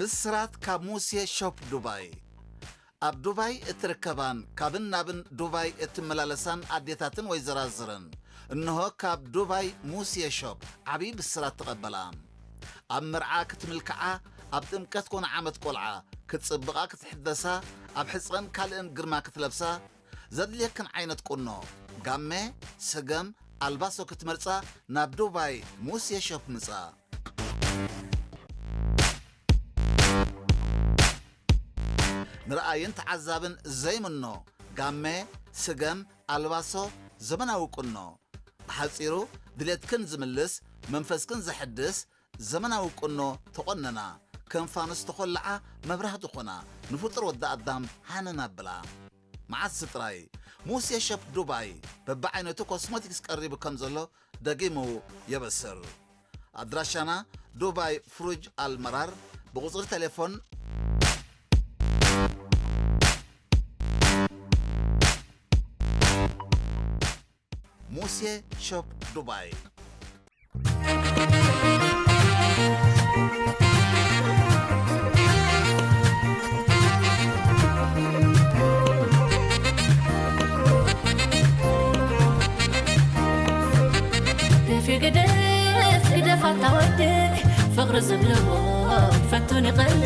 ብስራት ካብ ሙሴ ሾፕ ዱባይ። ኣብ ዱባይ እትርከባን ካብን ናብን ዱባይ እትመላለሳን ኣዴታትን ወይዘራዝርን፣ እንሆ ካብ ዱባይ ሙሴ ሾፕ ዓብዪ ብስራት ተቐበላ። ኣብ መርዓ ክትምልክዓ፣ ኣብ ጥምቀት ኮነ ዓመት ቆልዓ ክትጽብቓ ክትሕደሳ፣ ኣብ ሕጸን ካልእን ግርማ ክትለብሳ፣ ዘድልየክን ዓይነት ቁኖ፣ ጋመ፣ ስገም፣ ኣልባሶ ክትመርጻ ናብ ዱባይ ሙሴ ሾፕ ምጻ። ንረኣይን ተዓዛብን ዘይምኖ፣ ጋመ፣ ስገም፣ ኣልባሶ፣ ዘመናዊ ቁኖ። ብሓጺሩ ድሌትክን ዝምልስ፣ መንፈስክን ዘሐድስ ዘመናዊ ቁኖ ተቖነና። ከም ፋኑስ ተኾልዓ መብራህቲ ኾና፣ ንፍጡር ወዲ ኣዳም ሃነን ኣብላ። መዓስ ጥራይ ሙሴ ሸፕ ዱባይ በብዓይነቱ ኮስሞቲክስ ቀሪቡ ከም ዘሎ ደጊሙ የበስር። ኣድራሻና ዱባይ ፍሩጅ ኣልመራር፣ ብቁጽሪ ቴሌፎን ሙሴ ሾፕ ዱባይ። ደፊ ግደፍ፣ ግደፍ ኣታ ወዲ፣ ፍቕሪ ዝብልዎ ፈቱን ይቐልድ።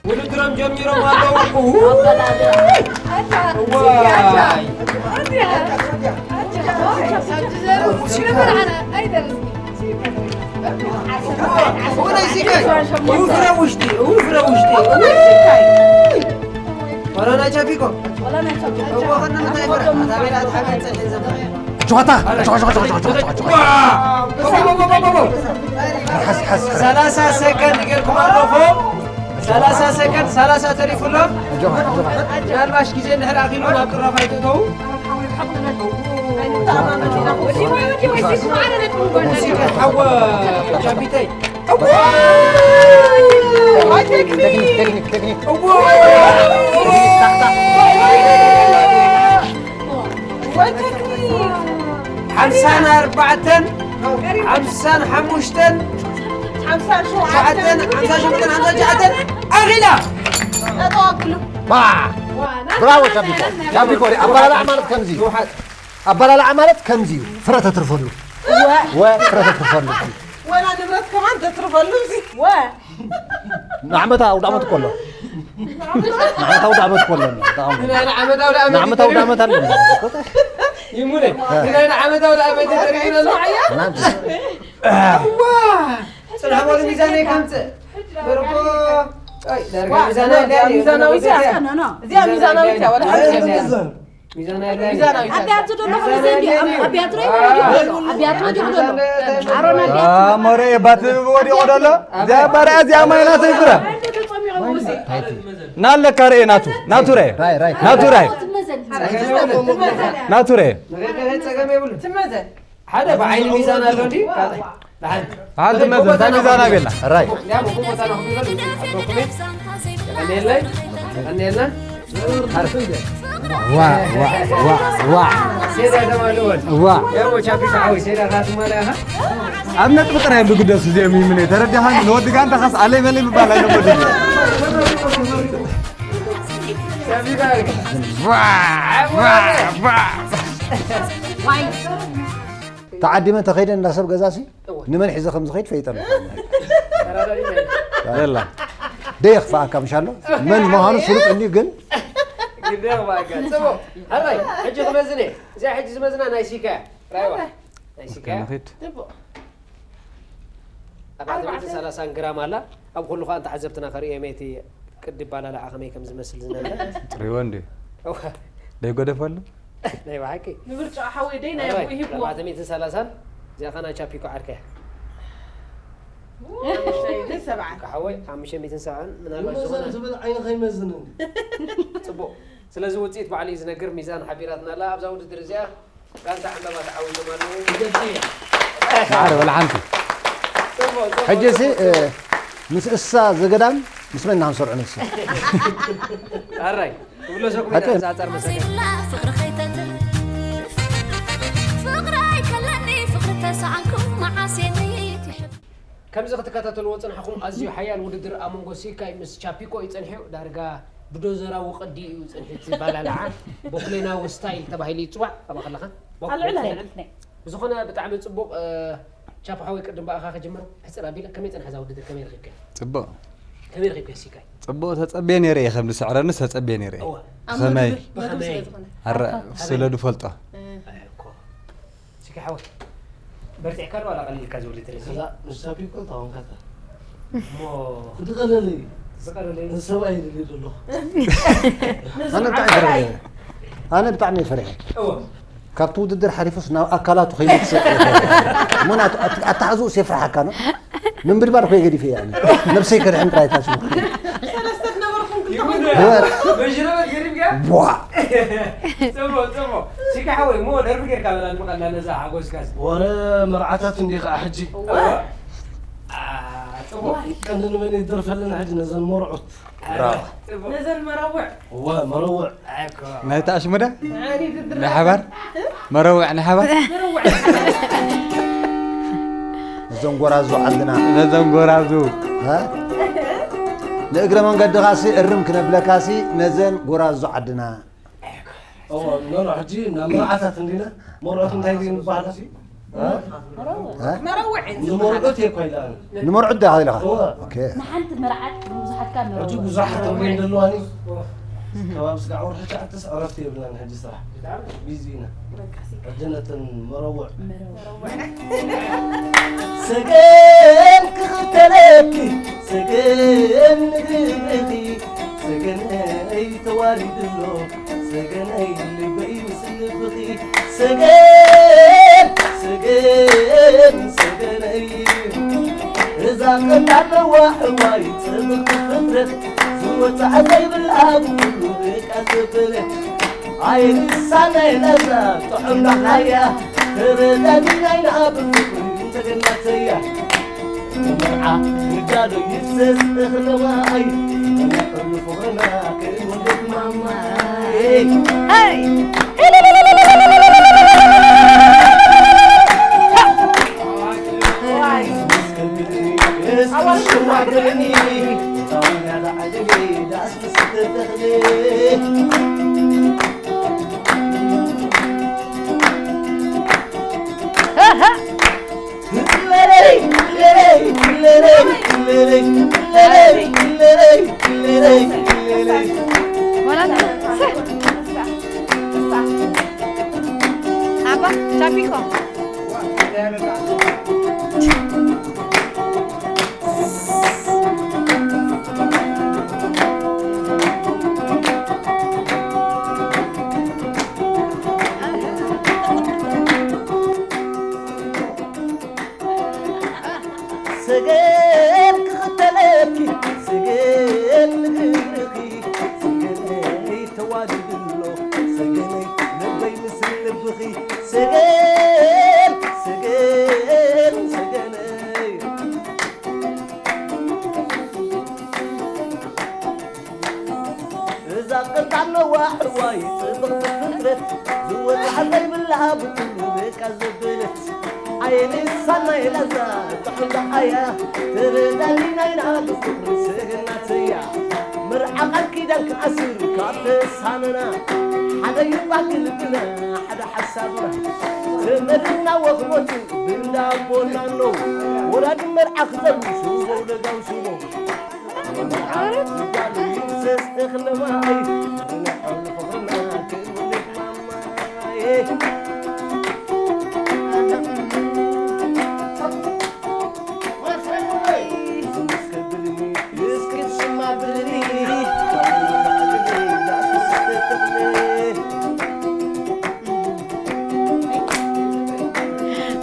ውድድሮም ጀሚሮም ኣለዉ። እዋይ። እዋይ፣ ሲካይ። እዋይ፣ ናይ ሲካይ። እው፣ ፍረ ውሽጢ፣ እው፣ ፍረ ውሽጢ። ኮሮና ቻፒኮ። እዋ፣ ከነ ምታይ ፍረ? ኣታ ቤላ፣ ኣታ ቤላ፣ ጸለይ ዘባ። ጨዋታ፣ ጨዋ፣ ጨዋ፣ ጨዋ፣ ጨዋ፣ ጨዋ፣ ጨዋ። ዋ! ቦቦ፣ ቦቦ፣ ቦቦ፣ ቦቦ። ሓስ፣ ሓስ፣ ሓስ። ሰላሳ ሰከንድ ጌርኩም ኣለኹም። ሰላሳ ሰከንድ፣ ሰላሳ ተሪፉ ኣሎ። ኣጆኻ፣ ኣጆኻ። ምናልባሽ ግዜ እንድሕር ኣኺሉ ናብ ቅራፍ ኣይትእተዉ። ሓወ ጃቢተይ። ቴክኒክ፣ ቴክኒክ፣ ቴክኒክ። ሓምሳን ኣርባዕተን፣ ሓምሳን ሓሙሽተን፣ ሓምሳን ሸውዓተን፣ ሓምሳን ሸውዓተን፣ ሓምሳን ትሽዓተን ኣኺላ። ባ! ብራቮ ሻምፒኮ። ሻምፒኮ፣ ኣበላልዓ ማለት ከምዚ እዩ። ኣበላልዓ ማለት ከምዚ እዩ። ፍረ ተትርፈሉ። ወ። ወ፣ ፍረ ተትርፈሉ። ወላ ንብረት ከማን ተትርፈሉ እዚ። ወ። ንዓመታ ኣውደ ዓመት እኮ ኣሎ። ንዓመታ ኣውደ ዓመት እኮ ኣሎ። ንዓመታ ኣውደ ዓመት ንዓመታ ኣውደ ዓመት ኣሎ። ይሙነ። እ። ንዓመታ ኣውደ ዓመት ተሪፉ ኣሎ። ናንተ። እዋ! ጽናሕ በሉ ሚዛነይ ከምጽእ። በርኮ። ኣይ፣ ዳርጋ ዋ፣ ሚዛናዊ እዚኣ ሚዛናዊት እያ። እዚኣ ሚዛናዊት እያ፣ ወላ ሓንቲ እያ። ሚዛናዊት እያ። ኣቢያቱ ደሎ ከምዚ እንዲ፣ ኣቢያቱ ደሎ። ኣቢያቱ ደሎ። ኣሮና ኣቢያቱ። ኣሞረ የባት ወዲቑ ደሎ። እዚኣ ባርያ እዚኣ ማይ ናተይ ፍረ። ናለካ ርኤ ናቱ። ናቱ ርኤ። ራይ፣ ራይ። ናቱ ርኤ። ናቱ ርኤ። ጸገም የብሉ። ትመዘን። ሓደ ብዓይኒ ሚዛን ኣሎ እንዲ? ሓደ። ሓደ መዘን፣ እንታይ ሚዛን ኣቤላ? ራይ። ያ፣ ብቁም ቦታ ነው፣ ብቁም ቦታ ነው። የቀኔለይ፣ የቀኔልና። ዋ፣ ዋ፣ ዋ፣ ዋ። ሴዳ ደማ ልወል። ዋ። ያ፣ ወቻ ቢታ ሓዊ፣ ሴዳ ካትማላ ያኻ። ኣብ ነጥቢ ጥራይ እዮም ዝግደሱ እዚኦም ይምነ። ተረዲኻኒ? ንወዲ ጋንታ ኻስ ኣለይ በለይ ምባል ኣይነበድን። ዋ፣ ዋ፣ ዋ። ተዓዲመ እንተኸይደ እንዳ ሰብ ገዛሲ እወ። ንመን ሒዘ ከም ዝኸይድ ፈይጠ ኣለኹ። ተረዳዲእና ኢና። የላ። ደየኽፍኣካ ምሻሎ? መን ምዃኑ ፍሉጥ እንድዩ ግን ግደ እባካ። ጽቡቕ። ሕራይ፣ ሕጂ ክመዝን እየ። እዚኣ ሕጂ ዝመዝና ናይ ሲካ እያ። ራይዋ። ናይ ሲካ እያ። ንኺድ። ጽቡቕ። ኣርባዕተ ሚእትን ሰላሳን ግራም ኣላ። ኣብ ኩሉ ኸኣ ንተዓዘብትና ከርእዮም እየ እቲ ቅዲ ኣባላልዓ ከመይ ከም ዝመስል ዝነበረ። ጽሪዎ እንዴ? እወ። ደይጎደፈሉ? ናይ ብሓቂ። ንምርጫ ሓወይ ደይ ናይ ኣቦይ ሂብዎ። ኣርባዕተ ሚእትን ሰላሳን እዚኣ ኸኣ ናይ ቻፒኮ ዓርከያ። ሓሙሽተ ሚእትን ሰብዓን። ሓወይ፣ ሓሙሽተ ሚእትን ሰብዓን ምናልባት ዝኾነ ዝብል ዓይኒ ከይመዝንን። ጽቡቕ። ስለዚ ውጽኢት ባዕሉ እዩ ዝነግር። ሚዛን ሓቢራትና ኣላ ኣብዛ ውድድር እዚኣ። ጋንታ ዕምባባ ተዓዊቶም ኣለዉ። ማዕረ ወላ ሓንቲ። ጽቡቕ፣ ጽቡቕ፣ ሕጂ ሲ፣ ጽቡቕ፣ እ፣ ጽቡቕ። ምስ እሳ ዘገዳም ምስ መን ኢና ክንሰርዖ ንሱ? ኣራይ፣ ክብለሰኩም ኢና፣ ኣተ- እዛ ኣጻር መሰለኝ። ፍቕሪ ከይተትርፍ፣ ፍቕሪ ኣይከለኒ፣ ፍቕሪ ተሰኣንኩ፣ መዓስ የለይ ትሕፍ። ከምዚ ክትከታተልዎ ዝጸናሕኩም ኣዝዩ ሓያል ውድድር ኣብ መንጎ ሲካይ ምስ ቻፒኮ እዩ ጸኒሑ። ዳርጋ ብዶዘራዊ ቅዲ እዩ ጸኒሑ። እቲ ባላልዓ ቦክሌናዊ ስታይል ተባሂሉ ይጽዋዕ። ከማኻ ከለኻ ኣልዕል ኣይልዕል። ብዝኾነ ብጣዕሚ ጽቡቕ። እ፣ ቻፒ ሓወይ ቅድም ብኣኻ ክጅምር። ሕጽር ኣቢለ ከመይ ጸንሐ እዛ ውድድር? ከመይ ረኺብካያ? ጽቡቕ። ከመይ ረኺብካያ ሲካይ? ጽቡቕ ተጸብየ ነይረ እየ፣ ከም ዝስዕረንስ ተጸብየ ነይረ እየ። እወ። ኣብ ከመይ? መድብል፣ መድብል ብኸመይ? ስለ ዝኾነ። ኣረ፣ ኣርካ። ስለ ዝፈልጦ። እ። ኣይ እኮ። ሲካይ ሓወይ፣ በርቲዕካ ዶ ዋላ ቀሊልካ እዚ ውድድር እዚ? እዛ ምስ ቻፒኮ ተዋንካታ። እሞ ዝቐለለ እዩ። ዝቐለለ እዩ። ንሰብኣይ ይደልዮ ዘለኹ። ኣነ ብጣዕሚ ፈሪሐ። ኣነ ብጣዕሚ ፈሪሐ። እወ። ካብቲ ውድድር ሓሊፉስ ናብ ኣካላቱ ከይመጽእ እሞ ናቱ ኣት-፣ ኣተሓዝኡስ የፍርሓካ ነው። ምንብድባድ ኮይ ገዲፈ እየ ኣነ። ነብሰይ ከድሕን ጥራይ እታ ሽሙ። ሰለስተ ትነበርኩም ክልተ ይሁን ኮይንኩም። ዶ? በሽረበት ገዲፍካ? ቧ። ጽቡቕ፣ ጽቡቕ። ሲካ ሓወይ፣ እሞ ደርፊ ጌርካ በላ፣ ንመቐላ ነዛ ሓጎስካስ። ወረ መርዓታት እንዲኻ ሕጂ። እዋ። አ፣ ጽቡቕ። ቀንዲ ንመን ይደርፈልና ሕጂ ነዘን መርዑት? ብራቮ። ጽቡቕ። ነዘን መረውዕ። እዋ፣ መረውዕ። ኣኮ። ናይታ ኣሽሙዳ? ንዓኒ ትድረፍ። ናይ ሓባር? መረውዕ ናይ ሓባር? መረውዕ። ነዘን ጎራዙ ዓድና። ነዘን ጎራዙ። እ? ንእግረ መንገድኻሲ እርም ክነብለካሲ ነዘን ጎራዙ ዓድና። እዋ፣ ኖ፣ ኖ፣ ሕጂ ናብ መርዓታት እንዲና፣ መርዑት እንታይ ድዩ ዝበሃል? እ? መረውዕ። እ? መረውዕ እዩ ዝበሃል። ንመርዑት እየ እኳ ኢለ ኣነ። ንመርዑት ዲኻ ኢልኻ? እዋ። ኦኬ። ንሓንቲ መርዓት ንብዙሓት ካብ ሕጂ መረውዕ። ብዙሓት እወን ዘለዋኒ። ከባቢ ስጋዕ ወርሒ ትሽዓተስ ዕረፍቲ የብልናን ሕጂ ስራሕ። ቢዚ ኢና። በቃ ሲካ። ሕጂ ነተን መረውዕ። መረውዕ። ሰገን ክኽተለኪ፣ ሰገን ንግርኺ፣ ሰገነይ ተዋሪድሎ፣ ሰገነይ ልበይ ምስ ልብኺ፣ ሰገን፣ ሰገን፣ ሰገነይ። እዛ ቀንዲ ኣለዋ ሕዋይ ጽብቕቲ ፍጥረት፣ ዝወጽዓ ዘይብላ ብኹሉ ብቃ ዘበለ። ኣይንሳነይ ነዛ ጥዑም ዳሃያ፣ ተረዳዲናይና ብፍቕሪ እንደገናተያ። መርዓ ንዳሎ ይፍሰስ እኽለ ማይ፣ ንሕሉ ፍቕርና ክንወልድ ማማይ። ሄይ! እስኪ ሽማግለኒ፣ ታውና ላዕሊ ዳስ ኣባ ቻፒኮ። ሰገን ክኽተለኪ፣ ሰገን ንግርኺ፣ ሰገነይ ተዋዲድሎ፣ ሰገነይ ልበይ ምስ ልብኺ፣ ሰገን፣ ሰገን፣ ሰገነይ። እዛ ቅርጣን ነዋሕ እዋይ ጽብቕቲ ፍጥረት፣ ዝወጽዓ ዘይብላ ብኩሉ ደቃ ዘበለት። ኣይንሳና ኢላ እዛ ጥዕምቲ ኣያ፣ ተረዳዲና ኢና ብፍቕሪ ሰገናተያ። መርዓ ቃል ኪዳን ክኣስር ካብ ተሳነና፣ ሓደ ይባክ ልብና፣ ሓደ ሓሳብና። ዘመድና ወኽሞት ብንዳ ኣቦና ኣሎ፣ ወላዲ መርዓ ክዘሩ ስቦ ደጋው ስቦ።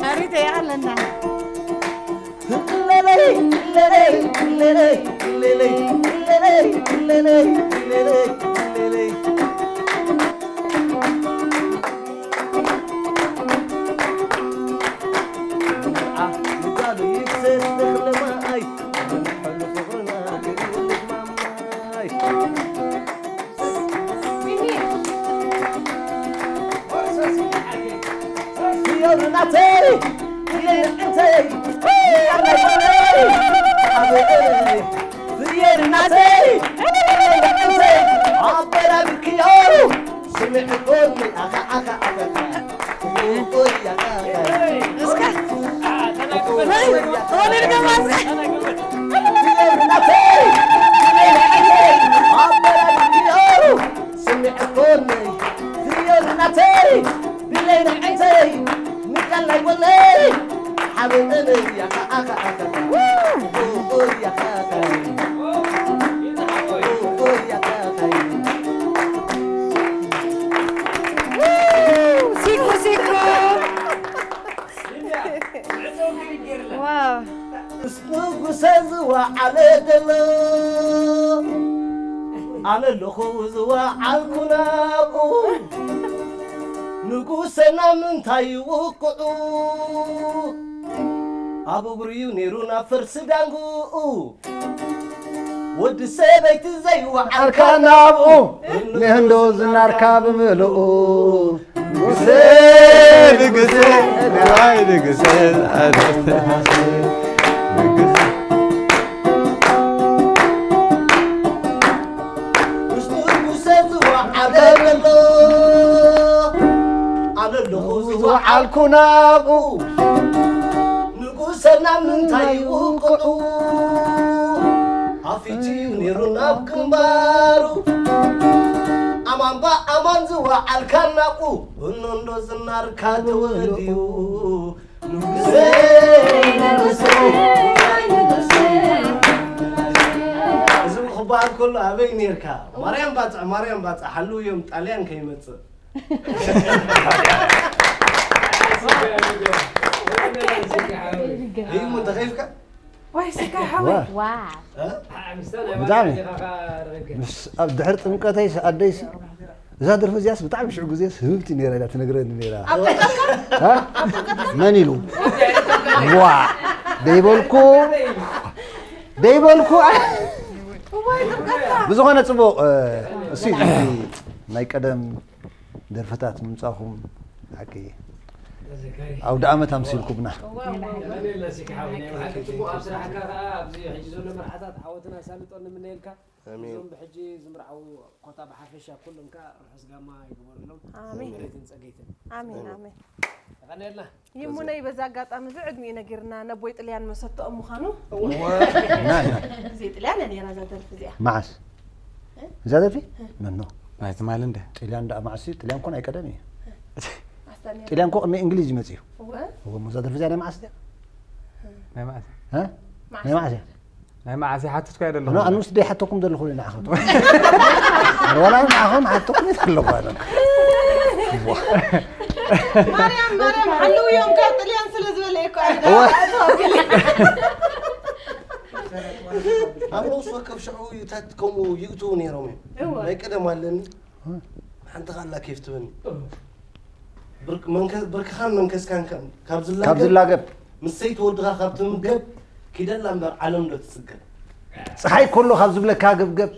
ኣሪተ ይኣለና። ፍየል እናተይ ኣበራብክዮ ስምዕ ጎኒ ኣኻ ኣኻ ኣኻ እስከ ወሊድ ገማስ ፍየል እናተይ ፍየል እናተይ ኣበራብክዮ ስምዕ ጎኒ ፍየል እናተይ ብለይ ንዕንተይ ንቀላይ ጎነይ ሓበጠነይ ኣኻ ኣኻ ኣኻ ሲኮ ሲኮ ዋው ንጉሰ ዝወዓለ ዘሎ ኣነ ኣለኹ ዝወዓልኩ ናብኡ ንጉሰና ምንታይ ይውቅዑ ኣብ እግሩ እዩ ነይሩ ናብ ፈርሲ ዳንግኡ ወዲ ሰበይቲ ዘይወዓልካ ናብኡ ንህንዶ ዝናርካ ብምልኡ ንጉሰ ንጉሰ ናይ ንጉሰ ኣደፍተናስ ንጉሰ ዝወዓለ ዘሎ ኣነ ኣለኹ ዝወዓልኩ ናብኡ ንጉሰና ምንታይ ይውቅዑ ኣፊቱ እዩ ነይሩ ናብ ግንባሩ ኣማንባ ኣማን ዝወዓልካ ናብኡ እኖ እንዶ ዝናርካ ተወዲኡ ንጉሰይ ንጉሰይ ንጉሰይ እዚ ክበሃል ከሎ ኣበይ ነርካ ማርያም ባፅዕ ማርያም ባፅዕ ሓልው እዮም ጣልያን ከይመፅእ እዩ ሞ ተኸይፍካ ዋይ ስጋይ ሓወይ ብጣዕሚ ምስ ኣብ ድሕሪ ጥምቀተይስ ኣደይሲ እዛ ደርፊ እዚኣስ ብጣዕሚ ሽዑ ግዜስ ህብብቲ ነይራ ኢላ ትነግረኒ ነይራ መን ኢሉ ዋ ደይበልኩ ደይበልኩ ብዝኾነ ፅቡቕ እሱ ናይ ቀደም ደርፍታት ምምፃኹም ሓቂ ኣውደ ኣመት ኣምሲልኩምና። እዞም ብሕጂ ዝምርዓው ኮታ ብሓፈሻ ኩሎም ከኣ ርሑስ ጋማ ይግበረሎም። ኣሜን። ምሕረትን ጸገይትን። ኣሜን ኣሜን። የቐንየልና። ይሙነይ በዚ ኣጋጣሚ እዚ ዕድሚኡ ነጊርና ነቦይ ጥልያን መሰተኦም ምዃኑ። ዘይ ጥልያን እያ ነይራ እዛ ደርፊ እዚኣ። መዓስ እዛ ደርፊ ነኖ ናይ ትማሊ እንደ ጥልያን ደኣ መዓስ እዩ? ጥልያን እኮ ናይ ቀደም እዩ። ጥልያን እኮ ቅድሚ እንግሊዝ እዩ መጺኡ። እወ እሞ እዛ ደርፊ እዚኣ ናይ መዓስ እያ? ናይ መዓስ ናይ መዓስ እያ? ናይ መዓስ ይሓትትኩ ኣይደለኹ ኣነ ምስ ደይ ሓተኩም ዘለኹ ንዓኹም ዋላ ንዓኹም ሓተኩም ኣለኹ ኣነ ማርያም ማርያም ሓልው እዮም ካብ ጥልያን ስለ ዝበለ እኮ ኣብ ነብሲ ወከፍ ሽዑ ታት ከምኡ ይእትዉ ነይሮም እዮም ናይ ቀደም ኣለኒ ሓንቲ ካላ ኬፍ ትበኒ ብርክኻን መንከስካን ካብ ዝላገብ ምስ ሰይቲ ወድኻ ካብ ትምገብ ኪደላ እምበር ዓለም ዶ ትጽገብ። ጸሓይ ኮሎ ካብ ዝብለካ ገብገብ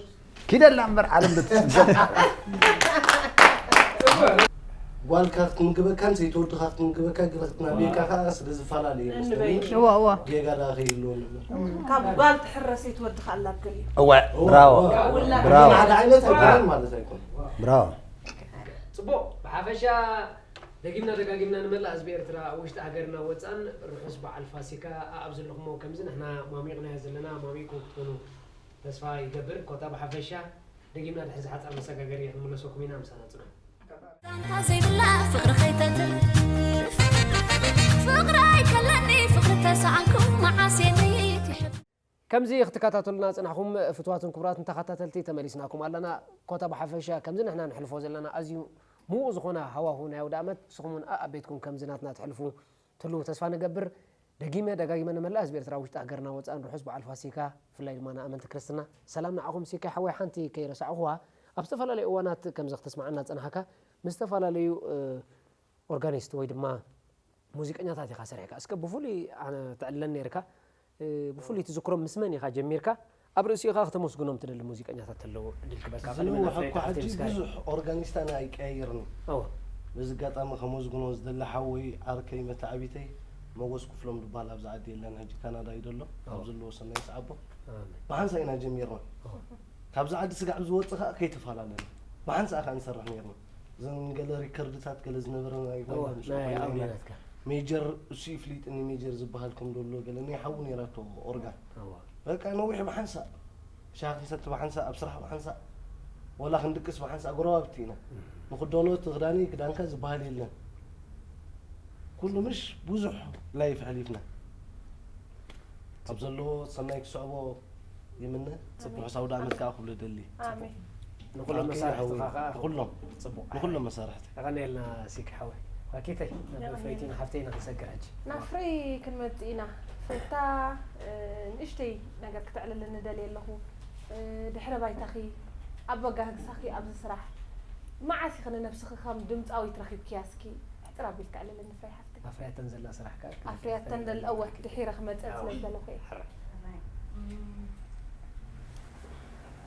ኪደላ እምበር ዓለም ዶ ትጽገብ። ጓልካ ክትምግበካን ሰይቲ ወድኻ ክትምግበካ ግረ ክትናብየካ ከኣ ስለ ዝፈላለ እዩ መስለኒ። እወ እወ። ጌጋ ደኣ ከይህልወኒ እሞ። ካብ ጓል ትሕረ ሰይቲ ወድኻ ኣላ ገሊኡ። እወ ብራቮ ብራቮ። ሓደ ዓይነት ኣይኮነን ማለት ኣይኮነን። ብራቮ። ጽቡቕ ብሓፈሻ ደጊምና ደጋጊምና ንመላእ ህዝቢ ኤርትራ ኣብ ውሽጢ ሃገርና ወጻን ርሑስ በዓል ፋሲካ ኣኣብ ዘለኹሞ ከምዚ ንሕና ሟሚቕናዮ ዘለና ሟሚቕኩም ክትኮኑ ተስፋ ይገብር ኮታ ብሓፈሻ ደጊምና ድሕሪ ዝሓጻር መሰጋገሪ ክንምለሰኩም ኢና ምሳና ጽንሑ። ዛንታ ዘይብላ ፍቕሪ ከይተትርፍ ፍቕሪ ኣይከለኒ ፍቕሪ ተሰኣንኩ መዓስ የኒ ትሕፍ ከምዚ ክትከታተሉና ዝጸናሕኩም ፍቱዋትን ክቡራትን ተኸታተልቲ ተመሊስናኩም ኣለና። ኮታ ብሓፈሻ ከምዚ ንሕና ነሕልፎ ዘለና ኣዝዩ ምዉቕ ዝኾነ ሃዋሁ ናይ ኣውደኣመት ንስኹም እውን ኣኣብ ቤትኩም ከምዚ ናትና ተሕልፉ ትህልዉ ተስፋ ንገብር። ደጊመ ደጋጊመ ንመላእ ህዝቢ ኤርትራ ውሽጢ ሃገርና ወጻእን ርሑስ በዓል ፋሲካ ብፍላይ ድማ ንኣመንቲ ክርስትና ሰላም ንዓኹም። ሲካይ ሓወይ ሓንቲ ከይረሳዕኹዋ ኣብ ዝተፈላለዩ እዋናት ከምዚ ክተስምዓና ዝጸናሕካ ምስ ዝተፈላለዩ ኦርጋኒስት ወይ ድማ ሙዚቀኛታት ኢኻ ሰሪሕካ እስከ ብፍሉይ ኣነ ተዕልለን ነይርካ ብፍሉይ ትዝክሮም ምስ መን ኢኻ ጀሚርካ ኣብ ርእሲኡ ኸዓ ክተመስግኖም ትደሊ ሙዚቀኛታት ተለዉ ዕድል ክበካ ዝንውሕ እኳ ሕጂ ብዙሕ ኦርጋኒስት ኣነ ኣይቀያይርን በዚ ኣጋጣሚ ከመስግኖ ዝደሊ ሓወይ ዓርከይ መተዓቢተይ መጎስ ክፍሎም ዝበሃል ኣብዚ ዓዲ የለን፣ ሕጂ ካናዳ እዩ ዘሎ። ኣብ ኣዎ። ዘለዎ ሰናይ ይስዓቦ። ኣሜን። ብሓንሳእ ኢና ጀሚርና። ኣዎ። ካብዚ ዓዲ ስጋዕ ብዝወፅእ ከዓ ከይተፈላለና ብሓንሳእ ከዓ ንሰርሕ ነርና። እዘን ገለ ሪከርድታት ገለ ዝነበረ ናይ ኣዎ፣ ጓይላ ናይ ጓይላ ኣቦ ኢና። ናትካ። ሜጀር እሱ ይፍሊጥኒ፣ ሜጀር ዝበሃል ከም ዘሎ ገለ ናይ ሓዉ ነይራቶ ኦርጋን። ኣዎ። በቃ ነዊሕ ብሓንሳእ ሻሂ ክንሰቲ ብሓንሳእ፣ ኣብ ስራሕ ብሓንሳእ፣ ወላ ክንድቅስ ብሓንሳእ፣ ጎረባብቲ ኢና። ንክደኖ እቲ ክዳነይ ክዳንካ ዝበሃል የለን። ኩሉ ምሽ ብዙሕ ላይፍ ኣሕሊፍና። ኣብ ዘለዎ ሰናይ ክስዕቦ ይምነ። ጽቡሕ ኣሜን። ኣውደ ዓመት ከዓ ክብሎ ደሊ። ኣሜን። ንኩሎም ኣሜን። መሳርሕትኻ ከዓ ንኩሎም። ጽቡቕ። ንኩሎም መሳርሕቲ። የቐንየልና ሲክ ሓወይ። ኣኪተይ ናብ የቐንየልና። ፍሬቲና ሓፍተይ ኢና ክንሰግር ሕጂ። ናብ ፍሬ ክንመጽእ ኢና። ፍሬታ፣ እ፣ ንእሽተይ ነገር ክተዕልለኒ ደልየ ኣለኹ። እ፣ ድሕረ ባይታኺ፣ ኣበጋግሳኺ ኣብዚ ስራሕ፣ መዓስ ኢኺ ንነብስኺ ከም ድምጻዊት ረኺብክያ? እስኪ ሕጽር ኣቢልኪ ኣዕልለኒ ፍሬ ሓፍተይ። ኣፍርያተን ዘላ ስራሕ ከኣ ኣፍርያተን ደል-፣ እወ፣ ድሒረ ክመጽእ ስለ ዝደለኹ እየ። ሕራይ።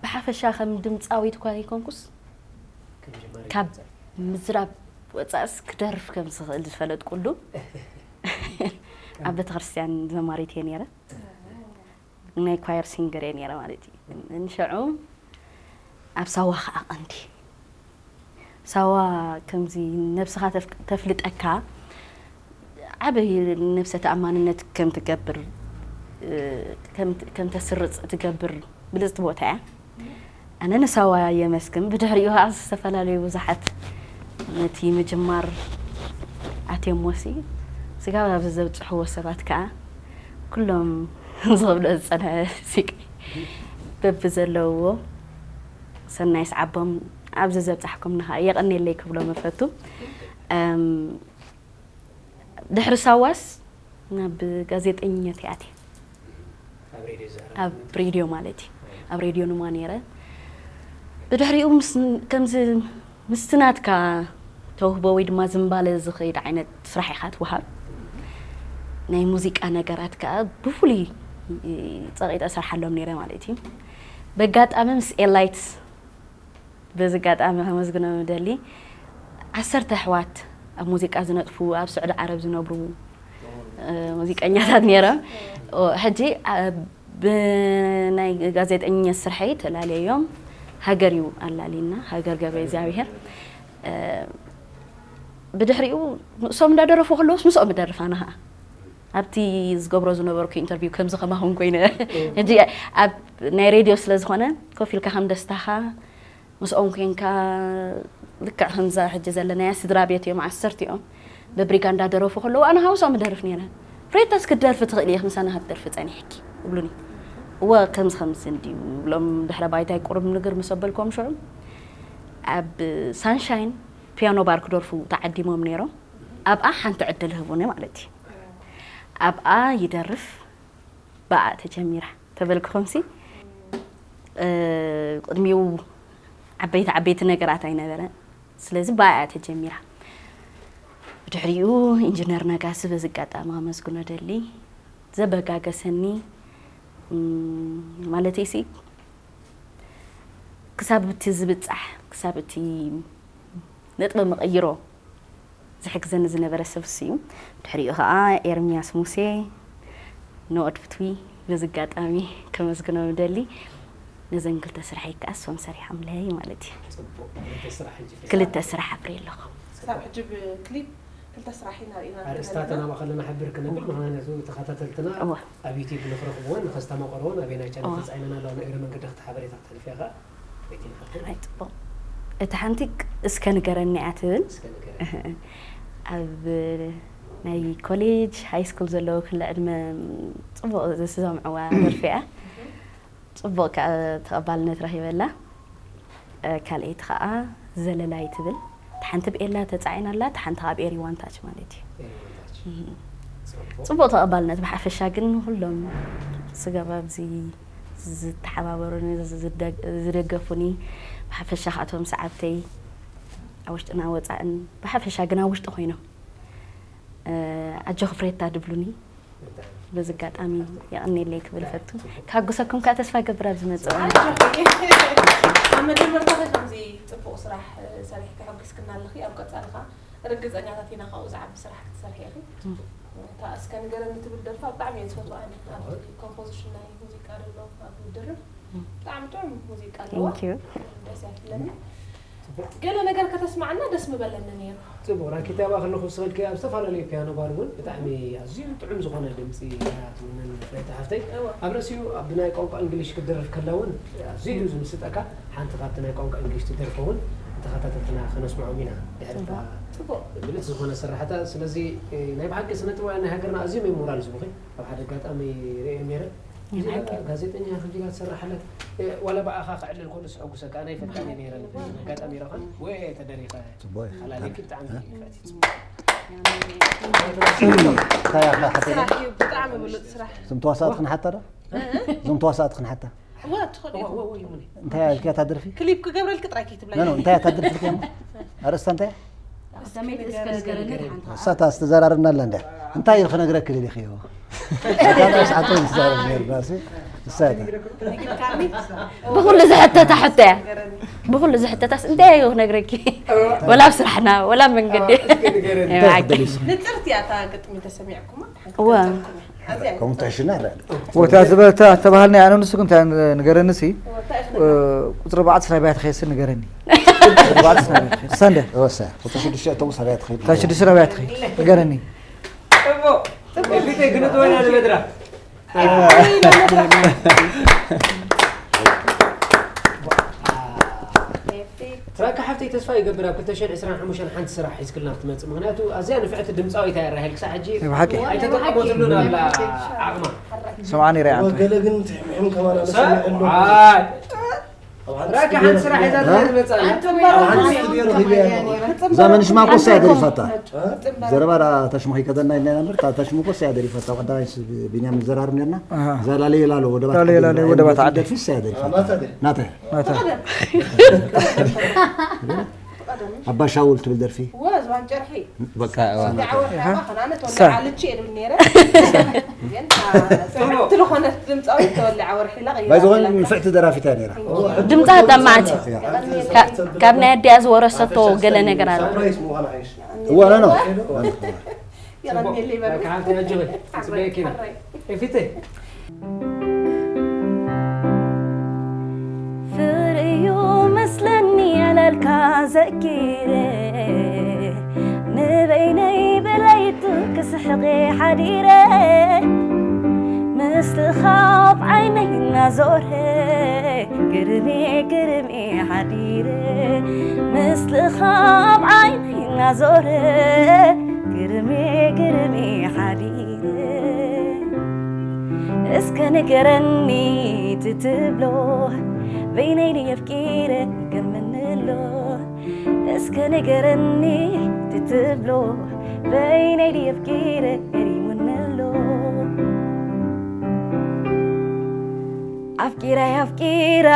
ብሓፈሻ ከም ድምፃዊት እኳ ዘይኮንኩስ ከም ጀማሪ ካብ ድምፃዊ። ምዝራብ ወፃእስ ክደርፍ ከም ዝኽእል ዝፈለጥኩሉ ኣብ ቤተክርስትያን ዘማሪት እየ ነይረ። ናይ ኳየር ሲንገር እየ ነይረ ማለት እዩ። እንሸዑ ኣብ ሳዋ ከዓ ቀንዲ ሳዋ ከምዚ ነብስኻ ተፍ-፣ ተፍልጠካ ዓበይ ነብሰ ተኣማንነት ከም ትገብር፣ እ፣ ከም ት-፣ ከም ተስርጽ ትገብር ብልጽቲ ቦታ እያ። ኣነ ንሳዋ የመስግን። ብድሕሪኡ ከዓ ዝተፈላለዩ ብዙሓት ነቲ ምጅማር ኣትዮሞሲ ስጋብ ኣብዚ ዘብጽሕዎ ሰባት ከዓ ኩሎም ዝኽብሎ ዝጸንሐ ሲቅ በብዘለውዎ ሰናይ ስዓቦም ኣብዚ ዘብጻሕኩምኒ ከዓ የቐንየለይ ክብሎም እፈቱ። እም፣ ድሕሪ ሳዋስ ናብ ጋዜጠኝነት እየ ኣትየ። ኣብ ሬድዮ ዘዕረፍ ኣብ ሬድዮ ማለት እዩ። ኣብ ሬድዮ ንማ ነይረ። ብድሕሪኡ ምስ፣ ከምዚ ምስቲ ናትካ ተውህቦ ወይ ድማ ዝምባለ ዝኸይድ ዓይነት ስራሕ ኢኻ ትወሃብ። ናይ ሙዚቃ ነገራት ከዓ ብፍሉይ ጸቒጠ እሰርሓሎም ነይረ ማለት እዩ። በጋጣሚ ምስ ኤላይት በዚ ኣጋጣሚ ከመስግኖም እደሊ። ዓሰርተ ኣሕዋት ኣብ ሙዚቃ ዝነጥፉ፣ ኣብ ስዑዲ ዓረብ ዝነብሩ፣ እ፣ ሙዚቀኛታት ነይሮም። ኦ፣ ሕጂ፣ ኣ-፣ ብናይ ጋዜጠኝነት ስርሐይ ተላለዮም። ሃገር እዩ ኣላሊና፣ ሃገር ገብረ እግዚኣብሔር። እ፣ ብድሕሪኡ ንሶም እንዳደረፉ ከለውስ ምስኦም እደርፍ ኣነ ኸዓ። ኣብቲ ዝገብሮ ዝነበርኩ ኢንተርቪው ከምዚ ከማኹም ኮይነ። ሕጂ ኣብ ናይ ሬድዮ ስለ ዝኾነ ኮፍ ኢልካ ከም ደስታኻ ምስኦም ኮንካ ልክዕ ከምዛ ሕጂ ዘለናያ ስድራ ቤት እዮም፣ ዓሰርተ እዮም። በብሪጋ እንዳደረፉ ከለዉ ኣነ ካብ ምስኦም እደርፍ ነይረ። ፍሬታስ ክትደርፊ ትኽእሊ ኢኺ፣ ምሳና ክትደርፊ ጸኒሕኪ ይብሉኒ። እወ ከምዚ ከምዚ እንድዩ ብሎም ድሕረ ባይታይ ቁሩብ ንግር ምስ ኣበልኮም ሽዑ ኣብ ሳንሻይን ፒያኖ ባር ክደርፉ ተዓዲሞም ነይሮም። ኣብኣ ሓንቲ ዕድል ህቡኒ ማለት እዩ። ኣብኣ ይደርፍ ብኣ ተጀሚራ ተበልክኹምሲ፣ እ፣ ቅድሚኡ ዓበይቲ ዓበይቲ ነገራት ኣይነበረን። ስለዚ ብኣ እያ ተጀሚራ። ብድሕሪኡ ኢንጂነር ነጋሲ በዚ ኣጋጣሚ ከመስግኖ ደሊ። ዘበጋገሰኒ፣ እም፣ ማለተይሲ ክሳብ እቲ ዝብጻሕ፣ ክሳብ እቲ ነጥቢ መቐይሮ ዝሕግዘኒ ዝነበረ ሰብ እሱ እዩ። ድሕሪኡ ኸዓ ኤርምያስ ሙሴ፣ ንኦድ ፍትዊ፣ በዚ ኣጋጣሚ ከመስግኖም እደሊ። ነዘን ክልተ ስራሐይ ከኣ እሶም ሰሪሖምለይ ማለት እዩ። ጽቡቕ። ክልተ ስራሕ ሕጂ ፍሬ። ክልተ ስራሕ ኣፍርየ ኣለኹ። ክሳብ ሕጂ ብክሊፕ ክልተ ስራሕ ኢና ርኢና ኣርእስታተን ኣብኣ ከለና ሕብር ክነብል፣ ምኽንያቱ ተኸታተልትና እወ። ኣብ ዩቲዩብ ንኽረኽብዎን ንኸስተማቐርዎን ኣበየናይ ቻነል እወ። ተጻዒነን ኣለዋ፣ ንእግረ መንገዲ ክቲ ሓበሬታ ክተሕልፍያ ኸኣ ቤቲ ንሓብር። ሕራይ ጽቡቕ። እታ ሓንቲ እስከ ንገረኒ እያ ትብል። እስከ ንገረኒ። ኣብ ናይ ኮሌጅ፣ ሃይ ስኩል ዘለዉ ክለ ዕድመ ጽቡቕ ዝሰምዕዋ ደርፊ እያ። ጽቡቕ ከኣ ተቐባልነት ረኺበላ። እ፣ ካልኣይቲ ከኣ ዘለላይ ትብል። እታ ሓንቲ ብኤላ ተጻዒና ኣላ፣ እታ ሓንቲ ከኣ ብኤሪ ዋን ታች ማለት እዩ። ኤሪ ዋን ታች። እም። ጽቡቕ። ጽቡቕ ተቐባልነት ብሓፈሻ ግን ንኹሎም ስጋብ ኣብዚ ዝተሓባበሩኒ፣ ዝደግ-፣ ዝደገፉኒ፣ ብሓፈሻ ከኣቶም ሰዓብተይ ኣብ ውሽጥና ወጻእን ብሓፈሻ ግን ኣብ ውሽጢ ኮይኖም፣ እ፣ ኣጆኺ ፍሬታ ድብሉኒ በዚ ኣጋጣሚ የቐንየለይ ክብል እፈቱ። ክሃግሰኩም ከኣ ተስፋ ገብር ኣብ ዝመጽእ እዋን። ኣብ መጀመርታ ከምዚ ጽቡቕ ስራሕ ሰሪሕኪ ሓጒስክና ኣለኺ። ኣብ ቀጻሊ ከኣ ርግጸኛታት ኢና ካብኡ ዝዓቢ ስራሕ ክትሰርሒ ኢኺ። እታ እስከ ንገረኒ ትብል ደርፋ ብጣዕሚ እየ ዝፈትዋ ኣነ። ኣብ ኮምፖዚሽን ናይ ሙዚቃ ዘሎ ኣብ ድርብ ብጣዕሚ ጥዑም ሙዚቃ ኣለዋ። ደስ እያ ትብለኒ። ገለ ነገር ከተስማዕና ደስ ምበለኒ ነይሩ። ጽቡቕ። ራኪታ፣ ኣብኣ ከለኹ ዝሰልኪ ኣብ ዝተፈላለዩ ፒያኖ ባር እውን ብጣዕሚ ኣዝዩ ጥዑም ዝኾነ ድምጺ እያ ትውንን ፍሬታ ሓፍተይ። ኣብ ርእሲኡ ኣብ ናይ ቋንቋ እንግሊሽ ክትደርፍ ከላ እውን ኣዝዩ እዩ ዝምስጠካ። ሓንቲ ካብቲ ናይ ቋንቋ እንግሊሽ ትደርፎ እውን ንተኸታተልትና ከነስምዖም ኢና። ድሕሪ እታ ጽቡቕ። ብልጽ ዝኾነ ስራሕታ። ስለዚ ናይ ብሓቂ ስነ ጥበባውያን ናይ ሃገርና ኣዝዮም እዮም ሞራል ዝህቡኺ። ኣብ ሓደ ኣጋጣሚ ርእዮም ነይረ። እዚ በቃ ጋዜጠኛ ከምዚ ኢላ ትሰርሕ ኣላ። ዋላ ብኣኻ ክዕልል ከሎ ዝሕጉሰካ ኣነ ኣይፈልጣን እየ ነይረ። ኣጋጣሚ ረኻ ወይ ተደሪኻ ጽቡቕ እዩ። ሓላሊኪ ብጣዕሚ ንፍዕቲ። እንታይ እያ ሓተይ? ስራሕ እዩ፣ ብጣዕሚ ብሉጽ ስራሕ። እዞም ተዋሳእቲ ክንሓታ ዶ? እዞም ተዋሳእቲ ክንሓታ? እዋ፣ ትኽእል እዋ፣ ኢኹም። እዋ፣ እዋ፣ ይሙኒ። እንታይ እያ እታ ደርፊ? ክሊፕ ክገብረልኪ ጥራይ ከይትብላ። ኖ፣ ኖ፣ እንታይ እያ እታ ደርፊ እልክያ? ኣርእስታ እንታይ? ኣስተሜት እስከ ንገረኒ ሓንቲ። እሳታ ዝተዘራረብና ኣላ እንደ እንታይ እዩ ክነግረክ ደሊኽዮ? ኣታ ሰዓት ተዛረብ ነርና ሲ። እሳታ። ንግርካኒ? ብኹሉ ዝሕተታ ሕቶ እያ። ብኹሉ ዝሕተታስ እንታይ እዩ ክነግረኪ? ወላ ኣብ ስራሕና፣ ወላ ኣብ መንገዲ። እስከ ንገረኒ። ይባዓኪ። እንታይ ትደልይ? ንጽርቲ እያ እታ ግጥሚ ተሰሚዕኩማ? እዋ። ከምኡ ትሕሽና ኣላ። ወታ ዝበልታ ተባህልና ኣነ ንሱ ግን እንታይ ንገረኒ ሲ? ቁጽሪ ኣርባዕተ ስራይ ባያ ተኸየስ ንገረኒ። ቁጽሪ ኣርባዕተ ስራይ ባያ ተኸየስ። ሰንደ። ወሳ። ቁጽሪ ሽዱሽተ እቶም ስራይ ተኸየስ። እታ ሽዱሽተ ስራይ ባያ ተኸየስ። ንገረኒ። እሞ፣ እፊተይ ክንእትወና ንመድረኽ። ትራካ ሓፍተይ ተስፋ ይገብር ኣብ ክልተ ሽሕን ዕስራን ሓሙሽተን ሓንቲ ስራሕ ሒዝክልና ክትመጽእ፣ ምኽንያቱ ኣዝያ ንፍዕቲ ድምጻዊት እያ ራሄል ክሳብ ሕጂ እውይ፣ ሓቂ። ኣይተጠቀመትሉን ኣብላ ዓቕማ። ሰምዓ ነይረ እያ ኣንተ። ገለ ግን ትሕምሕም ከማን ኣለ ሰብ ስምዕ ኣሎ። ኣይ። ኣብ ሓንቲ ትራካ ስቱድዮ ሓንቲ ስራሕ ሒዛ ረኺበ። ትመጽእ ኣላ። ኣንተ ኣብ ሓንቲ ስቱድዮ ረኺበ እያ። እዛ መንሽማ እኮ እሳ እያ ደሪፋታ። ዘረባ ዳ ተሽሙ ከይከደና ኢልና ኢና እምበር፣ እታ ተሽሙ እኮ እሳ እያ ደሪፋታ። ቀዳማይ ስ-፣ ቢንያም ንዘራርብ ነርና። ኣሃ። እዛ ላለየ ላሎ ወደባት ላለየ ዓዲ ላሎ ዝብል ወደባት ዓዲ። ደርፊ እሳ እያ ደሪፋታ። ናተ። ናተ። ኣባ ሻውል ትብል ደርፊ። እወ፣ ዝባን ጨርሒ። በቃ፣ እዋ። ተወሊዓ ወርሒ ኢኻ? ኣባ ኸናነ ተወሊዓ ሳ- ልቺ እየ ድብል ነይረ። ግን፣ አ፣ ጽብቕቲ ዝኾነት ድምጻዊት ተወሊዓ ወርሒ ኢላ ባይ ዘ ወይ ቀይራ። ንፍዕቲ ደራፊት እያ ነይራ። ድምጻ ጠማዕቲ። እያ። ካ-፣ ካብ ናይ ኣዲኣ ዝወረሰቶ ገለ ነገር ኣሎ። ሳፕራይዝ ምዃን ሓይሽ። እዋ፣ ኖ፣ ኖ። የቐንየለይ በሉ። በቃ፣ ሓንቲ ሕጂ በይ። ጽበየኪ ኢና። ሓራይ። ኤፊተይ። ፍርዩ መስለኒ ያላልካ ዘኪረ፣ ንበይነይ ብለይቱ ክስሕቕ ሓዲረ፣ ምስልኻ ኣብ ዓይነይ እናዞረ፣ ግርሜ ግርሜ ሓዲረ፣ ምስልኻ ኣብ ዓይነይ እናዞረ፣ ግርሜ ግርሜ ሓዲረ። እስከ ንገረኒ ትትብሎ፣ በይነይ ድየ ኣፍቂረ ገርመኒ ኣሎ። እስከ ንገረኒ ትትብሎ፣ በይነይ ድየ ኣፍቂረ ገሪሙኒ ኣሎ። ኣፍቂራ ኣፍቂራ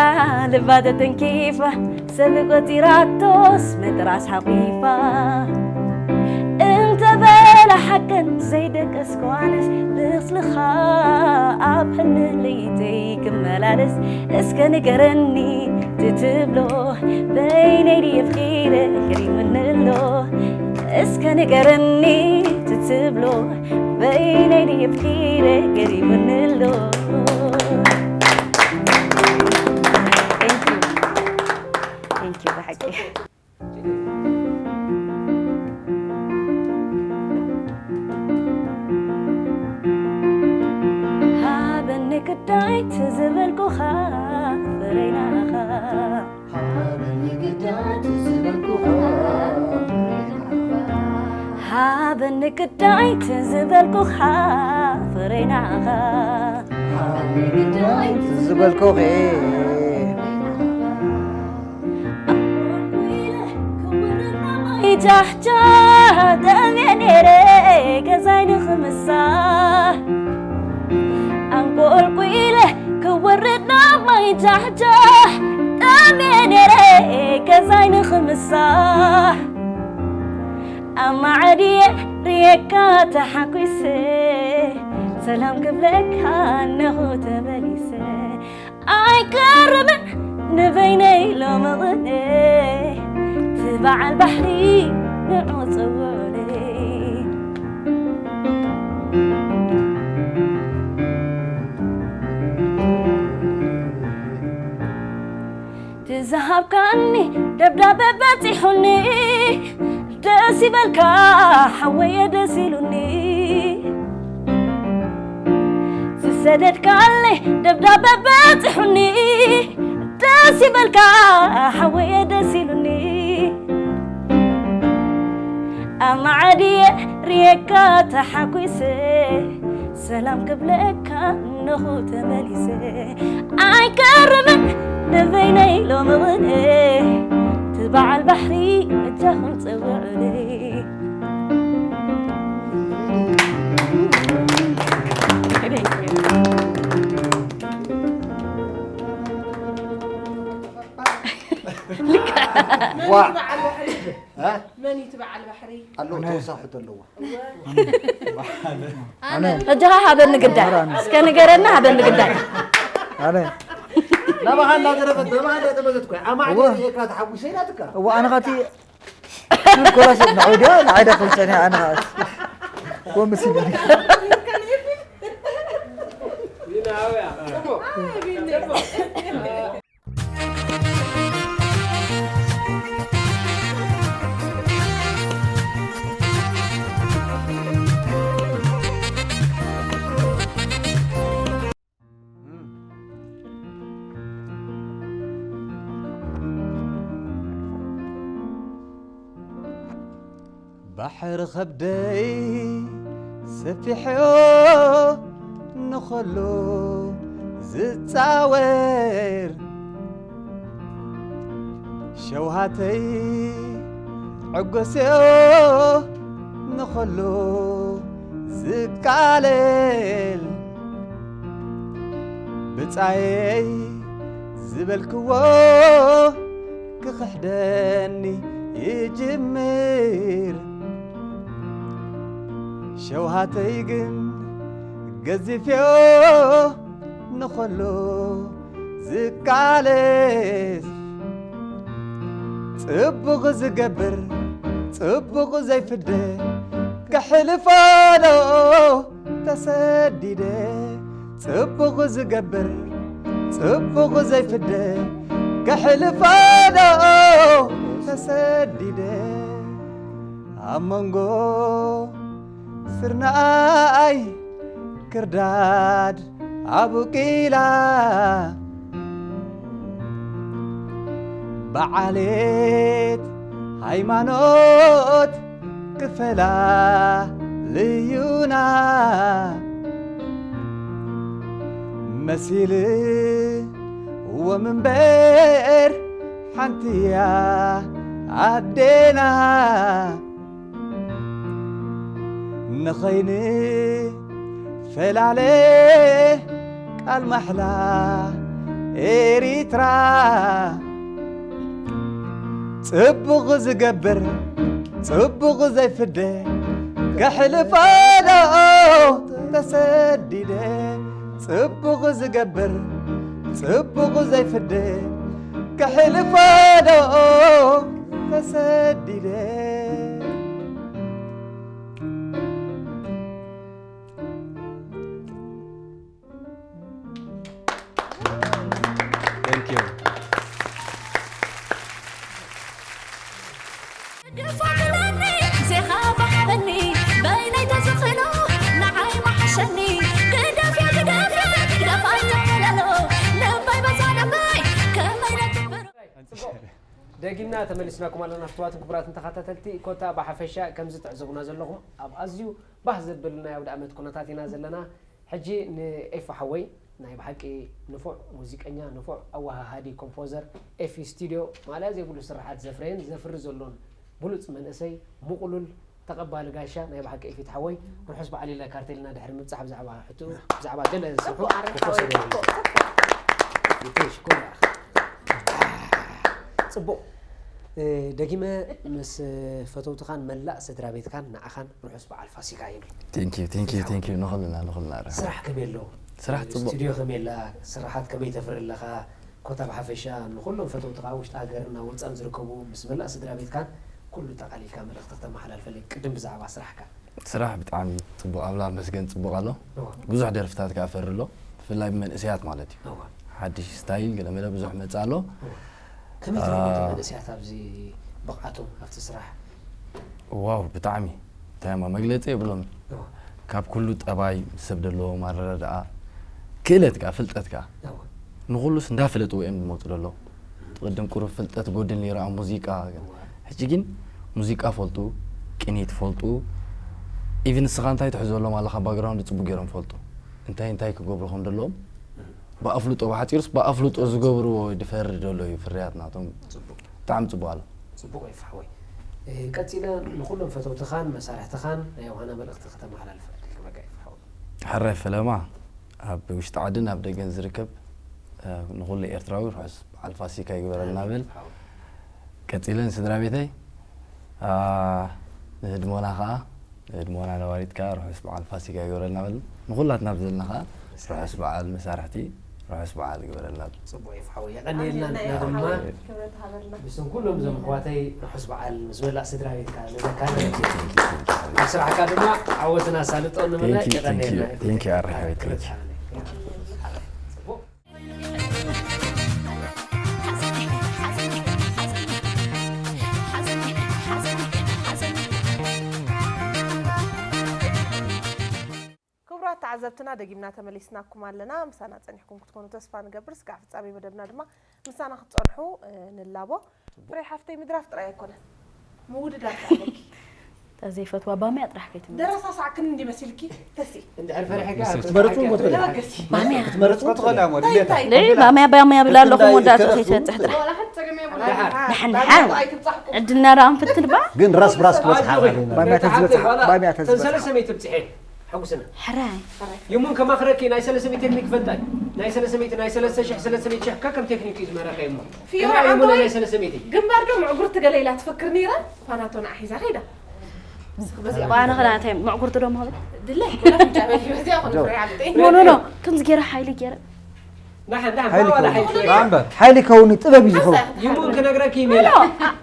ልባ ተተንኪፋ፣ ሰብ ቆጺራቶስ መጥራስ ሓቂፋ። እንተ በላ ሓቀን ዘይደቀስኩ ኣነስ፣ ንስኻ ኣብ ሕልሚ ለይተይ ክመላለስ። እስከ ንገረኒ ትትብሎ፣ በይነይ ድየ ኣፍቂረ ገሪሙኒ ኣሎ። እስከ ንገረኒ ትትብሎ፣ በይነይ ድየ ኣፍቂረ ገሪሙኒ ኣሎ። Thank you። Thank you፣ ብሓቂ። ሃበኒ ግዳይት ዝበልኩኻ ፍሬናኻ። ሃበኒ ግዳይት ዝበልኩኻ ፍሬናኻ። ሃበኒ ግዳይት ዝበልኩኻ ፍሬናኻ። ሃበኒ ግዳይት ዝበልኩኺ። ጃሕጃሕ ጠምየ ነይረ ገዛይ ንኽምሳሕ። ኣንቆልቁለ ክወርድ ናብ ማይ ጃሕጃሕ ጠምየ ነይረ ገዛይ ንኽምሳሕ። ኣማዕድየ ርየካ ተሓጒሰ፣ ሰላም ክብለካ ኣለኹ ተመሊሰ። ኣይቀርብን ንበይነይ ሎሚ ቅነ፣ እቲ በዓል ባሕሪ ንዑ ጽውዑለይ። ዝሃብካኒ ደብዳበ በጺሑኒ፣ ደስ ይበልካ ሓወየ፣ ደስ ኢሉኒ። ዝሰደድካለይ ደብዳበ በጺሑኒ፣ ደስ ይበልካ ሓወየ፣ ደስ ኢሉኒ። ኣማዕድየ ርየካ ተሓጒሰ፣ ሰላም ክብለካ ነኹ ተመሊሰ። ኣይቀርብን ንበይነይ ሎሚ ቅነ፣ እቲ በዓል ባሕሪ እጃኹም ጸውዑለይ። ዋ በዓል ባሕሪ እ? መን እዩ እቲ በዓል ባሕሪ? ኣሎ ተወሳኺ ሕቶ ኣለዎ። ሕጂ ኸ ሃበኒ ግዳይ እስከ ንገረና ሃበኒ ግዳይ ኣነ ናባኻ እናዘረፈት ናባኻ እናጠመዘት እኮ ኣማዕድየ ርየካ ተሓጒሰ ኢላትካ። እዋ ኣነ ኻቲ ኮላስ ንዑ ድያ ንዓይዳ ክብል ጸኒሐ ኣነ ኻስ ወምስልኒ ባሕሪ ኸብደይ ሰፊሕዮ ንኸሉ ዝጻወር ሸውሃተይ ዕጎስዮ ንኸሉ ዝቃለል ብጻየይ ዝበልክዎ ክኽሕደኒ ይጅምር ሸውሃተይ ግን ገዚፍዮ ንኸሉ ዝቃለስ ጽቡቕ ዝገብር ጽቡቕ ዘይፍደ ከሕልፈዶ ተሰዲደ ጽቡቕ ዝገብር ጽቡቕ ዘይፍደ ከሕልፈዶ ተሰዲደ ኣብ መንጎ ስርናይ ክርዳድ ኣቡቂላ ብዓሌት ሃይማኖት ክፈላልዩና መሲልዎም እምበር ሓንቲያ ኣዴና ንኸይንፈላለ ቃል ማሕላ ኤሪትራ ጽቡቕ ዝገብር ጽቡቕ ዘይፍደ ከሕልፈዶ ተሰዲደ ጽቡቕ ዝገብር ጽቡቕ ዘይፍደ ከሕልፈዶ ተሰዲደ Thank you. ግደፍ ክብለኒ ግዜኻ ባሃበኒ በይነይ ተዝኽእሎ ንዓይ ምሓሸኒ ግደፍያ ግደፍያ ግደፍ ኣይትበለሎ ልበይ በዛ ልበይ ከመይ ነትብሮ ደጊምና ተመሊስናኩም ኣለና ፍትዋትን ክቡራትን ተኸታተልቲ ኮታ ብሓፈሻ ከምዚ ትዕዘቡና ዘለኹም ኣብ ኣዝዩ ባህ ዘብል ናይ ኣውደ ኣመት ኩነታት ኢና ዘለና ሕጂ ንኤፉ ሓወይ ናይ ብሓቂ ንፉዕ ሙዚቀኛ ንፉዕ ኣወሃሃዲ ኮምፖዘር ኤፊ ስቱድዮ ማእለያ ዘይብሉ ስርሓት ዘፍረየን ዘፍሪ ዘሎን ብሉፅ መንእሰይ ምቑሉል ተቐባሊ ጋሻ ናይ ብሓቂ ኤፊ ሓወይ ርሑስ በዓል ኢለ ካርቴልና ድሕሪ ምብፃሕ ብዛዕባ ሕትኡ ብዛዕባ ገለ ስርሑ ክኮሰ ፅቡቕ ደጊመ ምስ ፈተውትኻን መላእ ስድራ ቤትካን ንዓኻን ርሑስ በዓል ፋሲካ ይብል ቴንኪዩ ቴንኪዩ ቴንኪዩ ንኹልና ንኹልና ረ ስራሕ ከመይ ኣሎ ስራሕ ፅቡቕ ስቱድዮ ከመይ ኣላ ስራሓት ከመይ ተፍሪ ኣለኻ ኮታ ብሓፈሻ ንኩሎም ፈተውትኻ ውሽጢ ሃገርና ወፃን ዝርከቡ ምስ መላእ ስድራ ቤትካን ኩሉ ጠቃሊልካ መልእኽቲ ክተመሓላልፈለይ ቅድም ብዛዕባ ስራሕካ ስራሕ ብጣዕሚ ፅቡቕ ኣምላኽ መስገን ፅቡቕ ኣሎ ብዙሕ ደርፍታት ከኣ ፈሪ ኣሎ ብፍላይ ብመንእሰያት ማለት እዩ ሓድሽ ስታይል ገለመለ ብዙሕ መፅእ ኣሎ ከመይ ትርእዎ እቶም መንእሰያት ኣብዚ ብቕዓቶም ኣብቲ ስራሕ? ዋው፣ ብጣዕሚ እንታይ እሞ መግለፂ የብሎም። ካብ ኩሉ ጠባይ፣ ሰብ ዘለዎም ኣረዳድኣ፣ ክእለት ከዓ፣ ፍልጠት ከዓ፣ ንኩሉስ እንዳፈለጥዎ እዮም ዝመፁ ዘለዉ። ቅድም ቁሩብ ፍልጠት ጎድል ነይሩ ኣብ ሙዚቃ። ሕጂ ግን ሙዚቃ ፈልጡ፣ ቅኒት ፈልጡ፣ ኢቭን ንስኻ እንታይ ትሕዘሎም ኣለኻ ባግራውንድ ፅቡቅ ገይሮም ፈልጡ። እንታይ እንታይ ክገብሩ ከም ዘለዎም ብኣፍልጦ፣ ብሓፂሩስ ብኣፍልጦ ዝገብርዎ ድፈሪ ዘሎ እዩ ፍርያት ናቶም። ብጣዕሚ ፅቡቅ ኣሎ። ፅቡቅ እዩ ሓወይ። ቀፂለ ንኩሎም ፈተውትኻን መሳርሕትኻን ናይ ዮሃና መልእኽቲ ከተመሓላልፍ ዕድል ክበካ እዩ ሓወይ። ሕራይ ፈለማ፣ ኣብ ውሽጢ ዓድን ኣብ ደገን ዝርከብ ንኩሉ ኤርትራዊ ርሑስ በዓል ፋሲካ ይግበረልና ብል። ቀፂለ ንስድራ ቤተይ፣ ንህድሞና ከዓ፣ ንህድሞና ነባሪት ከዓ ርሑስ በዓል ፋሲካ ይግበረልና ብል። ንኩላትና ብዘልና ከዓ ርሑስ በዓል መሳርሕቲ፣ ርሑስ በዓል ይግበረልና ብል። ፅቡቅ እዩ ሓወይ፣ የቀንየልና። ንሕና ድማ ብስም ኩሎም እዞም ኣሕዋተይ ርሑስ በዓል ምስ መላእ ስድራ ቤትካ ንዘካነ ኣብ ስራሕካ ድማ ዓወትን ኣሳልጦን ንመነ። የቀንየልና። Thank you ኣረ ሓወይ። ክቡራት ተዓዘብትና፣ ደጊምና ተመሊስናኩም ኣለና። ምሳና ጸኒሕኩም ክትኮኑ ተስፋ ንገብር። ስጋዕ ፍጻሜ መደብና ድማ ምሳና ክትጸንሑ ንላቦ። ፍሬ ሓፍተይ፣ ምድራፍ ጥራይ ኣይኮነን፣ ምውድዳር ከኣለኪ። ዘይፈትዋ ባምያ ጥራሕ ከይትምረጽ። ደረሳ ሳዕክን እንዲ መሲልኪ ተሲ። እንድሕር ፈሪሕካ ክትመረጽ እውን ጎትበል። ባምያ ክትመረጽ እውን ትኽእል እያ። ለይ ባምያ ባምያ ብላ ኣለኹ። ወዳእቱ ከይትበጽሕ ጥራሕ። ደሓን ደሓን። ዕድልና ደኣ ንፍትን ባ። ግን ራስ ብራስ ክበጽሓ ባምያ ተዝበጽሓ። ባምያ ተዝበጽሓ። ሰለስተ ሚእቲ ብጽሐ። ሕጉስና። ሕራይ። ይሙን ከማኽረኪ ናይ ሰለስተ ሚእቲ ቴክኒክ ይፈልጣ። ናይ ሰለስተ ሚእቲ፣ ናይ ሰለስተ ሺሕ፣ ሰለስተ ሚእቲ ሺሕ ከከም ቴክኒክ እዩ ዝመረኸ ይሙን። ፊዮራ ኣነ ይሙን ኣሞይ ናይ ሰለስተ ሚእቲ። ግንባር ዶ ምዕጉርቲ ገለ ኢላ ትፍክር ነይራ። ፋናቶ ንዓ ሒዛ ከይዳ። ንስኺ በዚኣ ባነ ኸዳ እንታይ ምዕጉርቲ ዶ ምኸበት? ድለ ኩላ ፍንጫ በሊ በዚኣ ኾነ ፍሬ ዓብጠይ። ኖ ኖ ኖ። ከምዚ ገይረ ሓይሊ ገይረ። ንሓ ንሓ ሓይሊ ባባ ከውን- ሓይሊ ባምበር ሓይሊ ከውን ጥበብ እዩ ዝኸውን። ይሙን ክነግረኪ ሜላ።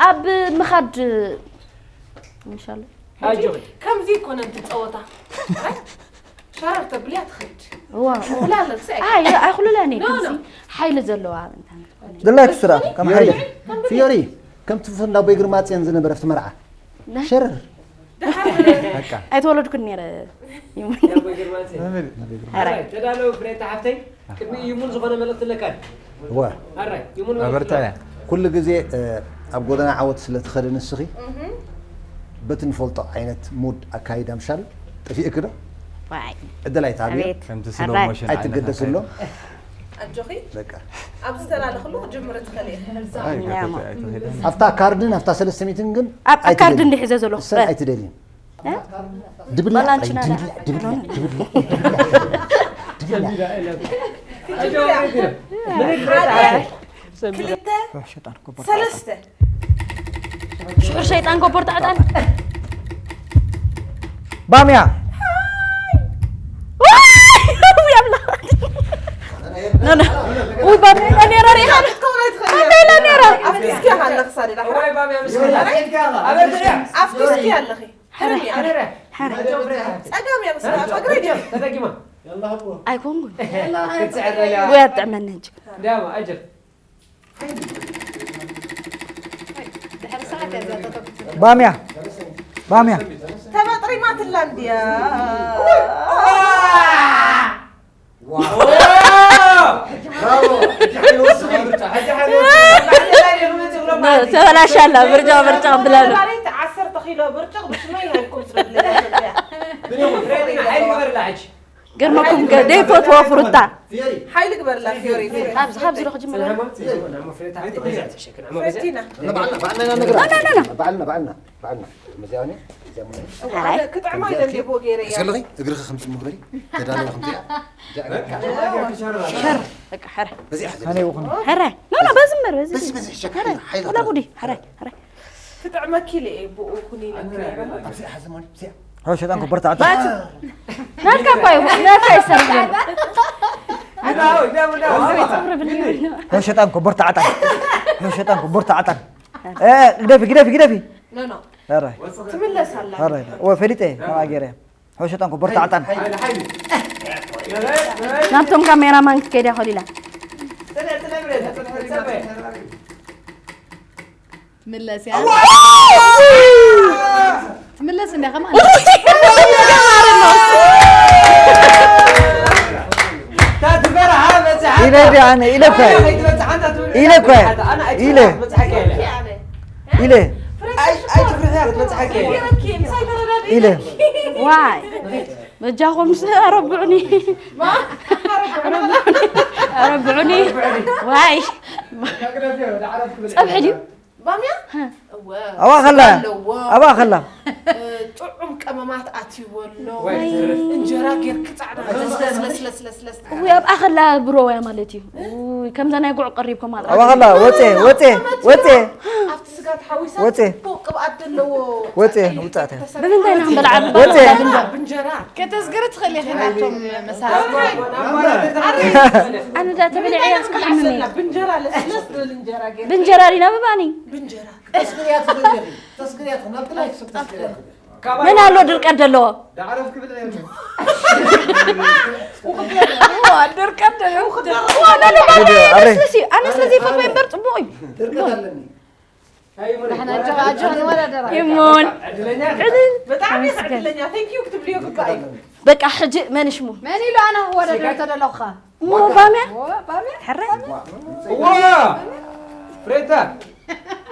ኣብ ምኻድ ኢንሻላህ። ኣጆኺ። ከምዚ ይኮነን ትፀወታ። ሸረር ተብልያ ትኸድ። እዋ። ኩላለ ክሳይ። ኣይ ኣይኹሉላን እየ ኖ፣ ከምዚ ኖ። ሓይሊ ዘለዋ እንታይ ድላይክ ስራ ከም ሓይሊ ፊዮሪ ከምቲ ፍንዳ ቦይ ግርማጽዮን ዝነበረ ኣብቲ መርዓ ሸረር ኣይተወለድኩን ነይረ። ሕራይ ተዳለው ፍሬታ ሓፍተይ። ቅድሚ ይሙን ዝኾነ መልእኽቲ ኣለካ? እወ። ኣራይ፣ ይሙን መልእኽቲ ኣበርታያ። ኣለካ? ኩሉ ግዜ ኣብ ጎደና ዓወት ስለ ትኸዲ ንስኺ በቲ ንፈልጦ ዓይነት ሙድ ኣካይዳ ምሻል ጠፊእኪ ዶ? ዋይ። ዕድል ኣይትሃብዮ። ኣቤት። ከምቲ ስሎ ኣራይ። ሞሽን ዓይነት ኣይትገደስሎ። ኣካይዳ። ኣጆኺ። በቃ። ኣብዚ ተላለኽሉ ክጅምር ትኽእል እየ። ኣይ፣ ኣያ። ኣይትሄድን። ኣብታ ካርድን ኣብታ ሰለስተ ሚእትን ግን ኣብ፣ ኣብ ካርድ ኣይትደልይን። እንዲሕ ሒዘ ዘለኹ። እሰን በ- ኣይትደልይን። ድብላዕ ባላንችና ጥራይ፣ ዳ- ድብላዕ፣ ድብላዕ፣ ድብላዕ፣ ድብላዕ። ክልተ፣ ሰለስተ። ሽዑር ሸይጣን ኮቦርታ ዕጣን። ባምያ። ውይ፣ ኣምላኽ። ኖ፣ ኖ። ውይ፣ ባምያ ኢላ ነይራ፣ ሪኢኻ? ባምያ ኢላ ነይራ። ኣፍኪስኪ ኣለኺ፣ ሳሌዳ። ኣፍኪስኪ ኣለኺ። ሕረ፣ ሕረ፣ ሕረ። ጸጋም እያ፣ በስመ ኣብ፣ እግረይ ድያ? ተደጊማ። ኣይኮንኩን። ክትስዕር ደልያ። ወይ ኣጥዕመኒ ሕጂ። እንዲያማ፣ ኣጅር። ባምያ፣ ባምያ። ተመጥሪማትላ እንድያ። ተበላሻላ ብርጫ ብርጫ ብላሉ። ዓሰርተ ኪሎ ብርጭቕ ብሽመይ ሃልኩም ስለብለያ። ገርመኩም ደይፈትዎ ፍሩታ። ሓይሊ ግበርላ ፊዮሪ። ኣብዚ ካብዚ ዶ ክጅምር? ፈቲና። ባዕልና ባዕልና ኢና ነግራ። ባዕልና ባዕልና ባዕልና። መዚያውኒ ሓራይ። ክጥዕማ ኢለ እንዴ ቦ ገይረ እያ። ሰለኺ እግርኺ ከምጽእ ምግበሪ። ተዳለወ ከምጽእ እያ። ሸር በቃ ሓራይ። በዚኣ ሕዘ። ኣነ ይኹን። ሓራይ። ኖ ኖ በዚ ምበር በዚ። በዚ በዚ ሸከር ሓይል። ወላ ጉዲ ሓራይ ሓራይ። ክጥዕመኪ ኢለ እየ ብኡ ኩኒ ኢለኪ ነይረ። ኣብዚኣ ሕዚ ማለት እዚኣ። ሆ ሸጣን ኮበርታ ዓጣ። ናትካ እኳ ይኹን ናትካ ይሰርሕ ዘሎ። ሆ ሸጣን ኮበርታ ዓጣ። ሆ ሸጣን ኮበርታ ዓጣ። ግደፊ ግደፊ ግደፊ። ኖ ኖ። ኧረ ትምለስ ኣላ። ኧረ ወ ፈሊጠ ከማኣ ገይረ። ሆ ሸጣን ኮበርታ ዓጣ። ናብቶም ካሜራማን ክትከይድ እያ ኮሊላ። ምለስ እያ። ትምለስ እንዲያ ከማን። ኢለ እንዲ ኣነ ኢለ እኮ እየ። ኢለ እኮ እየ። ኢለ ኢለ ኢለ ዋይ በጃኹምስ ኣረብዑኒ። ኣረብዑኒ። ዋይ ጸብሒ ድዩ? ባምያ እወ ኣዋ ከላ ኣለዎ። ኣዋ ከላ ጥዑም ቀመማት ኣትይዎ ኣሎ። እንጀራ ጌርክ ጻዕዳ ለስለስለስለስለስ እዊ ኣብኣ ከላ ብሮ ወያ ማለት እዩ። እዊ ከምዛ ናይ ጉዕ ቀሪብኩም ኣላ። ኣዋ ከላ ወጼ ወጼ ወጼ ኣብቲ ስጋ ተሓዊሳ ወጼ። ጽቡቕ ቅብኣት ዘለዎ ወጼ ውጻእተ ብምንታይ ኢና ክንበልዓ? ወጼ ብእንጀራ ከተዝግሪ ትኽእል ኢኺ ናቶም መሳርሕቲ። ኣነ ዳ ተበሊዐ እያ እስካ ሓምም እየ። ብእንጀራ ለስለስ ዝብል እንጀራ ጌርክ ብእንጀራ ዲና ብባኒ ብእንጀራ ተስግርያ ትኽእል ኢኺ። ተስግርያ ትኽእል። ናብቲ ላይ ክስብ ተስግርያ ትኽእል። መን ኣሎ ድርቀት ዘለዎ? ዳዕረፍ ክብል እየ። ድርቀት ዘለዎ። ኣረ ኣነ ስለዚ ፈትወ እምበር ጽቡቕ እዩ። ድርቀት ኣለኒ። ንሕና እንጂ ኣጆ ንወዳደራ። ይሞን ብጣዕሚ ዕድለኛ thank you ክትብልዮ ግባእ እዩ። በቃ ሕጂ መን ሽሙ? መን ኢሉ ኣነ ክወዳደር ተደለኹኻ? እሞ ባምያ ኦ፣ ባምያ? ሕረ እዋ ፍሬታ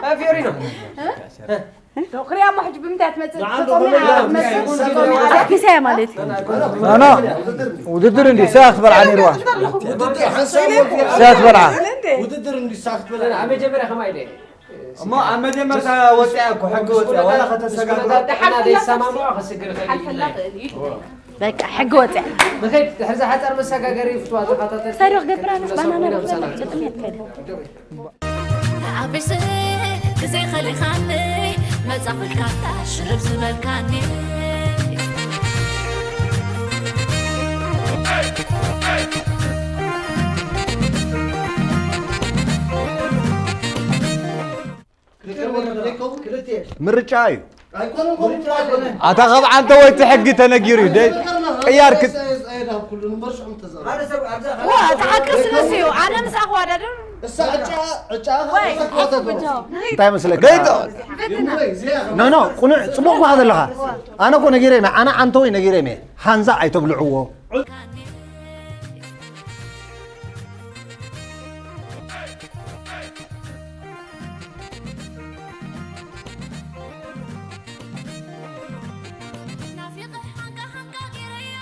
ኣፊዮሪ ነው። ዶ ክሪያ እሞ ሕጂ ብምንታይ ትመጽእ? ንዓንዱ ተጾሚዓ ከመይ ትመጽእ? ገይሩ ተጾሚዓ። ኣጥፊሳያ ማለት እዩ። ኖ ኖ ውድድር እንዲ ሰባት ትበልዓ ነይርዋ። ውድድር ሓንሳብ ሰባት ትበልዓ። ውድድር እንዲሳክት በላ ኣብ መጀመርያ ከማይ ኢለ እሞ ኣብ መጀመርታ ወፂኣ እኮ ሕጊ ወፂኣ ዋላ ከተሰጋግሮ ጥዕና ዘይሰማምዖ ክስግር ይኽእል እዩ። ሓልፈላ ክእል እዩ። በቃ ሕጊ ወፅያ። ንኸይድ ድሕሪ ዝሓፀር መሰጋገሪ ፍትዋ ተኸታተልቲ ሳይዶ ክገብር ኣነስ ባናና ክሰማዕና ርኩዛ ምሳና። ግጥም የትከል ዓብሰ ግዜ ከሊኻኒ መጻኹልካታ ሽርብ ዝበልካኒ ምርጫ እዩ። ኣታ ካብ ዓንተ ወይ እቲ ሕጊ ተነጊሩ እዩ። ደይ ቅያር ክት ዋ እቲ ሓቂ ስለስ እዩ ኣነ ምሳኹ ዋዳድር እንታይ መስለካ? ደይ ኖ ኖ ቁኑዕ ጽቡቕ ኳ ዘለኻ። ኣነ እኮ ነጊረ እየ ኣነ ዓንተ ወይ ነጊረ እየ። ሃንዛ ኣይተብልዕዎ። ናፊቐ ሓንካ ሓንካ ገይረዮ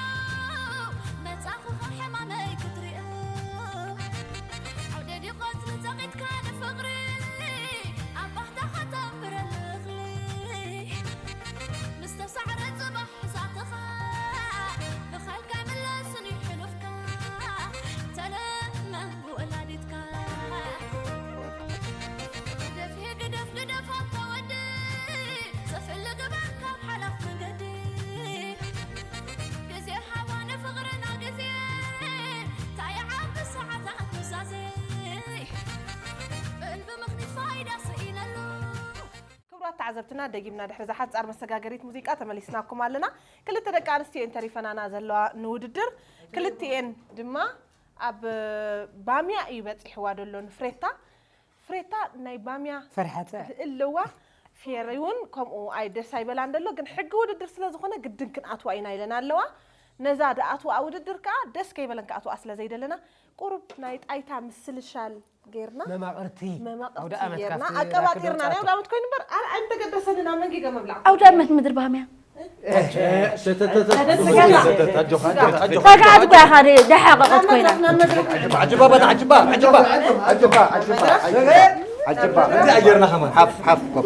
መጻኹ ሕማመይ ክትሪኦ ዓውደ ዲቆት ንጸቒትካ ንፍቕሪ ኣብ ባህታ ከተንብረኒ እኽሊ ምስ ተሳዕረ ጽባሕ ሕዛትኻ ብኻልካ ምለስኒ ሕሉፍካ ተለመን ብወላዲትካ ግደፍ ግደፍ ግደፍ ኣታ ወዲ ጽፍዒ ግበር ካብ ሓላፍ መንገዲ ግዜ ሃባ ንፍቕርና ግዜ እንታይ ይዓቢ ሰዓታት ኑዛዜ በል ብምኽኒት ፋይዳ ስኢነሉ። ክቡራት ተዓዘብትና ደጊምና ድሕሪ እዛ ሓጻር መሰጋገሪት ሙዚቃ ተመሊስናኩም ኣለና። ክልተ ደቂ ኣንስትዮ እየን ተሪፈናና ዘለዋ ንውድድር። ክልቲኤን ድማ ኣብ ባምያ እዩ በጺሕዋ ዘሎ ንፍሬታ። ፍሬታ ናይ ባምያ ፈርሓተ ኣለዋ። ፌሪ እውን ከምኡ ኣይ ደስ ኣይበላን ደሎ ግን ሕጊ ውድድር ስለ ዝኾነ ግድን ክንኣትዋ ኢና ኢለን ኣለዋ። ነዛ ድኣትዋ ውድድር ከዓ ደስ ከይበለን ክኣትዋ ስለ ዘይደለና ቁሩብ ናይ ጣይታ ምስልሻል ጌርና መማቕርቲ መማቕርቲ ኣውደ ዓመት ጌርና ካብቲ ኣቀባጢርና ናይ ራክብ ኣውደ ዓመት ኮይኑ እምበር ኣርዓ እንተገደሰ ንና መንጊ ገመብላ ኣውደ ዓመት ምድሪ ባምያ ተጋዓት ጓኻ ደሓቐቐት ኮይና ዓጅባ ባት ዓጅባ ዓጅባ ዓጅባ ዓጅባ ዓጅባ ዓጅባ እዚ ኣየርና ከማን ሓፍ ሓፍ ኮፍ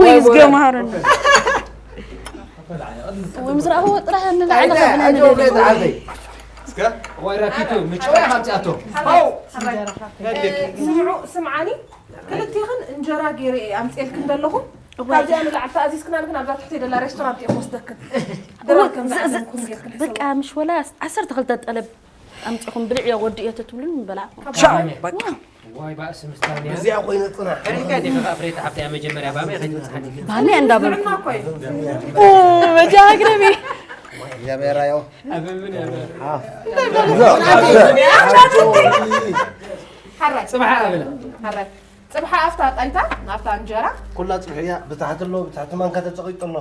ውይ ዝገማሃረና ወይ ምስ ረኣኽዎ ጥራሕ ንላዕሊ ከብለኒ ደሊ እስከ ዋይ ራኪቱ ምጭዋይ ሓብቲኣቶ ስምዑ ስምዓኒ ክልቴኽን እንጀራ ገይረ እየ ኣምፅኤልክን ዘለኹ ካብዚኣ ንላዕሊ ተኣዚዝክና ንግን ኣብዛ ትሕተይ ደላ ሬስቶራንት እየ ክወስደክን ድራር ከም ዝዓዘምኩም ጌርክን ሕሰቡ በቃ ምሽ ወላ ዓሰርተ ክልተ ጠለብ ኣምፂኹም ብልዕዮ ወዲእዮ ተትብሉን ምበላዕኩም ቻው በቃ ዋይ ባእሲ ምስታን እያ እዚኣ ኮይነ ፅናሕ ሕሪካ ዲኻ ኣፍሬታ ሓብቲ እያ መጀመርያ ባመ ከይትብፅሓኒ ባኒ እንዳበልኩ ጥዕና እኮ እዩ በጃ ግረቢ እግዚኣብሔር ኣዮ ኣብምን ያበ ሓራይ ፅባሕ ኣብላ ጽብሓ ኣብታ ጣይታ ናብታ እንጀራ። ኩላ ጽብሕያ ብታሕቲ ኣሎ፣ ብታሕቲ ማንካ ተጸቒጡ ኣሎ።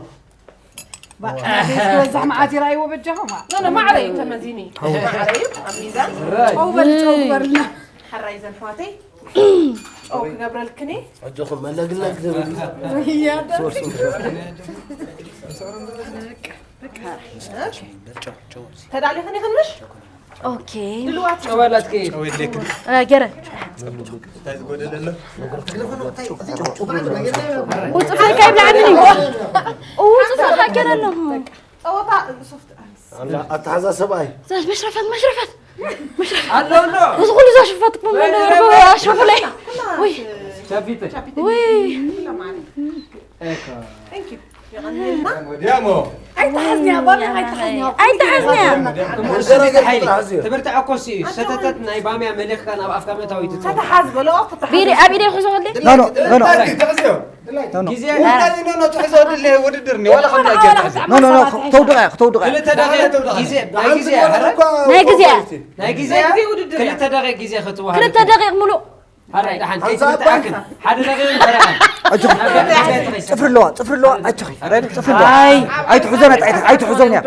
ዝበዝሕ መዓት ይረኣይዎ በጃኹም። ኖ ኖ ማዕረ እዩ ተመዚኒ። ማዕረ እዩ ኣብ ሚዛን። ጨው በል ጨው ግበርልና። ሕራይ ዘን ኣሕዋተይ ጨው ክገብረልክኒ። ኣጆኹም መለግለግ ዝብል ተዳሊኽኒ ክንምሽ ኦኬ ድልዋት ገረ ውፅፈካ ይብላዕኒ ውፅፈካ ገረ ኣለኹ ጸወታ ሶፍት ኣተሓዛ ሰብኣይ መሽረፈት መሽረፈት ኣሎ ኣሎ እዚ ኩሉ እዛ ሽፋት ክመመለ ኣሽረፉለይ ወይ ቻፒተ ወይ ዲያሞ ኣይተሓዝኒያ ባሚ ኣይተሓዝኒያ ኣይተሓዝኒያ ትብርትዕ እኮ ሲ ሰተተት ናይ ባምያ መሊኽካ ናብ ኣፍካ መእታዊት ተተሓዝ በለኦ ቢሪ ኣብ ኢደይ ክሕዞ ከለይ ኖ ኖ ኖ ኖ ጊዜ ትሕዞ ድለ ውድድር ኒ ዋላ ከምዚ ኣይገርም ኖ ኖ ኖ ተውድቃ ተውድቃ ክልተ ደቂቕ ጊዜ ናይ ጊዜ ናይ ግዜ ናይ ጊዜ ክልተ ደቂቕ ጊዜ ክትወሃብ ክልተ ደቂቕ ሙሉእ ሓደ ደቂቕ ተረኸን ጽፍሪ ኣለዋ ጽፍሪ ኣለዋ ኣጆኺ ጽፍሪ ኣለዋ ኣይትሕዞና ጣይታ ኣይትሕዞን እያ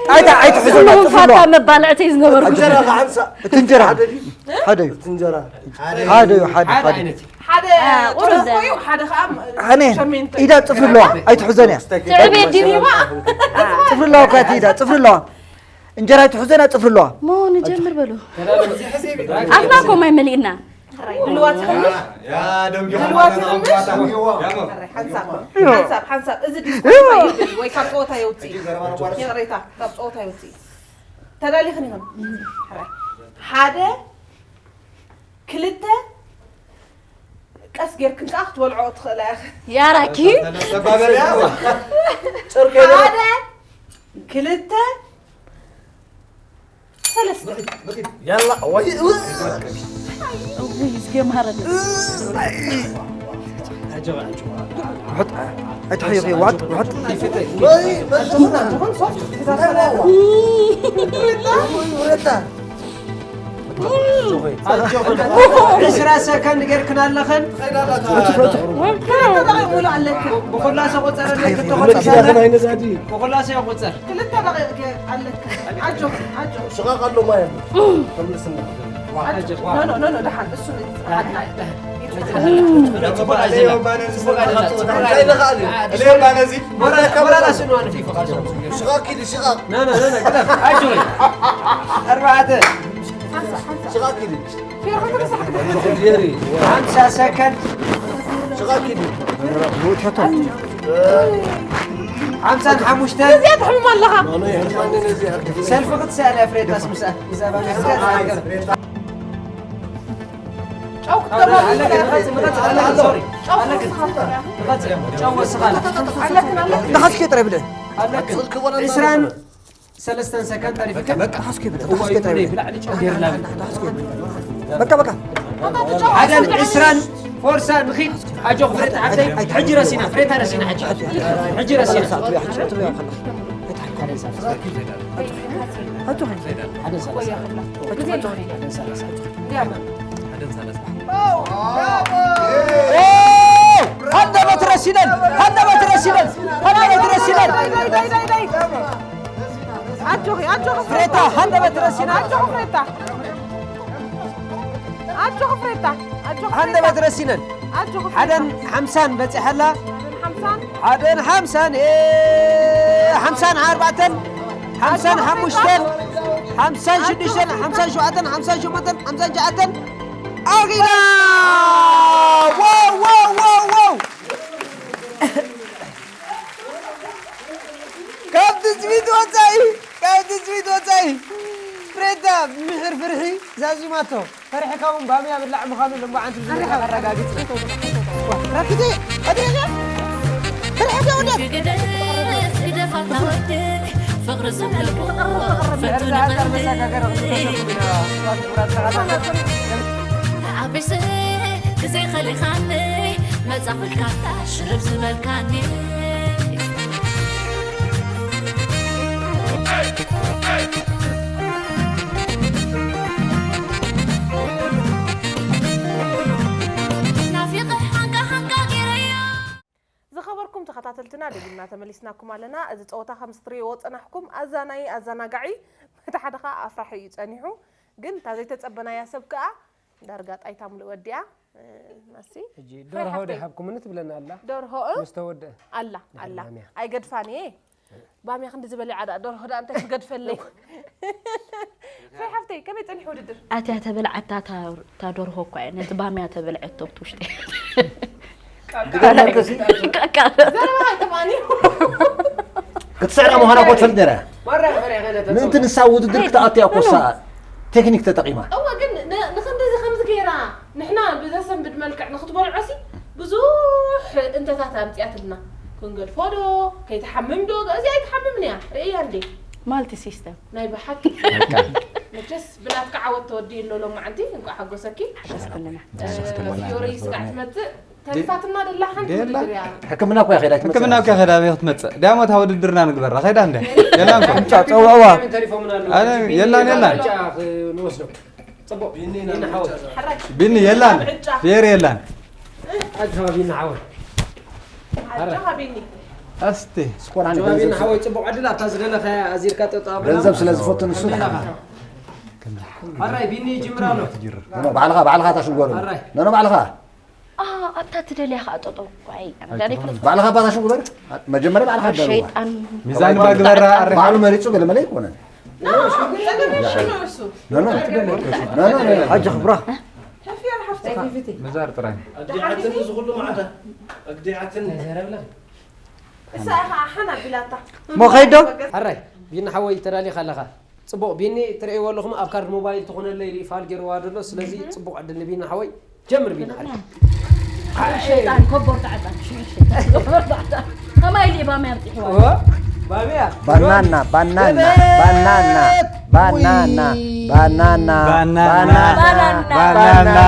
ጣይታ ኣይትሕዞና ጽፍሪ ኣለዋ መባልዕተይ ዝነበርኩ እቲ እንጀራ ሓደ እዩ ሓደ እዩ ሓደ እዩ ሓደ ሓደ ሓደ ቁሩብ እዩ ሓደ ከዓ ኣነ ኢዳ ጽፍሪ ኣለዋ ኣይትሕዞን እያ ትዕብየት ድዩ ጽፍሪ ኣለዋ እኳ እቲ ኢዳ ጽፍሪ ኣለዋ እንጀራ ኣይትሕዞን እያ ጽፍሪ ኣለዋ ሞ ንጀምር በሉ ኣፍና እኮ ማይ መሊእና ድልዋት ይኸምሽ ያ ደንጊ ድልዋት ይኸምሽ ሓንሳብ ሓንሳብ ሓንሳብ እዚ ዲስኳሊፋይ ይብል ወይ ካብ ፀወታ የውፅእ ይቕሬታ ካብ ፀወታ የውፅእ ተዳሊኽን ይኹን ሓደ ክልተ ቀስ ጌርክን ከዓ ክትበልዖ ትኽእላ ኢኺ ያራኪ ተባበልያ ሓደ ክልተ ሰለስተ ያላ ወይ እጉይ ዝገማረን ውሕጥ ኣይትሕይኺ ዋጥ ውሕጥ ወይ በልተኹና ዝኾን ሶፍት ክትሕዛሰላ ዕስራ ሰከንድ ጌርክን ኣለኽን ሙሉ ኣለክን ብኹላሰ ቁፀር ኣለክን ክልተ ደቂቕ ብኹላሰ ቁፀር ክልተ ደቂቕ ኣለክን ኣጆ ኣጆ ሽቓቕ ኣሎ ማለት ተምልስና ኖ ኖ ኖ ደሓን እሱ ሽቓቕ ኪዲ ሽቓቕ ኣርባዕተ ሽቓቕ ኪዲ ሓምሳ ሰከንድ ሽቓቕ ኪዲ ሓምሳን ሓሙሽተን እዚኣ ትሕምም ኣለኻ ሰልፊ ክትስኣል እያ ፍሬታስ ምስኣ ብዛዕባ ጨው ክትገብራ ጨው ወስኻለ ንኻስኪ ጥራይ ብለ ዕስራን ሰለስተን ሰከንድ ተሪፍካ ንኻስኪ ብለ ንኻስኪ ጥራይ ብለ ብላዕሊ ጨው ጌርና በቃ በቃ ሓደን ዕስራን ፎርሳ ንኺድ ኣጆ ክፍሬታ ሓብተይ ሕጂ ረሲና ፍሬታ ረሲና ሕጂ ሕጂ ረሲና ሃንደበት ረሲደን ሃንደበት ረሲደን ሃንደበት ረሲደን ኣጆኺ ኣጆኺ ፍሬታ ሃንደበት ረሲና ኣጆኺ ፍሬታ ኣጆኺ ፍሬታ ኣጆኺ ሃንደበት ረሲነን ኣጆኺ ሓደን ሓምሳን በፂሐላ ሓምሳን ሓደን ሓምሳን ሓምሳን ኣርባዕተን ሓምሳን ሓሙሽተን ሓምሳን ሽዱሽተን ሓምሳን ሸውዓተን ሓምሳን ሸሞንተን ሓምሳን ትሽዓተን ኣኺላ ዋው ዋው ዋው ዋው ካብ ትፅቢት ወፃኢ ካብ ትፅቢት ወፃኢ ፍሬታ ምሕር ፍርሒ ዛዚማቶ ፈሪሕካ እውን ባምያ ብላዕ ምዃኑ ልምዓንቲ ብዝርግሐ ኣረጋግፅ ረኪቴ ቀዲረኛ ፍርሒ ወደ ግደፋታ ወደግ ፍቕሪ ዘለዎ ፈቱ ንቐልቢ ተዓቢሰ ግዜ ኸሊኻኒ መጻኹልካታ ሽርብ ዝበልካኒ ተሓተትና፣ ደጊምና ተመሊስናኩም ኣለና። እዚ ጸወታ ከም ዝትርእይዎ ጸናሕኩም፣ ኣዛናዪ፣ ኣዘናጋዒ፣ እቲ ሓደ ኸኣ ኣፍራሒ እዩ ጸኒሑ። ግን እታ ዘይተጸበናያ ሰብ ከኣ ዳርጋ ጣይታ ምሉእ ወዲኣ። እ፣ መሲ። ሕጂ ፍሬ ደርሆ ሓፍተይ። ዶ ይሃብኩምኒ ትብለና ኣላ? ደርሆ፣ እ? ምስ ተወድአ። ኣላ፣ ድሕሪ ኣላ። ባምያ። ኣይገድፋን እየ። ባምያ ክንዲ ዝበለ ዓዳ ደርሆ ደኣ እንታይ ክገድፈለይ? ፍሬ ሓፍተይ፣ ከመይ ጸኒሑ ውድድር? ኣትያ ተበልዓታ እታ፣ እታ ደርሆ እኳ እያ ነቲ ባምያ ተበልዐቶ ኣብቲ ውሽጢ። ቃቃ። ዘረባ ኣይጠፋእን እዩ። ክትስዕራ ምዃና እኮ ትፈልጥ ነይራ። ማራ ፈሪያ ከነ ተጸውታ። ምእንቲ ንሳ ውድድር ክትኣቱ እያ እኮ እሳ ቴክኒክ ተጠቒማ። እወ፣ ግን ን-፣ ንኽንድዚ ከምዚ ገይራ፣ ንሕና ብዘሰንብድ መልክዕ ንኽትበልዖሲ ብዙሕ እንተታት ኣምጺኣትልና። ክንገድፎ ዶ፣ ከይትሓምም ዶ፣ እዚኣ ኣይትሓምምን እያ። ርእያ እንዴ? ማልቲ ሲስተም። ናይ ብሓቂ። በቃ። መቸስ ብናትካ ዓወት ተወዲኡ ኣሎ ሎማዓንቲ። እንኳዕ ሓጎሰኪ። ሓጎስኩምና። እ፣ ፊዮሪ ስጋዕ ትመጽእ። ተሪፋትና ደላ ሓንቲ የላ። ውድድር እያ። ሕክምና እኮ እያ ከይዳ ኣይትመጽእ። ሕክምና እኮ እያ ከይዳ ኣበይ ክትመጽእ? ዳሞ እታ ውድድርና ንግበራ። ከይዳ እንደ? የላን እኮ። ምርጫ ጸውዕዋ። ኣነ የላን፣ የላን። ምርጫ ክንወስዶ። ጽቡቕ። ቢኒ ሓወት። ሓራይ። ቢኒ የላን። ምርጫ። ፌር የላን። ኣጆኻ ቢኒ ሓወት። ኣጆኻ ቢኒ። እስቲ። ስኮር ኣነ ጆባ ቢኒ ገንዘብ ሓወይ፣ ጽቡቕ ዕድል። ኣብታ ዝደለኻያ ኣዚርካ ጠጠው ኣብላ። ገንዘብ ስለ ዝፈቱ ንሱ። ሓራይ ቢኒ ይጅምር ኣሎ። ኖ፣ ኖ፣ ባዕልኻ፣ ባዕልኻ ታሽም ግበሩ። ኣራይ። ኖ፣ ኖ፣ ባዕልኻ። ኣ፣ ኣብታ ትደልያ ኸኣ ጠጠው። ዋይ፣ ኣነ ኣይትኾን። ባዕልኻ ባታ ሽጉ በር። መጀመርያ ባዕልኻ ደልዋ። ሸይጣን። ሚዛን ባግበራ ኣረ። ባዕሉ መሪጹ ገለ መለ ኣይኮነን። ኖ፣ ኖ፣ ኖ፣ ኖ፣ ኖ። ሓጂ ክብራ። ከፊያ ሓፍተይ ፊፊቲ። ምዛር ጥራይ። ኣግዲዓትኒ እዚ ኩሉ መዓልታ። ኣግዲዓትኒ። እሳ ኢኻ ሓና ቢላታ። ሞ ኸይዶ? ሓራይ፣ ቢኒ ሓወይ ተዳሊኻ ኣለኻ። ጽቡቕ፣ ቢኒ ትርእይዎ ኣለኹም፣ ኣብ ካርድ ሞባይል ትኾነለይ ኢሉ ፋል ገይርዋ ዘሎ። ስለዚ ጽቡቕ ዕድል ንቢኒ ሓወይ። ጀምር ቢኒ ሓወይ። ሸይጣን፣ ኮቦርታ ዓጣ፣ ሽሽ። ኮቦርታ ዓጣ። ከማይ ኢሉ ባምያ ኣምጺሕዋ። ኦ፣ ባምያ። ባናና፣ ባናና፣ ገበት። ባናና፣ ውይ። ባናና፣ ባናና፣ ባናና። ባናና።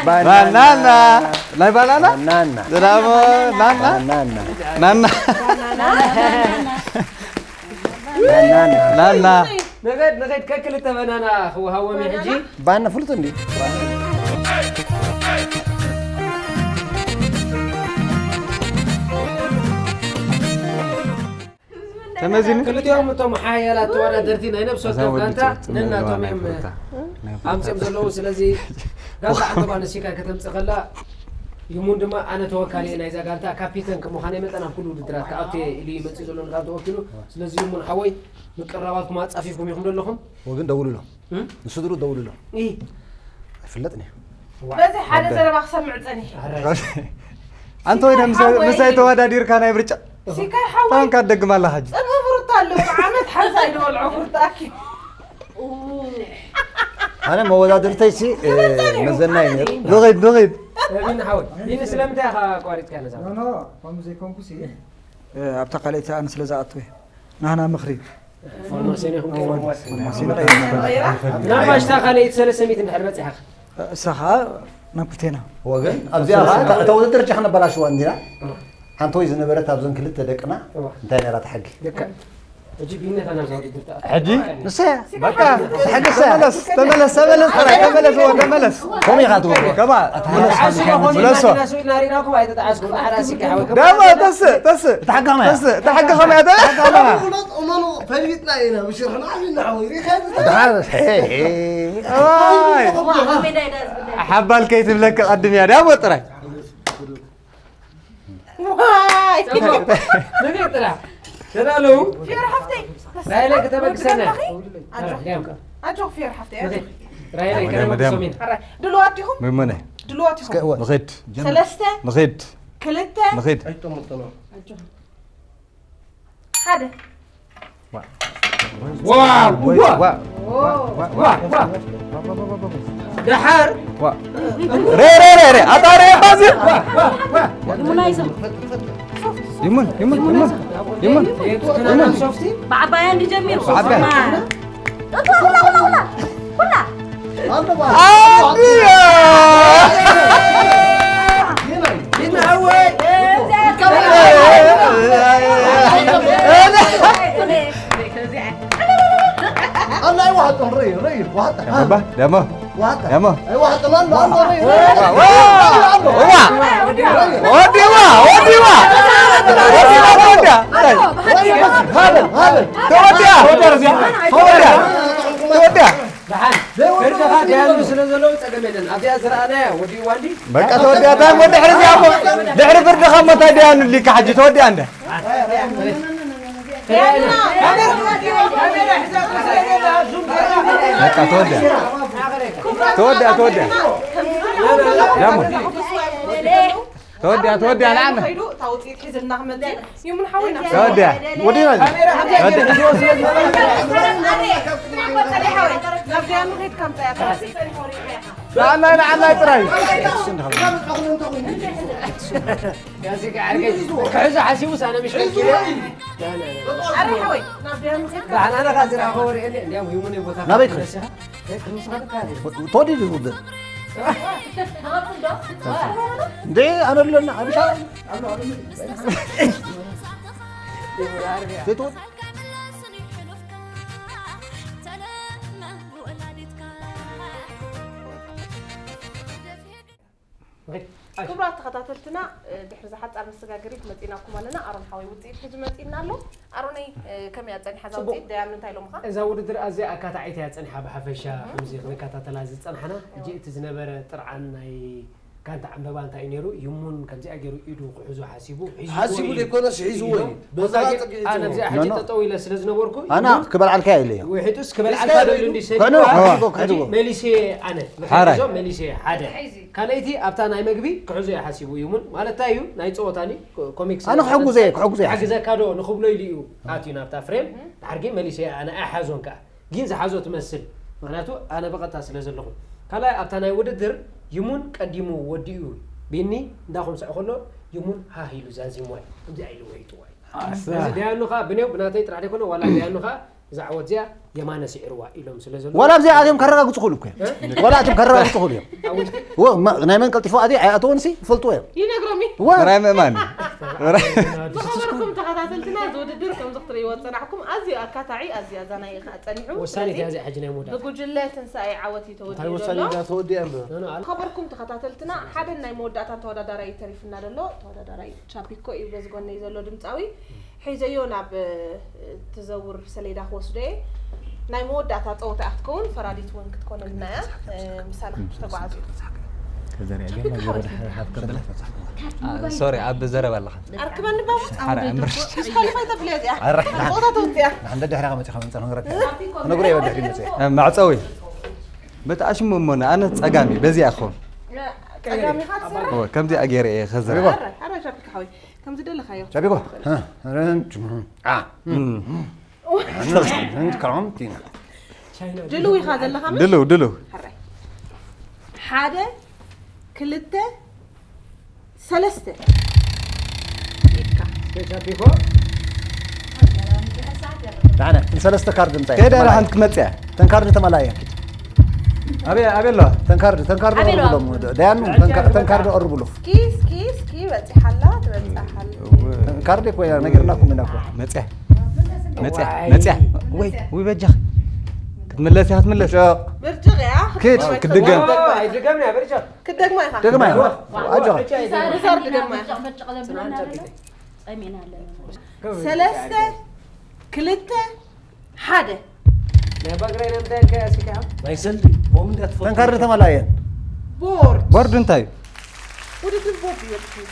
ባናና። ባናና። ናይ ባናና? ባናና። ዝዳሞ ናና? ባናና። ናና። ባናና። ናና። ናና። ንኸድ፣ ንኸድ፣ ከክልተ በናና ክወሃቦም እዩ ሕጂ። ባና ፍሉጥ እንዲ። ተመዚኑ? ክልቲኦም እቶም ሓያላት ተወዳደርቲ ናይ ነብሲ ወከፍ ጋንታ ነናቶም እዮም ኣምጺኦም ዘለዉ። ስለዚ ጋንታ ሓንቲ ጓል ኣንስተይቲ ከተምጽእ ከላ፣ ይሙን ድማ ኣነ ተወካሊ እየ ናይዛ ጋንታ፣ ካፒተን ከም ምዃነይ መጠን ኣብ ኩሉ ውድድራት ክኣቱ እየ ኢሉ እዩ መጺኡ ዘሎ ንጋንታ ወኪሉ። ስለዚ ይሙን ሓወይ ምቅርራባትኩም ኣጻፊፍኩም ኢኹም ዘለኹም። ወግን ደውሉሎም። እም? ንስድሩ ደውሉሎም። ኢ። ኣይፍለጥን እዩ። በዚ ሓደ ዘረባ ክሰምዕ ጸኒሐ። ኣንተ ወይ ደም ሓወይ። ምሳይ ተወዳዲርካ ናይ ብርጫ። ሲካይ ሓወይ። ታንካ ትደግም ኣላ ሕጂ። ጽቡቕ ፍሩታ ኣለዎ። ዓመት ሓንሳ ኢሉ በልዖ ፍሩታ ኣኪ። ኣነ መወዳድርተይ ሲ፣ እ፣ መዘና እዩ ነይሩ። ንኸይድ፣ ንኸይድ። ቢኒ ሓወይ፣ ቢኒ ስለምንታይ ኢኻ ኣቋሪጽካ ነዛ? ኖ፣ ኖ፣ ከምኡ ዘይኮንኩሲ፣ እ፣ ኣብታ ካልኣይቲ ኣነ ስለ ዝኣቱ እየ። ናህና ምኽሪ። ፎርማሲዮን ኢኹም ቀይሮም። ፎርማሲዮን ቀይሮም። ናብ ማሽታ ካልኣይቲ ሰለስተ ሚእቲ እንድሕር በጺሓ። እሳ ኸዓ ናብ ክልቴና። ወገን፣ ኣብዚኣ ኸዓ እታ፣ እታ ውድድር ጃ ኸነበላሽዋ እንዲና። ሓንቲ ወይ ዝነበረት ኣብዘን ክልተ ደቅና እዋ። እንታይ ነይራ እታ ሕጊ? ደቀ-፣ ሕጂ ቢኒ ኸዓ ናብዛ ውድድር ተኣ-፣ ሕጂ? ንሳ እያ። በቃ፣ ሕጂ ንሳ እያ። ተመለስ፣ ተመለስ፣ ተመለስ፣ ጥራይ፣ ተመለስ፣ እዎ፣ ተመለስ። ከምኡ ኢኻ ትብሎ። ከማ፣ ተመለስ። ሓንሲ ኾይኑ ምለሶ። ኢልና ስዊድና ሪናኩም ኣይተጣዓስኩም። ኣራሲ ከሓወ። ደማ፣ ተስእ፣ ተስእ። እታ ሕጊ ኸመይ እያ? ተስእ፣ እታ ሕጊ ኸመይ እያ? እታ ሕጊ ኸመይ እያ? እሞ፣ እሞ፣ ፈሊጥና ኢና፣ ብሽርሕና ዓቢና ሓወይ። ሪኻ ደሓር፣ ሄ፣ ሄ። ኣይ። ሓባል ከይትብለካ ቀድም እያ፣ ዳሞ ጥራይ። ዋይ። ንግር ጥራሕ። ተዳለዉ። ፊዮሪ ሓፍተይ። ራይለ ከተበግሰና። ኣጆኺ። ኣጆኺ ፊዮሪ ሓፍተይ፣ ኣጆኺ። ራይለ መደም፣ መደም። ከተበግሶም ኢና። ኣረ፣ ድልዋት ዲኹም? መመነ። ድልዋት ዲኹም? እስከ እወ። ንኺድ። ሰለስተ። ንኺድ። ክልተ። ንኺድ። ኣጆኺ። ሓደ። ዋ! ዋ! ዋ! ዋ! ዋ! ደሓር! ዋ! ሬ፣ ሬ፣ ሬ፣ ሬ! ኣታ ሬ ባዚ! ዋ! ዋ! ዋ! ሙናይዞ። ይሙን፣ ይሙን፣ ይሙን፣ ይሙን። ሶፍቲ? ብዓባያ እንዲ ጀሚሩ። ብዓባያ። ማ? እቶ፣ ሁላ፣ ሁላ፣ ሁላ! ሁላ! ኣድያ! ቢኒ ሓወይ! ኣላ ኣይዋሃጦን፣ ርእ፣ ርእ፣ ዋሃጣ። ደሞ፣ ደሞ። ዋሃጣ። ደሞ። ኣይዋሃጦን፣ ኣሎ፣ ኣሎ፣ ርእ፣ ርእ። ዋ፣ ዋ። ርእ፣ ኣሎ። ዋ። ወዲዋ፣ ወዲዋ። ተወዲኣ፣ ተወዲኣ፣ ተወዲኣ፣ ተወዲኣ። ደሓን፣ ፍርድኻ ደያኑ ስለ ዘለዉ ጸገም የለን። ኣብዚኣ ዝረኣናያ ወዲ ዋንዲ በቃ ተወዲኣ። እንታይ እሞ ድሕሪ እዚኣ እሞ፣ ድሕሪ ፍርድኻ እሞ እንታይ ደያኑ ኣሊካ ሕጂ? ተወዲኣ እንደ በቃ ተወዲኣ። ተወዲኣ፣ ተወዲኣ። ያሞ። ተወዲኣ፣ ተወዲኣ፣ ንዓና። ከይዱ እታ ውፅኢት ሒዝልና ክመፅእ እዩ። ይሙን ሓወይ ናብ ተወዲኣ። ወዲና። ተወዲኣ። ናብ ደያኑ ከይድካ ምፃ እያ። ንዓናይ፣ ንዓናይ ጥራይ። ያዚ ጋር ክሕዞ ሓሲቡስ ኣነ ምሽ ከልኪለ። ኣረ ሓወይ፣ ናብ ደያኑ ከይድካ። ባዕላና ካዝራ ኸወር የለ፣ እንዲያም ይሙን ቦታ ናበይ ትኸድ? ተወዲኡ ዝውድእ። እንዴ፣ ኣነ ኣለና፣ ኣብሻ። ዘይትወድ- ክቡራት ተኸታተልትና፣ እ፣ ድሕሪ ዝሓጻር መሰጋገሪት መጺናኩም ኣለና። ኣሮን ሓወይ ውጽኢት ሕጂ መጺእና ኣሎ። ኣሮነይ፣ እ፣ ከመይ እያ ጸኒሓ እዛ ጽቡቕ። ውጽኢት? ደያኑ እንታይ ኢሎምኻ? እዛ ውድድር ኣዝያ ኣካታዒት እያ ጸኒሓ ብሓፈሻ፣ እህ። ከምዚ ክንከታተላ ዝጸናሕና። ሕጂ እወ። እቲ ዝነበረ ጥርዓን ናይ ጋንታ ዕምበባ እንታይ እዩ ነይሩ? ይሙን ከምዚኣ ገይሩ ኢዱ ክሕዞ ሓሲቡ፣ ሒዝዎ ሓሲቡ እዩ። ዘይኮነስ ሒዝዎ እዩ። እዩ። በዛ በዛ ኣጸጊዑ ኣነ እዚኣ ሕጂ ኖ፣ ኖ። ጠጠው ኢለ ስለ ዝነበርኩ፣ ኣና ይሙን ክበልዓልካ ኢለ እየ። ውሒጡስ ክበልዓካ ሒዝካ ደልዩ እንዲ ሰዲድዋ፣ ከኖ፣ ከኖ፣ ሕጂ ከኖ። መሊሰ ኣነ፣ ኣነ። ሓራይ። ሕዞ መሊሰ ሓደ። ካልኣይቲ ኣብታ ናይ መግቢ ክሕዞ እየ ሓሲቡ ይሙን። ማለት እንታይ እዩ? ናይ ጸወታ ኒ-፣ ኮ-፣ ኮሚክስ ኣነ ክሕጉዘ እየ፣ ክሕጉዘ እየ። ክሕግዘካ ዶ ንኽብሎ ኢሉ እዩ ኣትዩ ናብታ ፍሬም። ድሓር ግን መሊሰ እየ ኣነ ኣይሓዞን ከኣ። ግን ዝሓዞ ትመስል። ምኽንያቱ ኣነ ብቐጥታ ስለ ዘለኹ። ካልኣይ ኣብታ ናይ ውድድር ይሙን ቀዲሙ ወዲኡ። ቢኒ እንዳኹምስዕ ከሎ ይሙን ሃህ ኢሉ ዛዚምዋ እዩ። ከምዚኣ ኢሉ ወሒጥዋ እዩ። ኣሳ። እዚ ደያኑ ኸኣ ብኔው ብናተይ ጥራሕ ዘይኮነ ዋላ ደያኑ ኸኣ እዛ ዓወት እዚኣ የማነ ስዒርዋ ኢሎም ስለ ዘለዉ። ዋላ ኣብዚኣ ኣትዮም ከረጋግጹ ክእሉ እኮ እዮም። እ? ዋላ ኣትዮም ከረጋግጹ ክእሉ እዮም። ኣብ ውሽጢ? ወ-፣ ማ-፣ ናይ መን ቀልጢፎ ኣትዩ ኣይኣተወንሲ ይፈልጥዎ እዮም። ይነግሮም እዩ። ወ-፣ ምራይ ምእማን እዩ። ዝኸበርኩም ተኸታተልትና፣ እዚ ውድድር ከምዚ ክትርእይዎ ዝጸናሕኩም ኣዝዩ ኣካታዒ፣ ኣዝዩ ኣዛናዪ ከኣ ጸኒሑ። ወሳኒት ስለዚ እያ እዚኣ ሕጂ ናይ መወዳእታ። ብጉጅለ ትንሳኤ ዓወት እዩ እንታይ ተወዲኡ ወሳኒ ዘሎ። እያ ተወዲኣ እምበር? ኖ፣ ኖ፣ ኣል- ዝኸበርኩም ተኸታተልትና፣ ሓደ ናይ መወዳእታ ተወዳዳራይ ተሪፍና ዘሎ፣ ተወዳዳራይ ቻፒኮ እዩ በዚ ጎነይ ዘሎ ድምጻዊ። ሒዘዮ ናብ፣ እ፣ ትዘውር ሰሌዳ ክወስዶ እየ። ናይ መወዳእታ ጸወታ እያ ክትከውን፣ ፈራዲት እውን ክትኮነልና እያ። እ፣ ምሳና ተጓዓዙ። ከዘርያ ቻፒኮ ገና ሓወይ። ሓፍ ከብላ። አ፣ ሶሪ፣ ኣብ ዘረባ ኣለኻ። ኣርክበኒ ባባ። ሓራ፣ እምበር። ዲስኳሊፋይ ተብልያ እዚኣ። ኣረ። ጸወታ ተውፅያ። ንሓን ደድሕሪኻ መፂኻ ምንፃ ንረካ። ክነግሮ እየ ደድሕሪ መፅእ። እ፣ መዕፀዊ። በቲ ኣሽሙ እሞ ኣነ ጸጋሚ፣ በዚኣ ክኸውን። ጸጋሚኻ ትሰርሕ? እወ፣ ከምዚኣ ገይረ እየ ከዝራ። ኣረ፣ ኣረ፣ ቻፒኮ ሓወይ። ከም ዝደለኻዮ። ቻፒኮ። እ፣ እ፣ እ፣ ዓ። እም። እ፣ እ፣ እ፣ እ፣ እ፣ ድልው ኢኻ ዘለኻ ምን? ድልው፣ ድልው። ሕራይ። ሓደ፣ ክልተ፣ ሰለስተ። ኢድካ። ቻፒኮ። ዳዕና፣ እተን ሰለስተ ካርድ እንታይ? ከይዳ ኢላ ሓንቲ ክመጽእ እያ። እተን ካርድ ተመላእየን። ኣበይ፣ ኣበይ ኣለዋ? እተን ካርድ፣ እተን ካርድ ኣበይ ኣለዋ? ኣቕርብሎም። ደያኑ፣ እተን ካ-፣ እተን ካርድ ኣቕርብሉ። እስኪ፣ እስኪ፣ እስኪ፣ በጺሓላ፣ ትበጽሓላ። እወ። እተን ካርድ እኮ እያ ነጊርናኩም ኢና እኮ። መጽያ። መጽያ፣ ዋይ። መጽያ። ወይ፣ ወይ፣ በጃኺ። ክትምለስ እያ፣ ክትምለስ። ብርጭቕ። ብርጭቕ እያ። ኪድ፣ ክትድገም። ክትድገም። ኣይድገምና፣ ብርጭቕ። ክትደግማ ኢኻ። ደግማ ኢኻ። ዋው። ኣጆኻ። ብርጭቕ ኣይድገምና። ብርጭቕ፣ ብርጭቕ ዘብለና ኣሎ። ጸሚእና ኣለና። ሰለስተ፣ ክልተ፣ ሓደ። ናይ ባግራይ ንምንታይ ኢልካ እያ ስኪዓ? ናይ ሰልዲ፣ ከምኡ እንዳትፈልጡ። ተንካርዲ ተመላእየን። ቦርድ። ቦርድ እንታይ እዩ? ውድድር ቦርድ እዩ።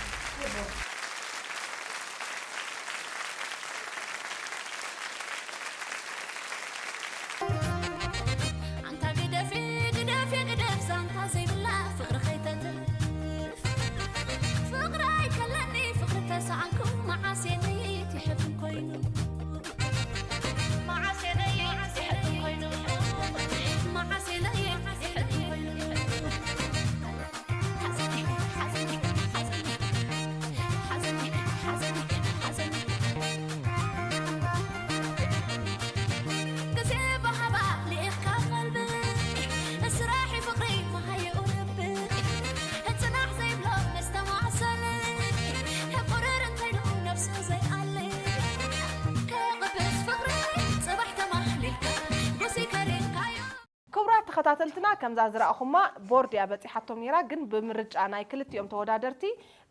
ኣንታ ግደፊ፣ ግደፊ፣ ግደፍ ዛንታ ዘይብላ ፍቕሪ ከይተትርፍ። ፍቕሪ ኣይከለኒ፣ ፍቕሪ ተሰኣንኩ፣ መዓስ የነይት ይሕብን ኮይኑ። ተኸታተልትና ከምዛ ዝረኣኹማ ቦርድ እያ በፂሓቶም ነይራ፣ ግን ብምርጫ ናይ ክልቲኦም ተወዳደርቲ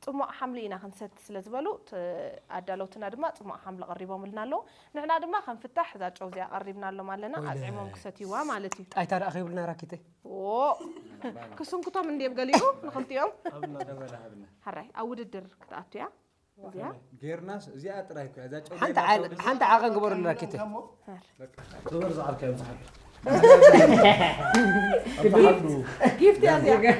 ፅሟቕ ሓምሊ ኢና ክንሰቲ ስለ ዝበሉ፣ ት-፣ ኣዳለውትና ድማ ፅሟቕ ሓምሊ ቀሪቦምልና ኣለዉ። ንሕና ድማ ከም ፍታሕ እዛ ጨው እዚኣ ቀሪብናሎም ኣለና፣ ወይለ። ኣጥዒሞም ክሰትይዋ ማለት እዩ። ጣይታ ደኣ ከይብልና ራኪተይ። ዎ፣ ክስንክቶም እንድዮም ገሊኡ ንኽልቲኦም። ሓራይ፣ ኣብ ውድድር ክትኣቱ እያ። እዚኣ ጌርናስ እዚኣ ጥራይ እኮ እያ። እዛ ጨው ሓንቲ ጌርና ዓል-፣ ተወድእ ሓንቲ ዓቐን ግበሩልና ኪተ። እሞ በቃ። ግበር ዝዓርካዮ ዝሓይር። ጊፍት እያ እዚኣ።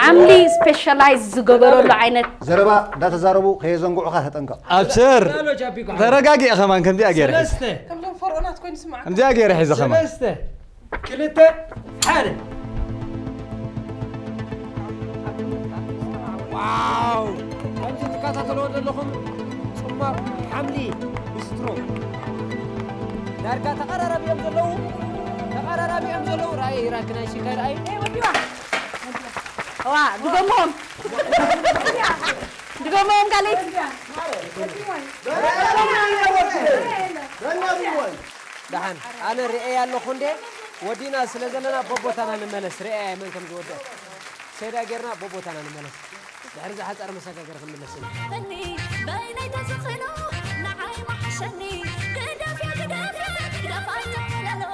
ሓምሊ ስፔሻላይዝ ዝገበረሉ ዓይነት። ዘረባ እንዳተዛረቡ ከየዘንግዑኻ ተጠንቀቕ። ኣብሽር። ዳሎ ጃፒ እኮ ተረጋጊ። ከማን ከምዚኣ ገይረ ሒዘ። ሰለስተ። ከምዞም ፈርዖናት ኮይኑ ስማዕ። ከምዚኣ ገይረ ሒዘ ከማን። ሰለስተ። ክልተ፣ ሓደ። ዋው! ከምዚ ትከታተልዎ ዘለኹም ጽማቕ ሓምሊ ቢስትሮ። ዳርጋ ተቐራራቢ እዮም ዘለዉ። ተቐራራቢ እዮም ዘለዉ። ራእይ፣ ራእይ፣ ክናይ ሽካይ ራእይ። ዋ፣ ድገምዎም። ድገምዎም ካልእ። ደሓን፣ ኣነ ርእየ ኣለኹ እንዴ፣ ወዲና ስለ ዘለና በቦታና ንመለስ። ርእየ መን ከም ዝወድእ ሰይዳ ጌርና በቦታና ንመለስ። ድሕሪ ዝሓፀረ መሰጋገሪ ክንምለስ ኢና። እኒ በይነይ ተዝኽእሎ ንዓይ ምሓሸኒ። ግደፍያ፣ ግደፍያ፣ ግደፋ ኣይትዕለሎ።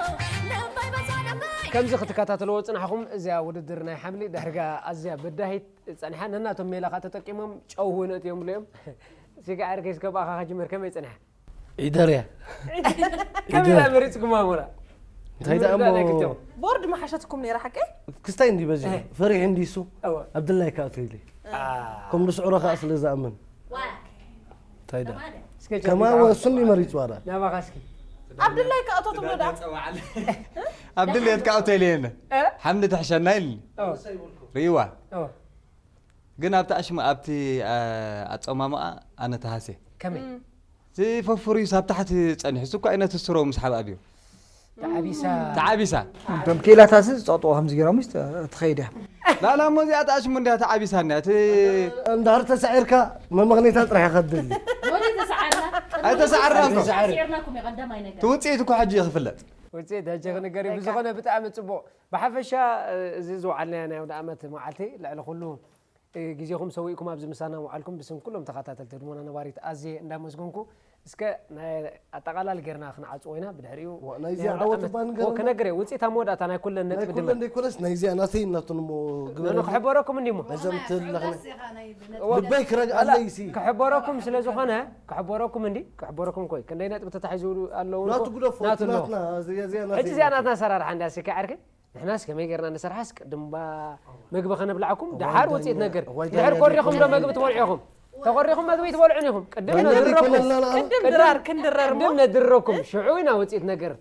ነባይ በዛ ነባይ። ከምዚ ክትከታተልዎ ዝፅናሕኹም እዚኣ ውድድር ናይ ሓምሊ ድሕርጋ ኣዝያ በዳሂት ጸኒሓ። ነናቶም ሜላ ኸኣ ተጠቂሞም ጨው እውን ኣእትዮም ብለዮም። ሲጋ ዕርከይ እስከ ብኣኻ ኸጅምር፣ ከመይ ጸኒሓ? ኢደርያ። ከመይ ኢደር። ደኣ መሪጽኩም ኣሞራ? እንታይ ደኣ እሞ? ናይ ክልቲኦም። ቦርድ መሓሸትኩም ነይራ ሓቀይ? ክስታይ እንዲ በዚ እህ። ፈሪሕ እንዲ እሱ። እወ። ኣብድላይ ከኣ ተይሊ። አ። ከም ንስዕሮ ከኣ ስለ ዝኣምን። እንታይ ደኣ? እስከ ከማን ጨው ወሱን ይመሪጽ ዋላ። ናባኻ እስኪ። ኣብድላይ ከኣ እቶ ትብሎ ደኣ? ኣብድላይ ከኣ ተይሊ የለ። እ? ሓምሊ ትሕሸና ኢልኒ። እወ። ርእይዋ። እወ። ግን ኣብቲ ኣሽማ-፣ ኣብቲ፣ ኣ-፣ ኣጸማምኣ ኣነ ተሃስየ። ከመይ? እም። እቲ ፈፉርዩስ ኣብ ታሕቲ ጸኒሑ፣ እሱ እኳ ኣይነትስሮ ምስ ሓብ ኣብዩ። ተዓቢሳ። ተዓቢሳ። እቶም ክኢላታሲ ዝጸቕጥዎ ከምዚ ገይሮምስ ተ-፣ ትኸይድ እያ። ላላ እሞ እዚኣ ተኣሽሙ እንድያ ተዓቢሳ እንድያ። እቲ እንድሕር ተሳዒርካ መመኽነይታ ጥራሕ ኢኻ ትደሊ። ወዲ ተሰዓርና። ኣይተሰዓርናን እኮ። ተሰዓር። ተሰዒርናኩም እዩ ቀዳማይ ነገር። እቲ ውጽኢት እኮ ሕጂ እዩ ክፍለጥ። ውጽኢት ሕጂ ክንገር እዩ። ብዝኾነ ብጣዕሚ ጽቡቕ። ብሓፈሻ፣ እዚ ዝወዓልናዮ ናይ ኣውደ ኣመት መዓልቲ ልዕሊ ኩሉ ግዜኹም ሰዊእኩም ኣብዚ ምሳና ምውዓልኩም ብስም ኩሎም ተኸታተልቲ ህድሞና ነባሪት ኣዝየ እንዳመስገንኩ፣ እስከ ናይ ኣጠቓላሊ ጌርና ክንዓጽዎ ኢና። ብድሕሪኡ ዋ፣ ናይዚኣ ናይ ዓወት ወረቐት እባ ንገረና። ወ-፣ ክነግር እየ። ውጽኢት ኣብ መወዳእታ ናይ ኩለን ናይ ነጥቢ ኩለን ድምር። ደይኮነስ ናይዚኣ ናተይ ናቱን እሞ ግበረኒ። ንኽሕበረኩም እንዲሞ። ነዞም ትለኽኒ። ወ-፣ ልበይ ክረግኣለይ ሲ። ክሕበረኩም ስለ ዝኾነ፣ ክሕበረኩም እንዲ፣ ክሕበረኩም ኮይ። ክንደይ ነጥቢ ተታሒዙ ኣለዉ ናቱ እኮ፣ ግደፎ፣ ናቱ ኣለዎ። ናትና፣ እዚኣ፣ እዚኣ ናተይ ሕጂ እዚኣ ናትና። ናትና ሰራርሓ እንድያ ሲካ ዓርከይ። ንሕናስ ከመይ ጌርና ንሰርሓስ? ቅድም ባ-፣ መግቢ ከነብልዓኩም፣ እዋይ ደሓር ዳኛ፣ ውጽኢት ነገር። እዋይ ድሕር ዳኛ ኮሪኹም ዶ ዘይኮነ። መግቢ ትበልዑ ኢኹም? ተኾሪኹም መግቢ ትበልዑን ኢኹም። ቅድም ዳኛ ነድረኩም። ዘይኮነና ንኣና። ቅድም ቅድም ድራር ክንድረር እሞ። ቅድም ነድረኩም። ሽዑ ኢና ውጽኢት ነገር።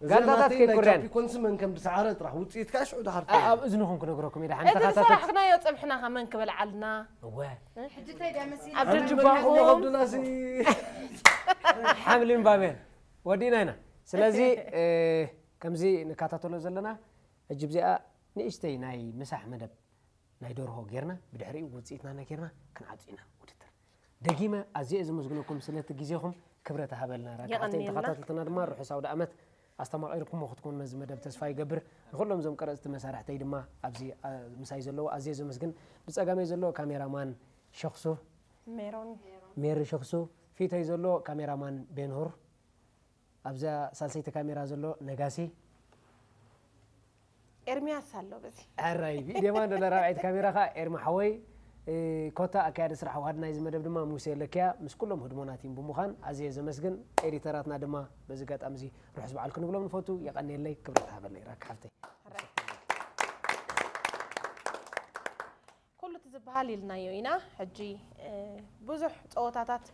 እዛ ጋንታታት ናተይ ናይ ከይኮርያን። ቻምፒኮንስ መን ከም ዝሰዓረ ጥራሕ ውጽኢት ከኣ ሽዑ ድሓር አ-፣ ኣብ እዝንኹም ክነግረኩም እየ። ደሓን እቲ ተኸታተልቲ። ዝሰራሕናዮ ጸብሕና ከ መን ክበልዓልና? እወ። ሕጂ እንታይ ድያ መሲላ? ኣብ ኣነ ጀጅባኹም። መን ይኸብዱና ሲ? ሓምሊን ባሜን። ወዲእና ኢና። ስለዚ፣ እ፣ ከምዚ ንከታተሎ ዘለና፣ ሕጂ ብዚኣ ንእሽተይ ናይ ምሳሕ መደብ ናይ ደርሆ ጌርና፣ ብድሕሪኡ ውጽኢትና ጌርና ክንዓጹ ኢና ውድድር። ደጊመ ኣዝየ እየ ዘመስግነኩም ስለቲ ግዜኹም። ክብረት ሃበልና። ራክዓተይ የቐንየልና። ተኸታተልትና ድማ ርሑስ ኣውደ ኣመት ኣስተማቒርኩሞ ክትኮኑ ነዚ መደብ ተስፋ ይገብር። ንኹሎም እዞም ቀረጽቲ መሳርሕተይ ድማ ኣብዚ፣ ኣ፣ ምሳይ ዘለዉ ኣዝየ ዘመስግን። ብጸጋመይ ዘሎ ካሜራማን ሸኽሱ፣ ሜሮን። ሜሪ ሸኽሱ፣ ፊተይ ዘሎ ካሜራማን ቤንሁር፣ ኣብዛ ሳልሰይቲ ካሜራ ዘሎ ነጋሲ። ኤርሚያስ ኣሎ በዚ። ሕራይ፣ ቪድዮማን ደለ ራብዐይቲ ካሜራ ኸኣ ኤርሚ ሓወይ፣ እ፣ ኮታ ኣካያዲ ስራሕ ዋሃድ ናይዚ መደብ ድማ ሙሴ ለኪያ ምስ ኩሎም ህድሞና ቲም ብምዃን ኣዝየ ዘመስግን። ኤዲተራትና ድማ በዚ ኣጋጣሚ እዚ ርሑስ በዓል ክንብሎም ንፈቱ። የቐንየለይ፣ ክብረት ሃበለይ ራኪ ሓፍተይ። ሕራይ። ኩሉ እቲ ዝበሃል ኢልናዮ ኢና። ሕጂ፣ እ፣ ብዙሕ ጸወታታት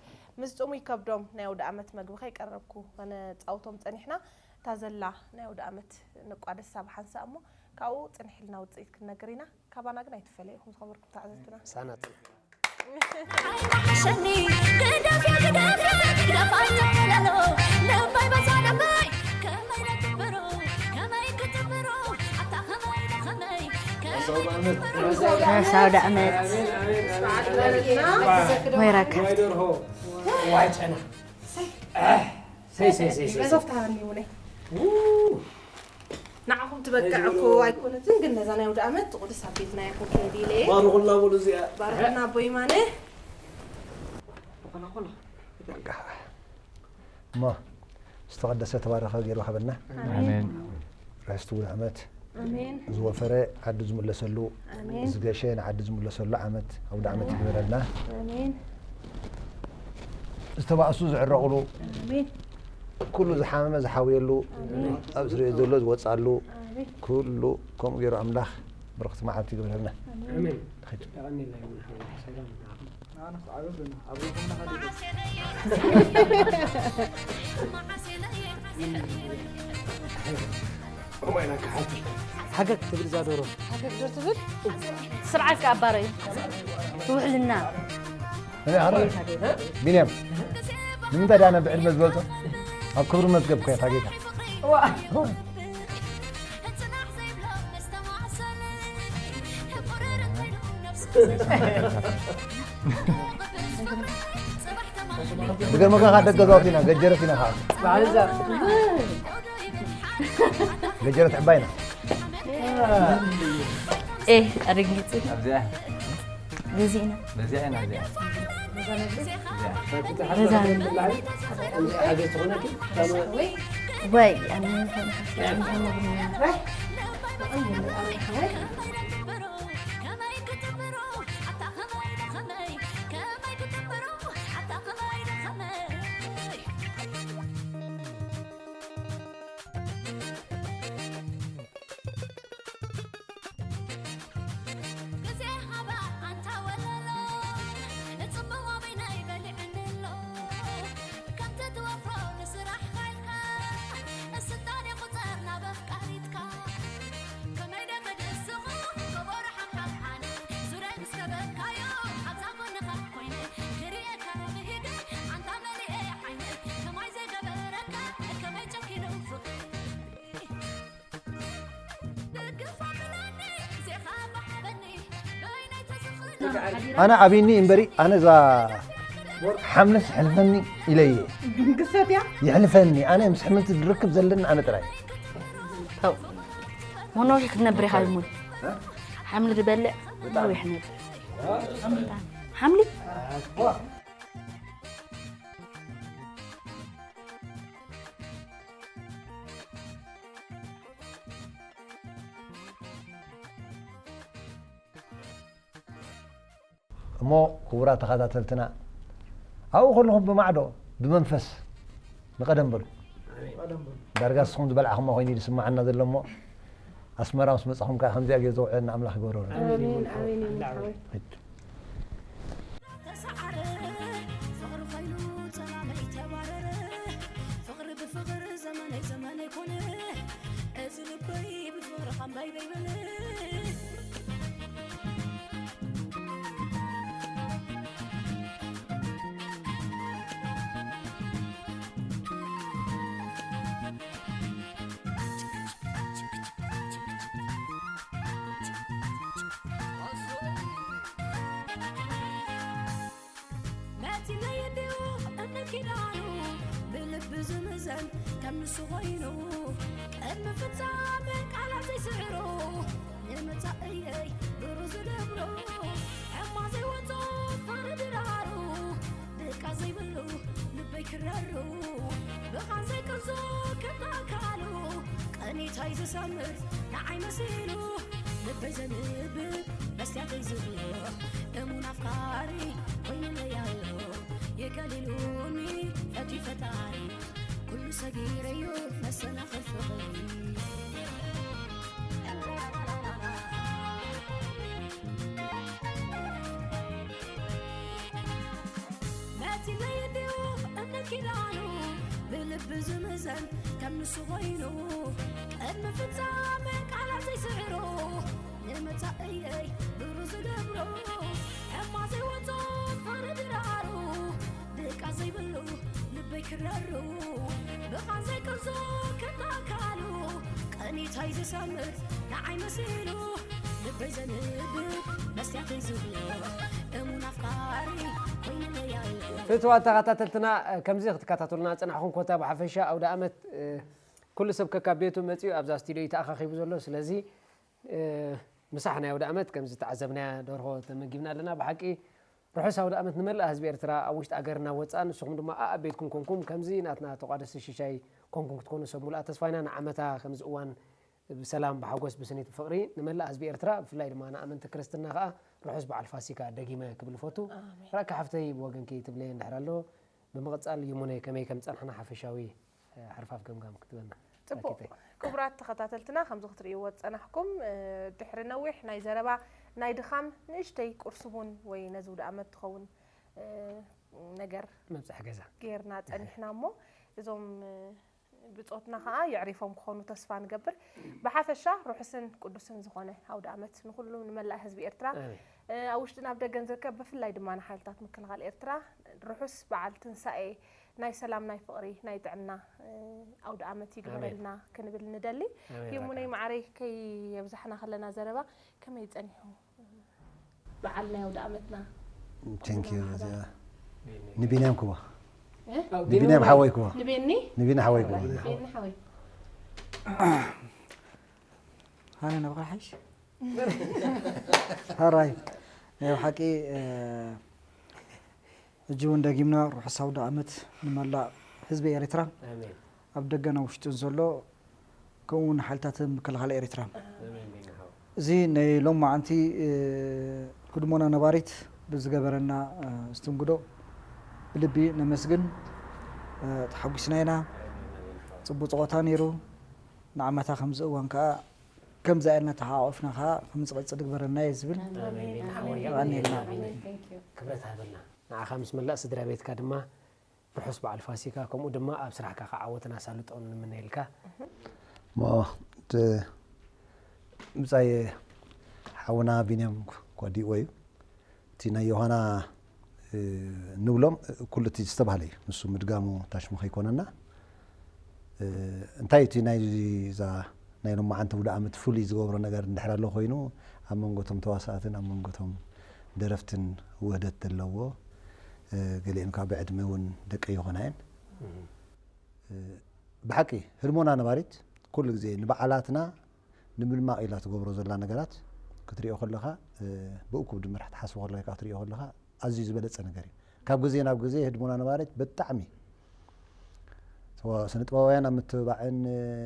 ምስ ጽሙይ ከብዶም ናይ ኣውደ ኣመት መግቢ ከይቀረብኩ ከነጻውቶም ጸኒሕና። እታ ዘላ ናይ ኣውደ ኣመት ንቋደሳ ብሓንሳእ እሞ ካብኡ ጽንሕ ኢልና ውጽኢት ክንነግር ኢና። ካባና ግን ኣይትፈለዩ ኢኹም ዝኸበርኩም ተዓዘብትና። ሳና ጽንሕ። ንዓይ ምሓሸኒ፣ ግደፍያ፣ ግደፍያ፣ ግደፋ ኣይትበለሎ። ነባይ በዛ ነባይ፣ ከመይ ነትብሮ፣ ከመይ ክትብሮ፣ ኣታ ከመይ ንኸመይ፣ ከመይ ርሑስ ኣውደ ዓመት። ወይራካ። ዋይ ደርሆ፣ ዋይ ጨና። ሰይ፣ ሰይ፣ ሰይ፣ ሰይ። ሶፍት ሃበኒ እውነይ። ው። ንዓኹም ትበቅዕ እኮ ኣይኮነትን፣ ግን ነዛ ናይ ኣውደ ኣመት ቁዱስ ኣብ ቤትና ይኹን ከይዲ ኢለ እየ። ባርኹልና በሉ እዚኣ። ባርኹልና ኣቦ ይማነ። እሞ ዝተቐደሰ ተባረኸ ገይሩ ሃበና። ኣሜን። ኣሜን። ርሕስቲ ውደ ዓመት ኣሜን። ዝወፈረ ዓዱ ዝምለሰሉ፣ ኣሜን። ዝገሸ ንዓዱ ዝምለሰሉ ዓመት፣ ኣውደ ዓመት ይግበረልና። ኣሜን። ዝተባእሱ ዝዕረቑሉ፣ ኣሜን። ኩሉ ዝሓመመ ዝሓውየሉ፣ ኣሜን። ኣብ ስርየት ዘሎ ዝወፅኣሉ፣ ኣሜን። ኩሉ ከምኡ ገይሩ ኣምላኽ ብርኽቲ መዓልቲ ይግበረልና። ኣሜን። ንኸይድ። የቐንየልና ይኹን ሓወይ፣ ሰላም ንዓኹም። ሓገግ ትብል እዛ ዶሮ። ሓገግ ዶ ትብል? ስርዓት ከኣ ኣባረዩ። ውሕልና። ቢንያም ንምንታይ ዳነ ብዕድመ ዝበልጾ ኣብ ክብሪ መዝገብ ኮያ ታጌታ ብገመካ ካብ ደገ ዛውት ኢና ገጀረት ኢና ከዓ ገጀረት ዕባይና ኤህ ኣረጊት ኣብዚኣ ገዚእና በዚኣ ኢና እዚኣ ገዛ ወይ ኣነ ኣብይኒ እምበሪ ኣነ እዛ ሓምልስ ሕልፈኒ ኢለ እየ ግሰት እያ ይሕልፈኒ ኣነ ምስ ሕምልቲ ዝርክብ ዘለኒ ኣነ ጥራይ ሞኖ ክትነብር ኢኻ ይሙን ሓምሊ ዝበልዕ ነዊሕ ነብር ሓምሊ እሞ ክቡራት ተኸታተልትና ኣብኡ ከለኹም ብማዕዶ ብመንፈስ ንቐደም በሉ ዳርጋ ንስኹም ዝበልዓኹሞ ኮይኑ እዩ ዝስምዓና ዘሎ እሞ ኣስመራ ምስ መጻኹም ከዓ ከምዚኣ ገይሩ ዘውዕለና ኣምላኽ ይገብረልና ኣሜን ኣሜን ኣሜን ሓወይ ተሰዓረ ፍቕሪ ኮይኑ ጸላመይ ተባረረ ፍቕሪ ብፍቕሪ ዘመነይ ዘመነይ ኮነ እዚ ልበይ ብፍቕሪ ካምባይ በይበለ ዝምዘን ከም ንሱ ኮይኑ ቅድሚ ፍጻመ ቃላት ዘይስዕሮ ንመጻእየይ ብሩ ዝደብሮ ዕማ ዘይወጾ ፍቕሪ ድራሩ ድቃ ዘይብሉ ልበይ ክረሩ ብኻን ዘይቅንዞ ከም ኣካሉ ቀኒታይ ዝሰምር ንዓይ መሲሉ ልበይ ዘንብብ መስትያተይ ዝብሎ እሙን ኣፍቃሪ ኮይኑለይ ኣሎ የጋሊሉኒ ፈትዩ ፈጣሪ ኩሉ ሰጊረዮ መሰናኽል ፍቕሪ መቲለይ እንዲዩ እምነት ኪዳኑ ብልቢ ዝምዘን ከም ንሱ ኮይኑ ቅድሚ ፍጻመ ቃላት ዘይስዕሮ ንመጻእየይ ብሩ ዝገብሮ ዕማ ዘይወጾ ፍቕሪ ድራሩ ድቃ ዘይብሉ ልበይ ክረሩ ብኻን ዘይቅንዞ ከም ኣካሉ ቀኒታይ ዝሰምር ንዓይ መሲሉ ልበይ ዘንብብ መስትያተይ ዝብሎ እሙን ኣፍቃሪ ኮይኑለይ ኣሎ ፍትዋት ተኸታተልትና ከምዚ ክትከታተሉና ዝጸናሕኩም ኮታ ብሓፈሻ ኣውደ ኣመት ኩሉ ሰብ ከካብ ቤቱ መጺኡ ኣብዛ ስቱዲዮ እዩ ተኣኻኺቡ ዘሎ። ስለዚ ምሳሕ ናይ ኣውደ ኣመት ከም ዝተዓዘብናያ ደርሆ ተመጊብና ኣለና። ብሓቂ ርሑስ ኣውደ ኣመት ንመላእ ህዝቢ ኤርትራ ኣብ ውሽጢ ኣገርና ወጻን። ንስኹም ድማ ኣኣብ ቤትኩም ኮንኩም ከምዚ ናትና ተቋደስቲ ሽሻይ ኮንኩም ክትኮኑ ሰብ ሙሉኣ ተስፋ ኢና። ንዓመታ ከምዚ እዋን ብሰላም ብሓጎስ ብስኒት ብፍቕሪ ንመላእ ህዝቢ ኤርትራ ብፍላይ ድማ ንኣመንቲ ክርስትና ከኣ ርሑስ በዓል ፋሲካ ደጊመ ክብል እፈቱ። ራካ ሓፍተይ ብወገንኪ ትብለየ እንድሕር ኣሎ ብምቕጻል ይሙነ ከመይ ከም ጸንሕና ሓፈሻዊ ሓርፋፍ ገምጋም ክትበና። ጽቡቕ። ክቡራት ተኸታተልትና ከምዚ ክትርእይዎ ዝጸናሕኩም ድሕሪ ነዊሕ ናይ ዘረባ ናይ ድኻም ንእሽተይ ቁርሲ ቡን ወይ ነዚ ውደ ኣመት ትኸውን ነገር መብጽሕ ገዛ ጌርና ጸኒሕና እሞ እዞም ብጾትና ከኣ የዕሪፎም ክኾኑ ተስፋ ንገብር። ብሓፈሻ ርሑስን ቅዱስን ዝኾነ ኣውደ ኣመት ንኹሉ ንመላእ ህዝቢ ኤርትራ ኣብ ውሽጥን ኣብ ደገን ዝርከብ ብፍላይ ድማ ንሓይልታት ምክልኻል ኤርትራ ርሑስ በዓል ትንሳኤ ናይ ሰላም ናይ ፍቕሪ ናይ ጥዕና ኣውደ ኣመት ይግበረልና ክንብል ንደሊ። ይሙነይ መዓረይ ከይ የብዛሕና ከለና ዘረባ ከመይ ጸኒሑ በዓል ናይ ኣውደ ኣመትና? Thank you እዚኣ ንቢንያም ክዋ ንቢንያም ሓወይ ክዋ ንቤኒ ንቢና ሓወይ ክዋ ንቤኒ ሓወይ ኣነ ነብኻ ሓይሽ ሕራይ ናይ ብሓቂ ሕጂ እውን ደጊምና ርሑስ ኣውደ ኣመት ንመላእ ህዝቢ ኤርትራ ኣብ ደገን ኣብ ውሽጥን ዘሎ ከምኡ እውን ሓይልታት ምክልኻል ኤርትራ እዚ ናይ ሎማዓንቲ ህድሞና ነባሪት ብዝገበረና እስትንግዶ ብልቢ ነመስግን። ተሓጒስና ኢና። ፅቡቅ ፀወታ ነይሩ። ንዓመታ ከምዚ እዋን ከዓ ከምዚ ኣልና ተሓቋቂፍና ከዓ ከምዝቐፅል ይግበረና እየ ዝብል። የቐንየልና። ክብረት ሃበልና። ንዓኻ ምስ መላእ ስድራ ቤትካ ድማ ርሑስ በዓል ፋሲካ ከምኡ ድማ ኣብ ስራሕካ ከዓ ዓወትን ኣሳልጦን ንምነየልካ። እሞ እቲ ብጻይ ሓውና ቢንያም ኮዲእዎ እዩ። እቲ ናይ ዮሃና ንብሎም ኩሉ እቲ ዝተባህለ እዩ። ንሱ ምድጋሙ ታሽሙ ከይኮነና እንታይ እቲ ናይ እዛ ናይ ሎማዓንቲ ውደ ኣመት ፍሉይ ዝገብሮ ነገር እንድሕር ኣሎ ኮይኑ ኣብ መንጎ እቶም ተዋሳእትን ኣብ መንጎ እቶም ደረፍትን ውህደት ዘለዎ ገሊአን ከዓ ብዕድመ እውን ደቂ ይኾና እየን። ብሓቂ ህድሞና ነባሪት ኩሉ ግዜ ንበዓላትና ንምድማቕ ኢላ ትገብሮ ዘላ ነገራት ክትሪኦ ከለኻ ብእኩብ ድምር ክትሓስቦ ከለኻ ክትሪኦ ከለኻ ኣዝዩ ዝበለፀ ነገር እዩ። ካብ ግዜ ናብ ግዜ ህድሞና ነባሪት ብጣዕሚ ስነ ጥበባውያን ኣብ ምትብባዕን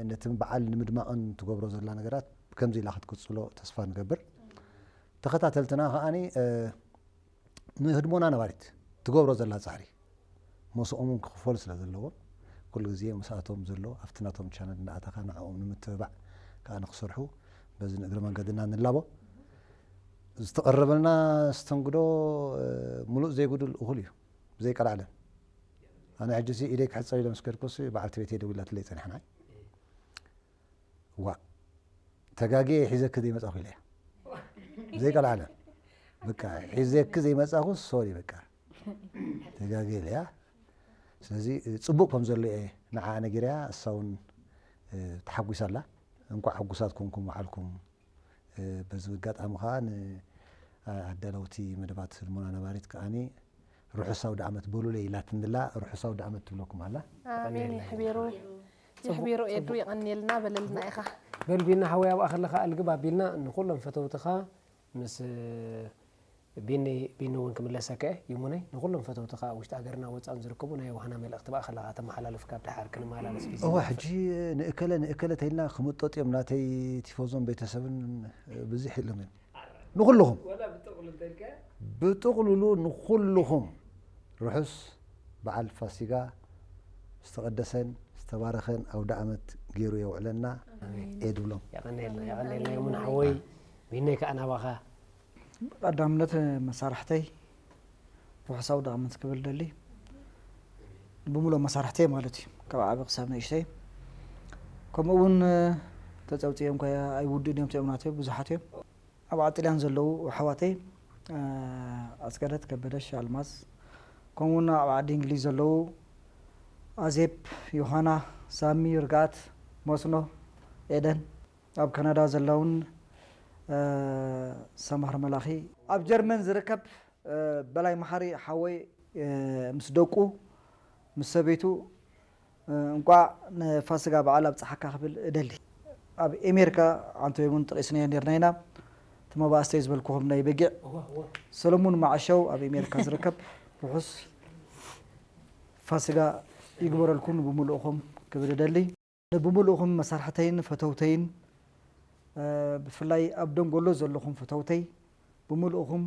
ነቲ በዓል ንምድማቕን ትገብሮ ዘላ ነገራት ከምዚ ኢላ ክትቅፅሎ ተስፋ ንገብር። ተኸታተልትና ከዓኒ ንህድሞና ነባሪት ትገብሮ ዘላ ፃዕሪ ሞስኦም እውን ክኽፈሉ ስለ ዘለዎም ኩሉ ግዜ ምስኣቶም ዘሎ ኣብቲ ናቶም ቻነል እንዳኣተኻ ንዕኦም ንምትብባዕ ከዓ ንክሰርሑ በዚ ንእግሪ መንገድና ንላቦ። ዝተቐረበልና መስተንግዶ ሙሉእ ዘይጉድል እኹል እዩ ብዘይቀልዓለም። ኣነ ሕጂ ኢደይ ክሕፀብ ኢለ ምስ ከድኩስ በዓልቲ ቤተይ ደዊላትለይ ፀኒሓ ንዓይ ዋእ ተጋግየ ሒዘኪ ዘይመፃኹ ኢለያ ብዘይቀልዓለም በቃ ሒዘኪ ዘይመፃኹ ሶሪ በቃ ተጋግየ ኢለያ። ስለዚ ፅቡቕ ከም ዘሎ እየ ንዓኣ ነጊረያ እሳ እውን ተሓጒሳ ኣላ። እንኳዕ ሕጉሳት ኮንኩም በዓልኩም። በዚ ኣጋጣሚ ከዓ ንኣዳለውቲ መደባት ህድሞና ነባሪት ከዓኒ ርሑስ ኣውደ ኣመት በሉለይ ኢላትኒ ኣላ። ርሑስ ኣውደ ኣመት ትብለኩም ኣላ። ኣሜን። ይሕቢሩ ይሕቢሩ ኤዱ የቐንየልና በለልና ኢኻ። በል ቢና ሓወይ ኣብኣ ከለኻ ኣልግብ ኣቢልና ንኹሎም ፈተውትኻ ምስ ቢኒ ቢኒ እውን ክምለሰካ እየ ይሙነይ ንኹሎም ፈተውትኻ ውሽጢ ሃገርና ወፃእን ዝርከቡ ናይ ዮሃና መልእኽቲ ብኣ ከለኻ ተመሓላልፍ ካብ ደሓር ክንመላለስ ግዜ እዋ ሕጂ ንእከለ ንእከለ ተይልና ክምጠጡ እዮም ናተይ ቲፎዞን ቤተሰብን ብዙሕ የሎም እዮም ንኹልኹም ብጥቕልሉ ንኹልኹም ርሑስ በዓል ፋሲጋ ዝተቐደሰን ዝተባረኸን ኣውደ ኣመት ገይሩ የውዕለና እየ ድብሎም። የቐንየልና የቐንየልና ይሙን ሓወይ ቢነይ ከዓ ናባኻ። ብቐዳምነት መሳርሕተይ ርሑስ ኣውደ ኣመት ክብል ደሊ ብሙሉእ መሳርሕተይ ማለት እዩ ካብ ዓቢ ክሳብ ንእሽተይ ከምኡ እውን ተፀውፅዮም ከ ኣይውድእን እዮም እቲኦም ናተይ ብዙሓት እዮም ኣብ ዓጥልያን ዘለዉ ኣሕዋተይ ኣስገደት ከበደሽ ኣልማዝ ከምኡ እውን ኣብ ዓዲ እንግሊዝ ዘለዉ ኣዜብ ዮሃና ሳሚ ርግኣት መስኖ ኤደን ኣብ ካናዳ ዘለውን ሰማር መላኺ ኣብ ጀርመን ዝርከብ በላይ መሓሪ ሓወይ ምስ ደቁ ምስ ሰበይቱ እንቋዕ ንፋሲጋ በዓል ኣብጽሓካ ክብል እደሊ። ኣብ ኤሜሪካ ኣንቶይ እውን ጠቒስናዮ ኔርና ኢና። እቲ መባእስተይ ዝበልኩኹም ናይ በጊዕ ሰለሙን መዓሸው ኣብ ኤሜሪካ ዝርከብ ርሑስ ፋሲጋ ይግበረልኩም ብሙሉእኹም ክብል እደሊ። ንብሙሉእኹም መሳርሕተይን ፈተውተይን፣ እ፣ ብፍላይ ኣብ ደንጎሎ ዘለኹም ፈተውተይ ብሙሉእኹም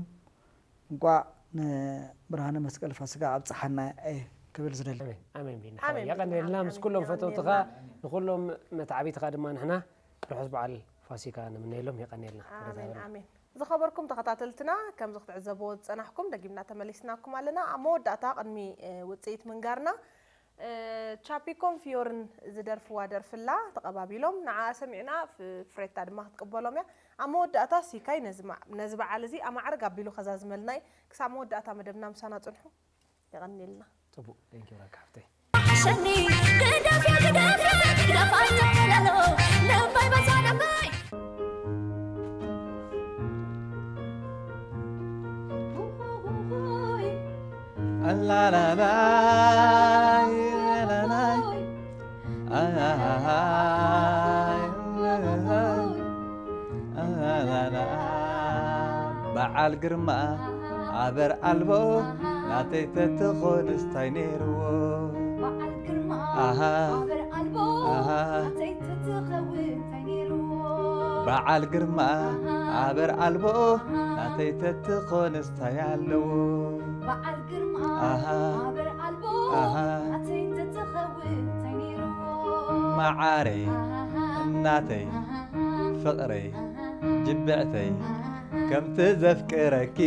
እንቋዕ ንብርሃነ መስቀል ፋሲጋ ኣብጽሓና እየ ክብል ዝደሊ። ኣሜን፣ ኣሜን ቢኒ ኣሜን ሓወይ። ቢኒ የቐንየልና ሓወይ፣ ምስ ኣሜን። ኩሎም ፈተውትኻ፣ የቐንየልና። ንኹሎም መትዓቢትኻ ድማ ንሕና ርሑስ በዓል ፋሲካ ንምነየሎም። የቐንየልና። ኣሜን፣ ኣሜን። ዝኸበርኩም ተኸታተልትና፣ ከምዚ ክትዕዘብዎ ዝጸናሕኩም፣ ደጊምና ተመሊስናኩም ኣለና። ኣብ መወዳእታ፣ ቅድሚ፣ እ፣ ውጽኢት ምንጋርና፣ እ፣ ቻፒኮን ፊዮርን ዝደርፍዋ ደርፍላ ተቐባቢሎም፣ ንዓኣ ሰሚዕና፣ ፍ-፣ ፍሬታ ድማ ክትቅበሎም እያ። ኣብ መወዳእታ፣ ሲካይ ነዚ ማ-፣ ነዚ በዓል እዚ ኣማዕርግ ኣቢሉ ከዛዝመልና እዩ። ክሳብ መወዳእታ መደብና ምሳና ጽንሑ። የቐንየልና። ጽቡቕ፣ thank you ራካ ሓፍተይ። ሸኒ፣ ግደፍያ፣ ግደፍያ፣ ግደፋ፣ ተለሎ፣ ነባይ በዛ፣ ነባይ። ኣላላላይ፣ ላላላይ። ኣሃሃሃይ፣ ኣሃሃሃይ። በዓል ግርማ ኣበር ኣልቦ ናተይ ተትኾንስ ታይ ነይርዎ? በዓል ግርማ ኣሃ። ኣበር ኣልቦ ኣሃ። ናተይ ተትኸውን ታይ ነይርዎ? በዓል ግርማ ኣሃ። ኣበር ኣልቦ ኣሃ። ናተይ ተትኾንስ ታይ ኣለዎ? በዓል ግርማ ኣሃ። ኣበር ኣልቦ ኣሃ። ናተይ ተትኸውን ታይ ነይርዎ? መዓረይ ኣሃ። እናተይ ኣሃ። ፍቕረይ ጅብዕተይ ከምቲ ዘፍቅረኪ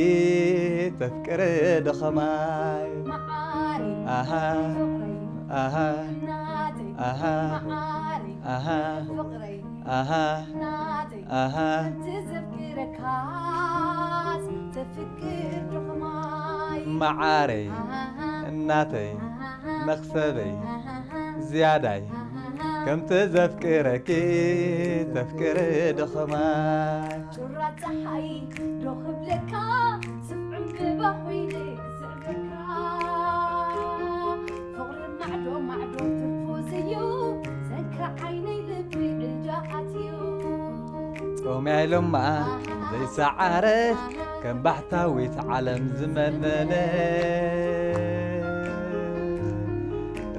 ተፍቅሪ ድኸማይ። መዓረይ ኣሃ ፍቕረይ ኣሃ እናተይ ኣሃ መዓረይ ኣሃ ፍቕረይ ኣሃ እናተይ ኣሃ ከምቲ ዘፍቅረካስ ተፍቅር ድኸማይ። መዓረይ ኣሃ እናተይ ኣሃ መኽሰበይ ኣሃ ዝያዳይ ከምቲ ዘፍቅረኪ ተፍቅሪ ድኸማይ። ጩራ ጸሓይ ዶ ክብለካ ስፍ ዕምበባ ኮይነ ክስዕበካ ፍቕሪ ማዕዶ ማዕዶ ትርፉ ዝዩ ዘንካ ዓይነይ ልቢ ዕጃ ኣትዩ። ጾምያ ኢሎማ ዘይሰዓረት ከም ባሕታዊት ዓለም ዝመነነ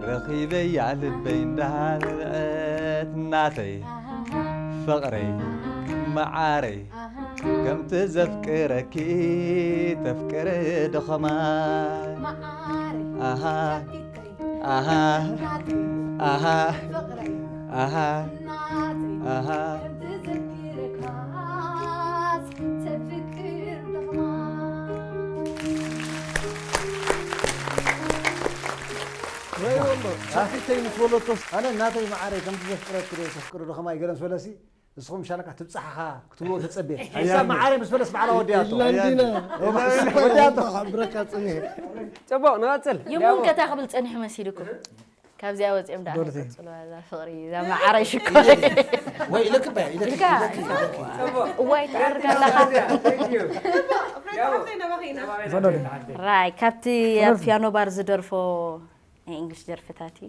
ረኺበያ ልበይ እንዳበልዐት እናተይ ፍቕረይ መዓረይ ከምቲ ዘፍቅረኪ ተፍቅሪ ድኸማይ። መዓረይ ኣሃ ሻቂተይ ኣሃ እናተይ ኣሃ ፍቕረይ ኣሃ እናተይ ኣሃ ከምቲ ዘፍቅረካስ ተፍቅር ድኸማይ። ረእይዎ እምበር፣ ሻቂተይ ምስ በለቶስ ኣነ እናተይ መዓረይ ከምቲ ዘፍቅረኪ ዶ ተፍቅሪ ድኸማይ ገለ ምስ በለሲ ንስኹም ሻለቃ ትብጻሕኻ ክትብልዎ ተጸብየ። ሓሳብ መዓረ ምስ በለስ ባዕላ ወዲያቶ። ኢላ እንዲና። ወዲያቶ። ክሕብረካ ጽኒሐ። ጽቡቕ፣ ንቐጽል። ይሙን ከታ ክብል ጸኒሑ መሲልኩም። ካብዚኣ ወጺኦም ደኣ ዶርዜ። ክቕጽሉ እዛ ፍቕሪ፣ እዛ መዓረ ሽኮር። ወይ ኢለክ በያ፣ ኢለክ፣ ኢልካ። ኢለክ፣ ኢለክ። እዋይ፣ ትዓርግ ኣለኻ። ፈቐዶልኝ። ራይ፣ ካብቲ ኣብ ፒያኖ ባር ዝደርፎ ናይ እንግሊሽ ደርፍታት እዩ።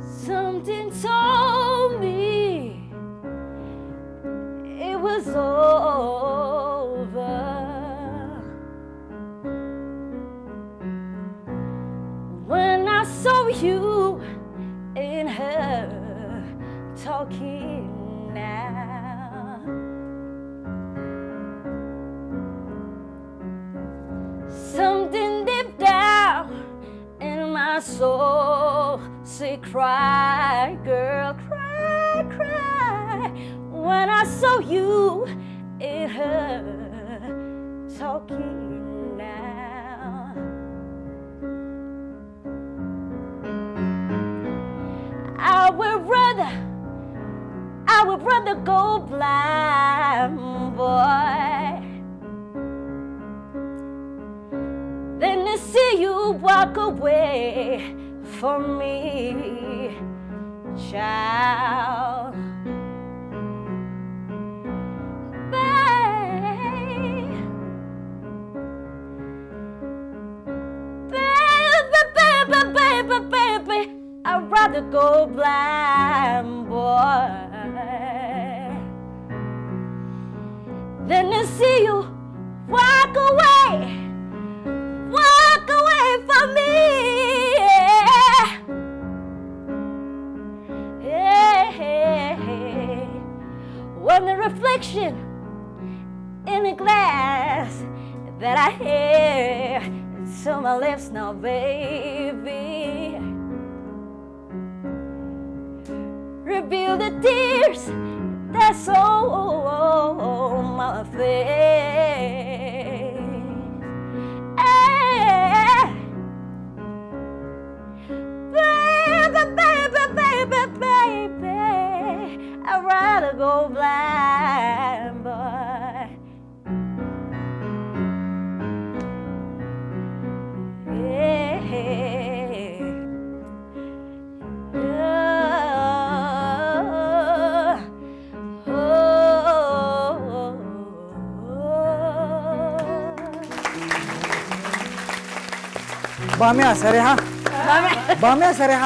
Something told me it was over when I saw you and her talking now. Something deep down in my soul say, cry, girl, cry, cry. When I saw you and her talking now. Would rather, I would rather go blind, boy, than to see you walk away from me, child. Babe, baby, baby, baby, baby, I'd rather go blind, boy, than to see you walk away, walk away from me. Yeah. Yeah. When the reflection in the glass that I have to my lips now, baby, reveal the tears that's on my face. Yeah. Baby, baby, baby, baby, I'd rather go blind, boy. Yeah. Oh, oh, oh, oh. ባምያ ሰሪሓ ባምያ ሰሪሓ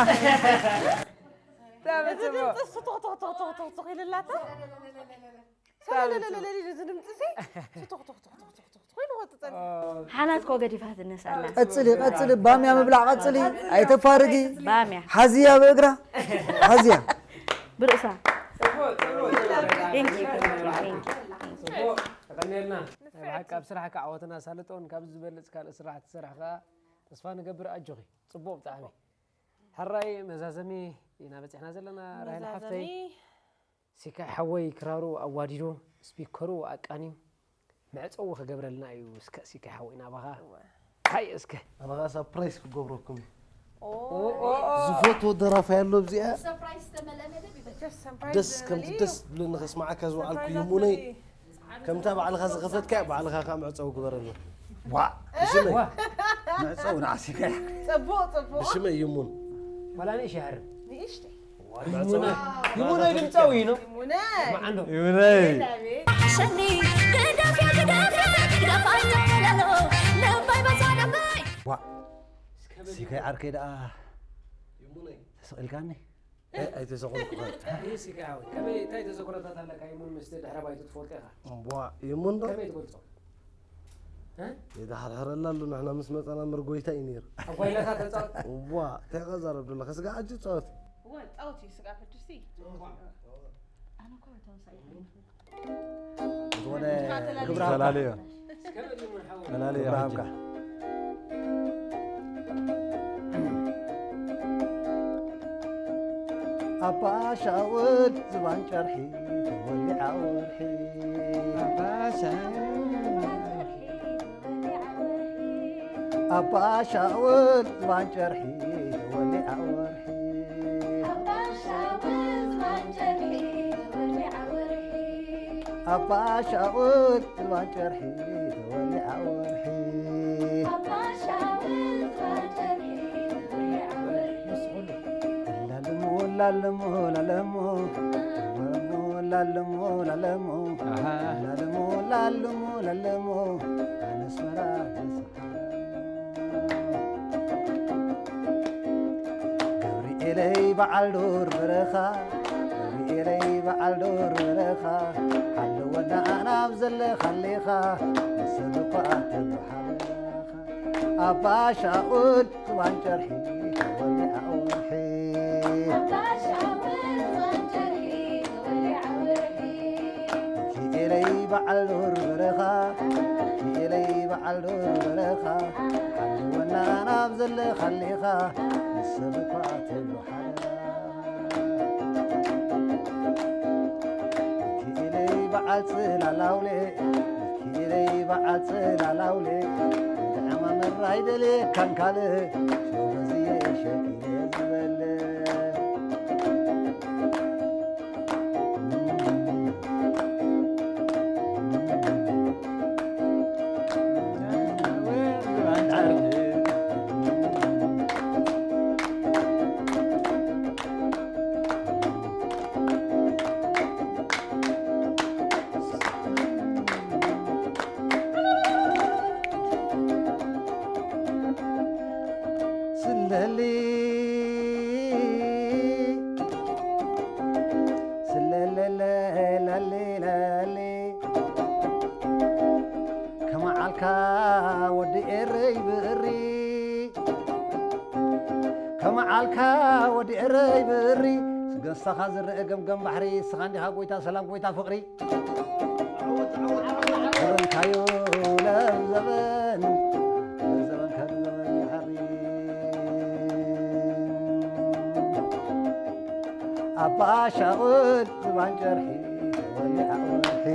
እዚ ድምፂ እሱ ቶኽ ቶኽ ቶኽ ቶኽ ቶኽ ቶኽ ኢልላታ። ሰለለለለለ፣ እዚ ድምፂ እዚ ቶኽ ቶኽ ቶኽ ቶኽ ቶኽ ቶኽ ቶኽ ኢሉ ወጥፀን። ሓናት ኮ ገዲፋ ትነሳላ ቀፅሊ ቀፅሊ ባምያ ምብላዕ ቀፅሊ ኣይተፋርጊ ባምያ ሓዝያ ብእግራ ሓዝያ ብርእሳ ጽቡቅ ጽቡቅ Thank you, thank you, thank you, thank you. ጽቡቅ ተቀኒልና። ናይ ብሓቂ ኣብ ስራሕካ ዓወትን ኣሳልጦን፣ ካብዚ ዝበልጽ ካልእ ስራሕ ትሰርሕ ከኣ ተስፋ ንገብር። ኣጆኺ። ጽቡቅ ብጣዕሚ። ሕራይ መዛዘሚ ኢና በጺሕና ዘለና። ራሄል ሓፍተይ፣ መዛዘሚ ሲካይ ሓወይ ክራሩ ኣዋዲዱ፣ ስፒከሩ ኣቃንዩ፣ መዕጸዊ ክገብረልና እዩ። እስከ ሲካይ ሓወይ ናባኻ። እወ። ሃይ እስከ። ኣነ ከዓ ሳፕራይዝ ክገብረኩም እዩ ኦ፣ ዝፈትዎ ደራፋይ ኣሎ ኣብዚኣ ጀስ ሰፕራይዝ ደስ ከምዚ በሊ። ደስ ዝብለኒ ከስማዓካ ዝወዓልኩ ይሙነይ ከምታ ባዕልኻ ዝኸፈትካ ባዕልኻ ከዓ መዕፀዊ ግበረሉ ዋ ሽመይ መዕፀው ንዓሲካ ጽቡቅ ጽቡቅ ብሽመይ ይሙን ዋላ ንእሽ ይሃርም። ንእሽተይ ይሙነ ድምፃዊ እዩ ነው። ይሙነ መዓንዶ። ይብለይ ዳዊት ሸኒ ግደፍ ግደፍ ግደፍ ኣይተለሎ ነባይ በዛ ነባይ ዋ ሲካይ ዓርከይ ደኣ ተስቕ ኢልካኒ ኣይተሰቑልኩኸ ይህ ሲካይ ሓወይ፣ ከመይ፣ እንታይ ተዘክሮታት ኣለካ? ይሙን ምስቲ ድሕረ ባይቱ ትፈልጦ ኢኻ። እምቧ ይሙን ዶ ከመይ ትገልጾ? እ? ይተሓርሕረላ ኣሎ ንሕና ምስ መፃና መርጎይታ እዩ ነይሩ ኣብ ጓይላታት ተጻወት። እዋ እንታይ ቀዛረብ ደለካ ስጋ ሕጂ ፃወት ወ ጣውቲ ስጋ ፍድሲ ዝኾነ ክብራ ተላለዮ ከመይ ይሙን ሓወይ? ተላለዮ ክብራ ሕጂ ሃብካ ኣባ ሻውል ዝባን ጨርሒ ተወሊዓ ወርሒ ኣባ ሻውል ዝባን ጨርሒ ተወሊዓ ወርሒ ኣባ ሻውል ዝባን ጨርሒ ተወሊዓ ወርሒ ላለሙ ላለሙ ላለሙ ላለሙ ላለሙ ላለሙ ላለሙ ላለሙ ላለሙ ኣነስመራ ገብርኤለይ በዓል ዱር በረኻ ገብርኤለይ በዓል ዱር በረኻ ሓለወና ናብ ዘለኻሌኻ ንሰብ እኳ ተብሓለኻ ኣባ ሻውል ዝባን ጨርሒ ተወሊዓ ወርሒ ኪኤለይ በዓል ዱር በረኻ ኪኤለይ በዓል ዱር በረኻ ሓልወና ናብ ዘለኻሌኻ ንሰብ እኳ ትብሉ ሓደራ ኪኤለይ በዓል ጽላላውሌ ኪኤለይ በዓል ጽላላውሌ ንጥዕማ ምራይ ደልየካን ካልእ ሸው በዝየ ሸኪለ ዝበልዕ ከመዓልካ ወዲ ኤረይ ብእሪ፣ ከመዓልካ ወዲ ኤረይ ብእሪ፣ ገሳኻ ዝረአ ገምገም ባሕሪ፣ ንስኻ እንዲኻ ጎይታ ሰላም፣ ጎይታ ፍቕሪ። ዘበንካዮ ለዘበን፣ ለዘበንካ ዘበን ይሓሪ። ኣባ ሻውል ዝባን ጨርሒ ተወሊዓ ወርሒ።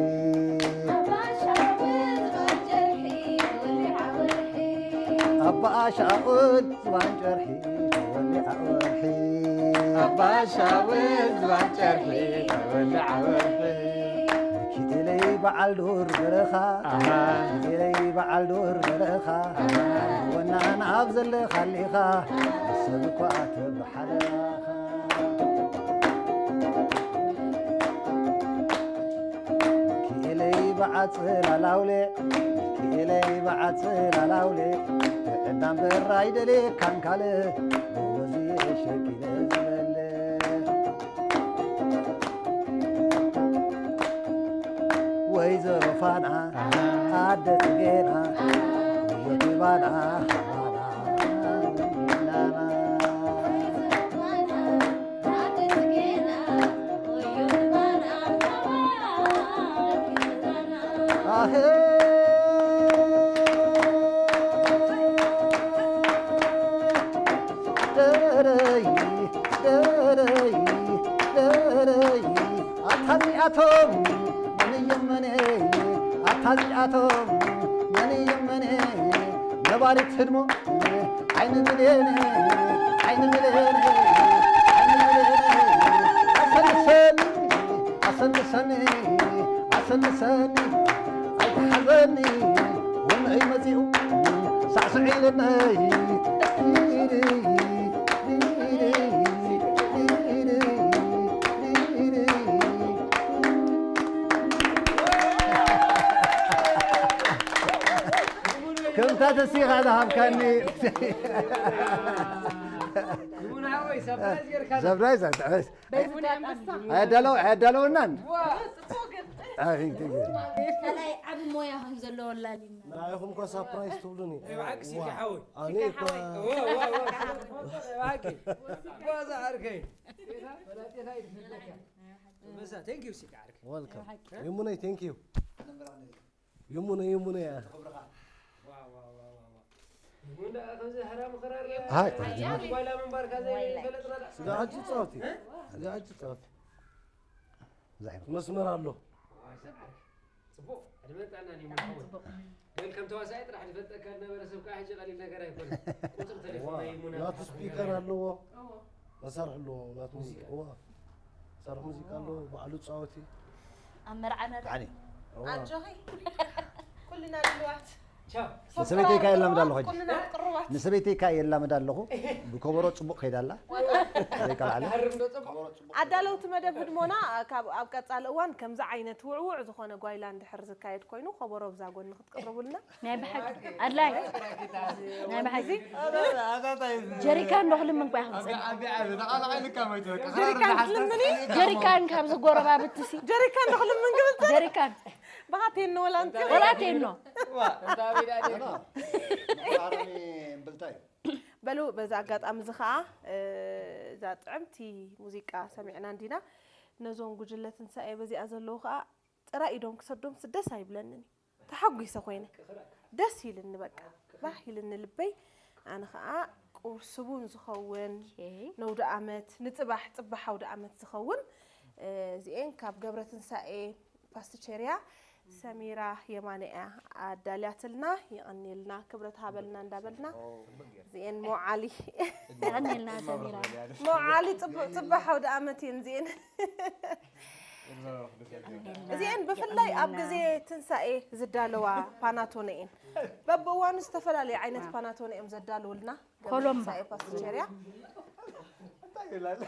ኣባ ሻውል ዝባን ጨርሒ ተወሊዓ ወርሒ። ኣባ ሻውል ዝባን ጨርሒ ተወሊዓ ወርሒ። ኣባ ሻውል ዝባን ጨርሒ ተወሊዓ ወርሒ። ሚኪኤለይ በዓል ዱር በረኻ፣ ኣሃ። ሚኪኤለይ በዓል ዱር በረኻ፣ ኣሃ። ወናን ኣብ ዘለኻሊኻ፣ ሰብ እኳ ተብሓለኻ። ሚኪኤለይ በዓል ጽላል ኣውሊዕ፣ ሚኪኤለይ በዓል ጽላል ኣውሊዕ፣ ብዕዳም ብራ ኣይደልየካን ካልእ፣ ብወዚ ሸኪለ ዝበልዕ። ወይዘሮ ፋና፣ ኣሃ። ኣደ ጽጌና፣ ወዮ ትባና፣ ሃባና፣ ናና። ኣሄ። ደረይ፣ ደረይ፣ ደረይ። ኣታ እዚኣቶም መን እዮም መን? ኣታ እዚኣቶም መን እዮም መን? ነባሪት ህድሞ ዓይኒ ብሌን፣ ዓይኒ ብሌን፣ ዓይኒ ብሌን። ኣሰንሰኒ፣ ኣሰንሰኒ፣ ኣሰንሰኒ፣ ኣይትሓዘኒ፣ ወንዒ መጺኡ ሳዕስዕ ኢለኒ። ከምታ ተሲኻ ዝሃብካኒ። ይሙን ሓወይ፣ ሰርፕራይዝ ጌርካ። ሰርፕራይዝ፣ ሰርፕራይዝ። በዚ ኣጋጣሚ ኣያዳለው-፣ ኣያዳለወናን? ዋ! ጽቡቕ ግን። ኣይ፣ ቴንክ ዩ። ካልኣይ ዓቢ ሞያ ከም ዘለዎ ኣላሊና። ንዓኹም እኮ ሰርፕራይዝ ትብሉኒ። ናይ ብሓቂ ሲካ ዋ። ሓወይ። ኣነ ሲካ እኮ ሓወይ። ዋ፣ ዋ፣ ዋ። ናይ ብሓቂ። ዋ፣ ዝዓርከይ። ፈላጤታ ይትፈልጠካ። በዛ፣ ቴንክ ዩ ሲካ ዓርከይ። ዌልካም። ናይ ብሓቂ። ይሙነይ፣ ቴንክ ዩ። ይሙነ፣ ይሙነ እያ። ዋ፣ ዋ፣ ዋ፣ ዋ፣ ዋ። ይሙነ ከምዚ ህራም ክራር ሃይ። ጓይላ ምንባርካ ዘይፈለጥና ዳ። ስጋ ሕጂ ጻወቲ። እ? ስጋ ሕጂ ጻወቲ። ዛይሮ። መስመር ኣሎ። ዋይ፣ ሰብ ዓርኪ። ጽቡቕ። ዕድመን ጥዕናን ይሙን ሓወይ። ጽቡቕ። ግን ከም ተዋሳኢ ጥራሕ ዝፈልጠካ ዝነበረ ሰብ ከኣ ሕጂ ቀሊል ነገር ኣይኮነን። ቁጽሪ ተሌፎን ዋ፣ ናይ ይሙና ናቱ ስፒከር ኣለዎ። እዎ። መሳርሒ ኣለዎ፣ ናቱ ሙዚቃ። ሙዚቃ። እዋ። መሳርሒ ሙዚቃ ኣለዎ፣ ባዕሉ ጻወቲ። ኣብ መርዓና ዶ? ዳኒ። እዋ። ኣጆኺ። ኩልና ድልዋት። ቻው። ንሰበይተይ ከኣ የላምዳ ኣለኹ ሕጂ። ኩልና ቅሩባት። ንሰበይተይ ከኣ የላምዳ ኣለኹ። ብከበሮ ጽቡቕ ከይዳ ኣላ። ዋላ። ዘይቀልዓለ። ሃርም ዶ ጽቡቕ? ኣዳለውቲ መደብ ህድሞና ካብ፣ ኣብ ቀጻሊ እዋን ከምዚ ዓይነት ውዕዉዕ ዝኾነ ጓይላ እንድሕር ዝካየድ ኮይኑ፣ ከበሮ ብዛ ጎኒ ክትቅርቡልና። ናይ ብሓቂ ኣድላይ። ናይ ብሓቂ። ጀሪካን ዶ ክልምን እኳ ኢኻ ትጸንሕ። ጀሪካን ትልምኒ? ጀሪካን ካብ ዘጎረባብቲ ሲ። ጀሪካን ዶ ክልምን ክብል? ጀሪካን። ብኻ ቴኖ ወላ እንተ ወላ ቴኖ። ዋ፣ እንታ ቤዳ ዴ። መቃረኒ እምብልታ እዩ። በሉ፣ በዚ ኣጋጣሚ እዚ ኸኣ፣ እ፣ እዛ ጥዕምቲ ሙዚቃ ሰሚዕና እንዲና። ነዞም ጉጅለ ትንሳኤ በዚኣ ዘለዉ ኸኣ ጥራይ ኢዶም ክሰዶምስ ደስ ኣይብለንን እዩ። ተሓጒሰ ኮይነ። ደስ ኢልኒ በቃ። ባህ ኢልኒ ልበይ። ኣነ ኸኣ ቁርሲ ቡን ዝኸውን፣ ኦኬ። ነውዲ ኣመት፣ ንጽባሕ፣ ጽባሕ ኣውዲ ኣመት ዝኸውን፣ እ፣ እዚኤን ካብ ገብረ ትንሳኤ ፓስቲቸርያ ሰሚራ የማነ እያ ኣዳልያትልና። የቐንየልና፣ ክብረት ሃበልና እንዳበልና። እዚኤን ሞዓሊ። የቐንየልና ሰሚራ። ሞዓሊ ጽቡቕ፣ ጽባሕ ኣውደ ኣመት እየን እዚኤን። እዚኤን ብፍላይ ኣብ ግዜ ትንሳኤ ዝዳለዋ ፓናቶነ እየን። በብእዋኑ ዝተፈላለዩ ዓይነት ፓናቶነ እዮም ዘዳልውልና። ኮሎምባ። ትንሳኤ ፓስቲቸርያ። እንታይ ይላል?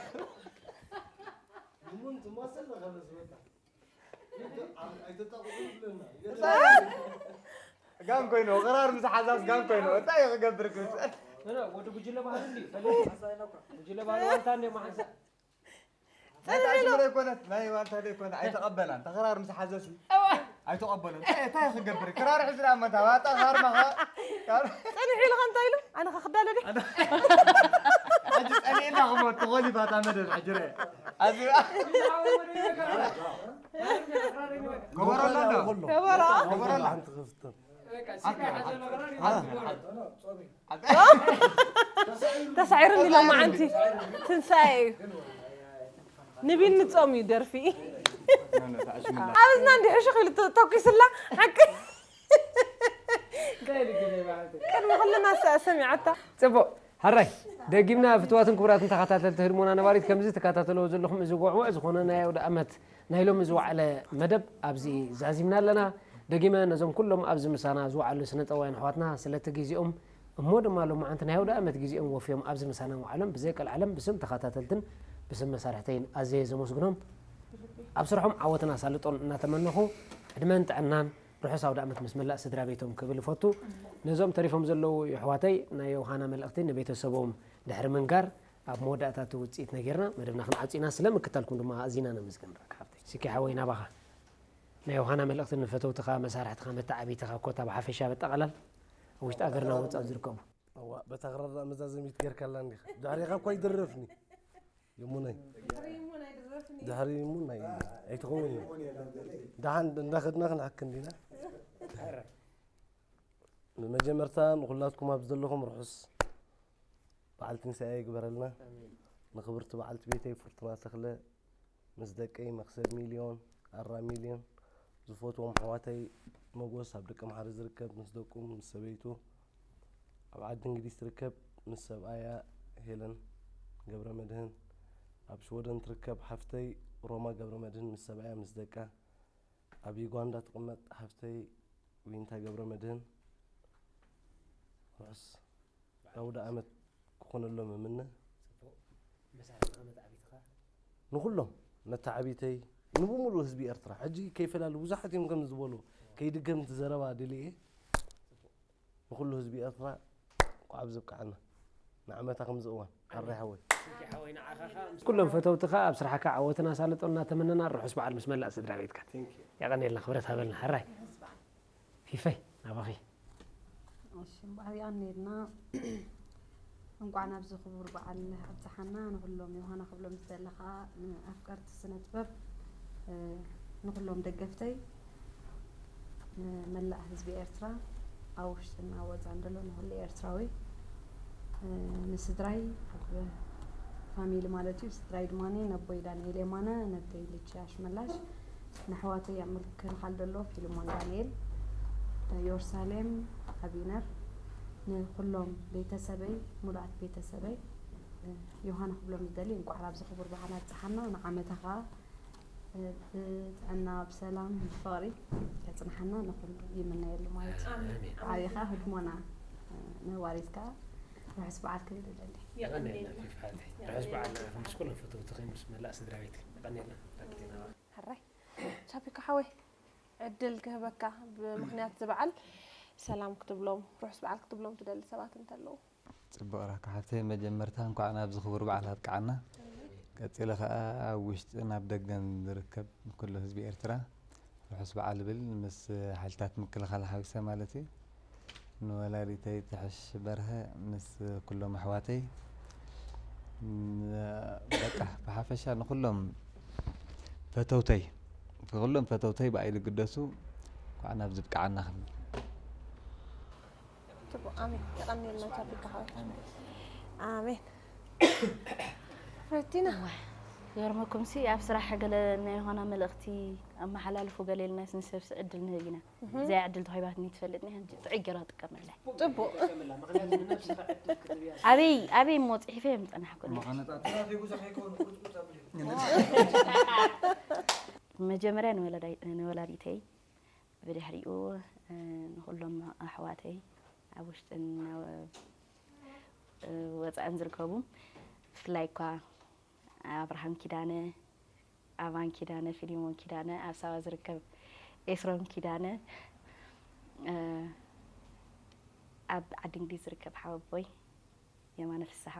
ጋን ኮይኑ፣ ቅራር ምስ ሓዛስ ጋን ኮይኑ፣ እንታይ እዩ ክገብር ክብል? ኖ፣ ኖ፣ ወዲ ጉጅለ ባህሊ እንዲ፣ ፈለጥ። ጉጅለ ባህሊ ዋልታ እንዲ መሓንሳ። ጽልል ኢሉ። ናይ ዋልታ ዘይኮነ፣ ኣይተቐበላን። ተኸራር ምስ ሓዘሲ። እዋ። ኣይተቐበለን። እንታይ እንታይ ክገብር? ክራር ሒዝና መታ ዋጣ ካርማኻ። ጸኒሑ ኢሉ ኸ እንታይ ኢሉ? ኣነ ኸ ክዳለ ድየ? ኣጂ ጸኒዕና ክሞ ተኾሊፋታ መደብ ሕጅረ። ኣዚ ከበሮ ኣሎ ዶ? ከበሮ። ከበሮ ኣሎ። ሓንቲ ክፍትን ተሳዒሩ እንዲሎ መዓንቲ ትንሳኤ እዩ። ንቢኒ ጾም እዩ ደርፊ። ኣብ እዝና እንዲሑ ሽኽ ኢሉ ተተኩስላ ሓቂ። ቅድሚ ኩልና ሰ- ሰሚዓታ። ፅቡቕ። ሕራይ ደጊምና ፍትዋትን ክቡራትን ተኸታተልቲ ህድሞና ነባሪት ከምዚ ትከታተልዎ ዘለኹም እዚ ውዕውዕ ዝኾነ ናይ ኣውደ ኣመት ናይ ሎሚ ዝወዓለ መደብ ኣብዚ ዛዚምና ኣለና። ደጊመ ነዞም ኩሎም ኣብዚ ምሳና ዝወዓሉ ስነ ጥበባውያን ኣሕዋትና ስለቲ ግዜኦም እሞ ድማ ሎማዓንቲ ናይ ኣውደ ኣመት ግዜኦም ወፍዮም ኣብዚ ምሳና ምውዓሎም ብዘይ ቀልዓለም ብስም ተኸታተልትን ብስም መሳርሕተይን ኣዝየ ዘመስግኖም። ኣብ ስርሖም ዓወትን ኣሳልጦን እናተመነኹ ዕድመን ጥዕናን ርሑስ ኣውደ ኣመት ምስ መላእ ስድራ ቤቶም ክብል እፈቱ። ነዞም ተሪፎም ዘለዉ የሕዋተይ ናይ ዮሃና መልእኽቲ ንቤተሰቦም ድሕሪ ምንጋር ኣብ መወዳእታ እቲ ውፅኢት ነጊርና መደብና ክንዓፂና ስለ ምክታልኩም ድማ ኣዚና ነመስግን። ራክ ሓፍተይ ሲኪ ሓወይ ናባኻ ናይ ዮሃና መልእኽቲ ንፈተውትኻ መሳርሕትኻ መተዓቢትኻ ኮታ ብሓፈሻ በጠቓላል ኣብ ውሽጢ ኣገርና ወፃእ ዝርከቡ እዋ በታ ክራር መዛዘሚት ጌርካላ እንዲኻ ድሕሪኻ እኳ ይድረፍኒ የሙነይ ድሕሪ እሞ ናይ ኣይትኸውን እዩ ደሓን እንዳኸድና ክንሓክ እንዲና ብመጀመርታ ንኩላትኩም ኣብ ዘለኹም ርሑስ በዓል ትንሳኤ ይግበረልና ንክብርቲ በዓልቲ ቤተይ ፍርቱና ተኽለ ምስ ደቀይ መክሰብ ሚልዮን ኣራ ሚልዮን ዝፈትዎም ኣሕዋተይ መጎስ ኣብ ደቀምሓረ ዝርከብ ምስ ደቁ ምስ ሰበይቱ ኣብ ዓዲ እንግሊዝ ትርከብ ምስ ሰብኣያ ሄለን ገብረመድህን ኣብ ሽወደን ትርከብ ሓፍተይ ሮማ ገብረመድህን ምስ ሰብኣያ ምስ ደቃ ኣብ ዩጋንዳ ትቕመጥ ሓፍተይ ዊንታ ገብረመድህን ርሑስ ኣውደ ኣመት ክኾነሎም እምነ ንኹሎም መተዓቢተይ ንብሙሉእ ህዝቢ ኤርትራ ሕጂ ከይፈላሉ ብዙሓት እዮም ከም ዝበሉ ከይድገም እቲ ዘረባ ደልየ ንኹሉ ህዝቢ ኤርትራ እንኳዕ ኣብዚ ኣብቅዓና ንዓመታ ከምዚ እዋን ሓራይ ሓወይ ኩሎም ፈተውትኻ ኣብ ስራሕካ ዓወትን ኣሳልጦን እናተመነና ርሑስ በዓል ምስ መላእ ስድራ ቤትካ የቐንየልና ክብረት ሃበልና ሕራይ ፊፈይ ናባኺ እሺ እምበኣር ይቐንየልና እንኳዕ ናብዚ ክቡር በዓል ኣብፀሓና ንኩሎም ዮሃና ክብሎም ዝደሊ ከዓ ንኣፍቀርቲ ስነ ጥበብ ንኩሎም ደገፍተይ ንመላእ ህዝቢ ኤርትራ ኣብ ውሽጥን ኣብ ወፃእን ዘሎ ንኩሉ ኤርትራዊ ንስድራይ ፋሚሊ ማለት እዩ ስድራይ ድማ ነቦይ ዳንኤል የማነ ነብተይ ልቺ ኣሽመላሽ ንኣሕዋተይ ኣብ ምክልኻል ዘሎ ፊልሞን ዳንኤል ዮርሳሌም ኣቢነር ንኩሎም ቤተሰበይ ሙሉኣት ቤተሰበይ ዮሃና ክብሎም ዝደሊ እንኳዕ ኣብዚ ክቡር በዓል ኣብፀሓና ንዓመታ ከዓ ብጥዕና ብሰላም ብፍቕሪ ከፅንሓና ንኩሉ ይምነየሉ ማለት እዩ ዓብኻ ህድሞና ነዋሪት ከዓ ርሑስ በዓል ክብል እደሊ የቐንየልና ፊፍ ሓተይ ርሑስ በዓል ንዓኺ ምስ ኩሎም ፈተውትኺ ምስ መላእ ስድራ ቤትኪ የቐንየልና ዳክቲና ሕራይ ቻፒካ ሓወይ ዕድል ክህበካ ብምክንያት እዚ በዓል ሰላም ክትብሎም ርሑስ በዓል ክትብሎም ትደሊ ሰባት እንተለዉ ፅቡቕ ራካ ሓፍተይ መጀመርታ እንኳዕ ናብዚ ክቡር በዓል ኣብቅዓና ቀፂለ ከዓ ኣብ ውሽጥን ኣብ ደገን ዝርከብ ንኩሉ ህዝቢ ኤርትራ ርሑስ በዓል ብል ምስ ሓይልታት ምክልኻል ሓዊሰ ማለት እዩ ንወላዲተይ ትሕሽ በርሀ ምስ ኩሎም ኣሕዋተይ በቃ ብሓፈሻ ንኩሎም ፈተውተይ ንኩሎም ፈተውተይ ብኣይ ዝግደሱ እንኳዕ ናብዚ ብቅዓና ክብል ጽቡቅ ኣሜን የቀንየልና ቻፒካ ሓወይ ኣሜን ረቲና ገርመኩም ሲ ኣብ ስራሕ ገለ ናይ ሆና መልእክቲ ኣመሓላልፉ ገለ ኢልናስ ንሰብሲ ዕድል ንህብ ኢና እዚኣ ዕድል ተዋሂባትኒ ትፈልጥኒ ሕጂ ጥዑይ ገይራ ትጥቀመላ ጽቡቅ ኣበይ ኣበይ እሞ ፅሒፈ እዮም ዝፀናሕኩ መጀመርያ ንወላዲተይ ብድሕሪኡ ንኩሎም ኣሕዋተይ ኣብ ውሽጥን ወፃእን ዝርከቡ ብፍላይ እኳ ኣብርሃም ኪዳነ ኣባን ኪዳነ ፊሊሞን ኪዳነ ኣብ ሳዋ ዝርከብ ኤስሮም ኪዳነ ኣብ ዓዲ እንግሊዝ ዝርከብ ሓወቦይ የማነ ፍስሓ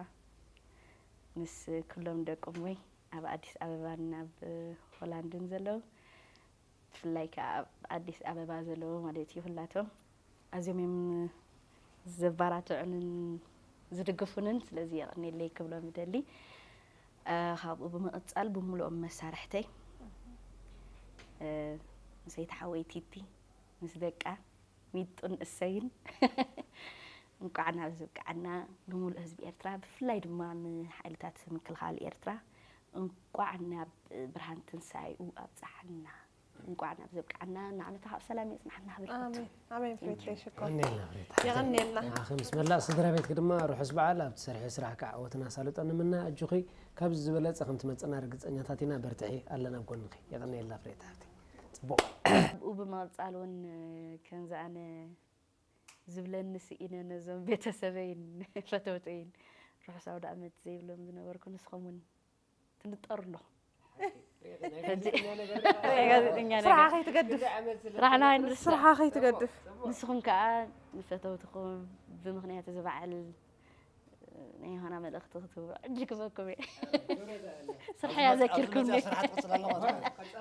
ምስ ኩሎም ደቆም ወይ ኣብ ኣዲስ ኣበባን ኣብ ሆላንድን ዘለዉ ብፍላይ ከዓ ኣብ ኣዲስ ኣበባ ዘለዉ ማለት እዩ፣ ኩላቶም ኣዝዮም እዮም ዘባራትዑንን ዝድግፉንን። ስለዚ የቐኔለይ ክብሎም ይደሊ። እ፣ ካብኡ ብምቕጻል ብምሉኦም መሳርሕተይ፣ እ፣ ምስ ኣይተሓወይ ቲቲ፣ ምስ ደቃ ሚጡን እሰይን፣ እንቋዕ ናብ ዝበቃዕና፣ ንምሉእ ህዝቢ ኤርትራ፣ ብፍላይ ድማ ንሓይልታት ምክልኻል ኤርትራ፣ እንቋዕ ናብ ብርሃን ትንሳኤኡ ኣብጽሓና። እንቋዕ ናብ ዘብቃዕና፣ ንዓመታ ካብ ሰላም የጽናሕና። ሃብር ኣሜን። ኣሜን። ፍሬት ሽኮር። የቐኔልና ፍሬት። የቐኔልና። ንዓኺ ምስ መላእ ስድራ ቤትኪ ድማ ርሑስ በዓል፣ ኣብቲ ሰርሒ ስራሕ ከዓ ዓወትን ኣሳልጦን ንምነ። ኣጆኺ፣ ካብዚ ዝበለጸ ከም ትመጽና ርግጸኛታት ኢና። በርትዒ፣ ኣለና ኣብ ጎንኺ። የቐኔልና ፍሬት ሃብቲ። ጽቡቕ። ኣብኡ ብምቕጻል እውን ከምዚ ኣነ ዝብለኒ ስኢነ ነዞም ቤተሰበይን ፈተውተይን ርሑስ ኣውደ ኣመት ዘይብሎም ዝነበርኩ፣ ንስኹም እውን ትንጠሩ ኣለኹም። ሕጂ ናይ ጋዜጠኛ ነገር። ስራሕኻ ከይትገድፍ። ስራሕና ኣይንርስዕ። ስራሕኻ ከይትገድፍ። ንስኹም ከኣ ንፈተውትኹም ብምኽንያት እዚ በዓል ናይ ዮሃና መልእኽቲ ክትህቡ ሕጂ ክበኩም እየ። ስርሐይ ኣዘኪርኩምኒ። ስራሕ ትቕጽል ኣለዋ።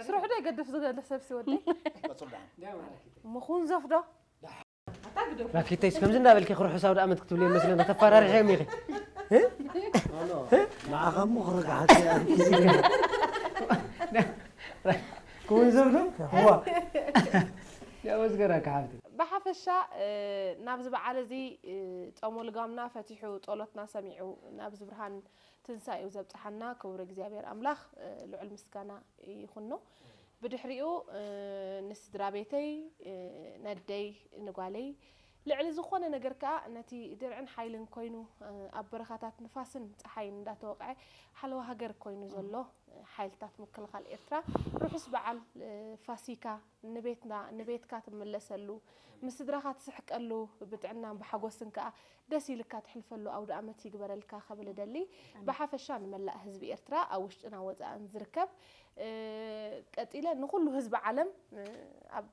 ስርሑ ዶ ይገድፍ ዝገለ ሰብ ሲ ወደይ? ቀጽሉ ደሓን። ምኹን ዘፍዶ? ራኪተይስ ከምዚ እንዳበልኪ ርሑስ ኣውደ ኣመት ክትብሊ መስለና ተፈራርሕዮም ኢኺ። እ? ንዓኻ እሞ ክረግሓካ እያ። ክውን ዘብሎ? ዋ። ያው ዝገራካ ሓብቲ። ብሓፈሻ፣ እ፣ ናብዚ በዓል እዚ፣ እ፣ ጾመ ልጓምና ፈቲሑ፣ ጸሎትና ሰሚዑ፣ ናብዚ ብርሃን ትንሳኤኡ ዘብጽሓና ክቡር እግዚኣብሔር ኣምላኽ፣ እ፣ ልዑል ምስጋና ይኹኖ። ብድሕሪኡ፣ እ፣ ንስድራ ቤተይ፣ እ፣ ነደይ፣ ንጓለይ፣ ልዕሊ ዝኾነ ነገር ከኣ ነቲ ድርዕን ሓይልን ኮይኑ፣ እ፣ ኣብ በረኻታት ንፋስን ጸሓይን እንዳተወቕዐ ሓለዋ ሃገር ኮይኑ ዘሎ፣ እ፣ ሓይልታት ምክልኻል ኤርትራ ርሑስ በዓል፣ እ፣ ፋሲካ ንቤትና፣ ንቤትካ ትምለሰሉ፣ ምስ ስድራኻ ትስሕቀሉ፣ ብጥዕናን ብሓጎስን ከኣ ደስ ኢልካ ትሕልፈሉ ኣውደ ኣመት ይግበረልካ ከብል እደሊ። ኣሜን። ብሓፈሻ ንመላእ ህዝቢ ኤርትራ ኣብ ውሽጥና ወጻእን ዝርከብ፣ እ፣ ቀጺለ ንኹሉ ህዝቢ ዓለም፣ እ፣ ኣብ፣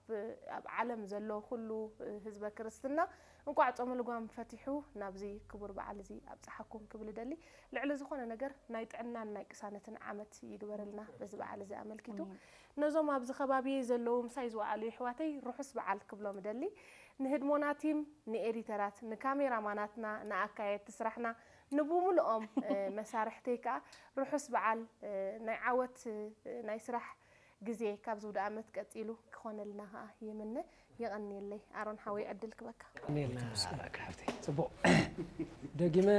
ኣብ ዓለም ዘሎ ኩሉ፣ እ፣ ህዝበ ክርስትና እንቋዕ ጾመ ልጓም ፈቲሑ ናብዚ ክቡር በዓል እዚ ኣብጽሓኩም ክብል እደሊ። ልዕሊ ዝኾነ ነገር ናይ ጥዕናን ናይ ቅሳነትን ዓመት ይግበረልና በዚ በዓል እዚ ኣመልኪቱ። ኣሜን። ነዞም ኣብዚ ከባቢየይ ዘለዉ ምሳይ ዝወዓሉ የሕዋተይ ርሑስ በዓል ክብሎም እደሊ። ንህድሞና ቲም፣ ንኤዲተራት፣ ንካሜራማናትና፣ ንኣካየድቲ ስራሕና፣ ንብምልኦም፣ እ፣ መሳርሕተይ ከኣ ርሑስ በዓል፣ እ፣ ናይ ዓወት፣ እ፣ ናይ ስራሕ ግዜ ካብዚ ውደ ኣመት ቀጺሉ ክኾነልና ከኣ ይምነ። የቐንየለይ። ኣሮን ሓወይ ዕድል ክበካ። የቐንየልና ራካ ሓብተይ። ጽቡቕ። ደጊመ፣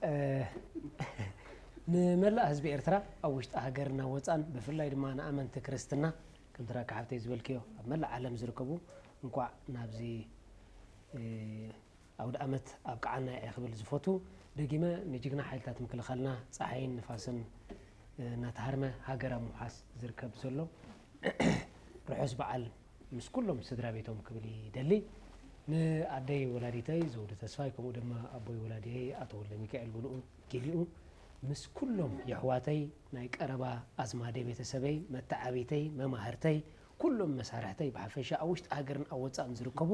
እ፣ ንመላእ ህዝቢ ኤርትራ ኣብ ውሽጢ ሃገርና ወጻን ብፍላይ ድማ ንኣመንቲ ክርስትና ከምቲ ራካ ሓብተይ ዝበልክዮ ኣብ መላእ ዓለም ዝርከቡ እንቋዕ ናብዚ፣ እ፣ ኣውደ ኣመት ኣብቅዓና እየ ክብል ዝፈቱ። ደጊመ ንጅግና ሓይልታት ምክልኻልና ጸሓይን ንፋስን፣ እ፣ እናተሃርመ ሃገር ኣብ ምውሓስ ዝርከብ ዘሎ ርሑስ በዓል ምስ ኩሎም ስድራ ቤቶም ክብል ይደሊ። ንኣደይ ወላዲተይ ዘውዲ ተስፋይ፣ ከምኡ ድማ ኣቦይ ወላዲየይ ኣቶ ወልደ ሚካኤል ብንኡ ጌዲኡ፣ ምስ ኩሎም የሕዋተይ፣ ናይ ቀረባ ኣዝማደይ፣ ቤተሰበይ፣ መተዓቢተይ፣ መማህርተይ፣ ኩሎም መሳርሕተይ ብሓፈሻ ኣብ ውሽጢ ሃገርን ኣብ ወጻእን ዝርከቡ፣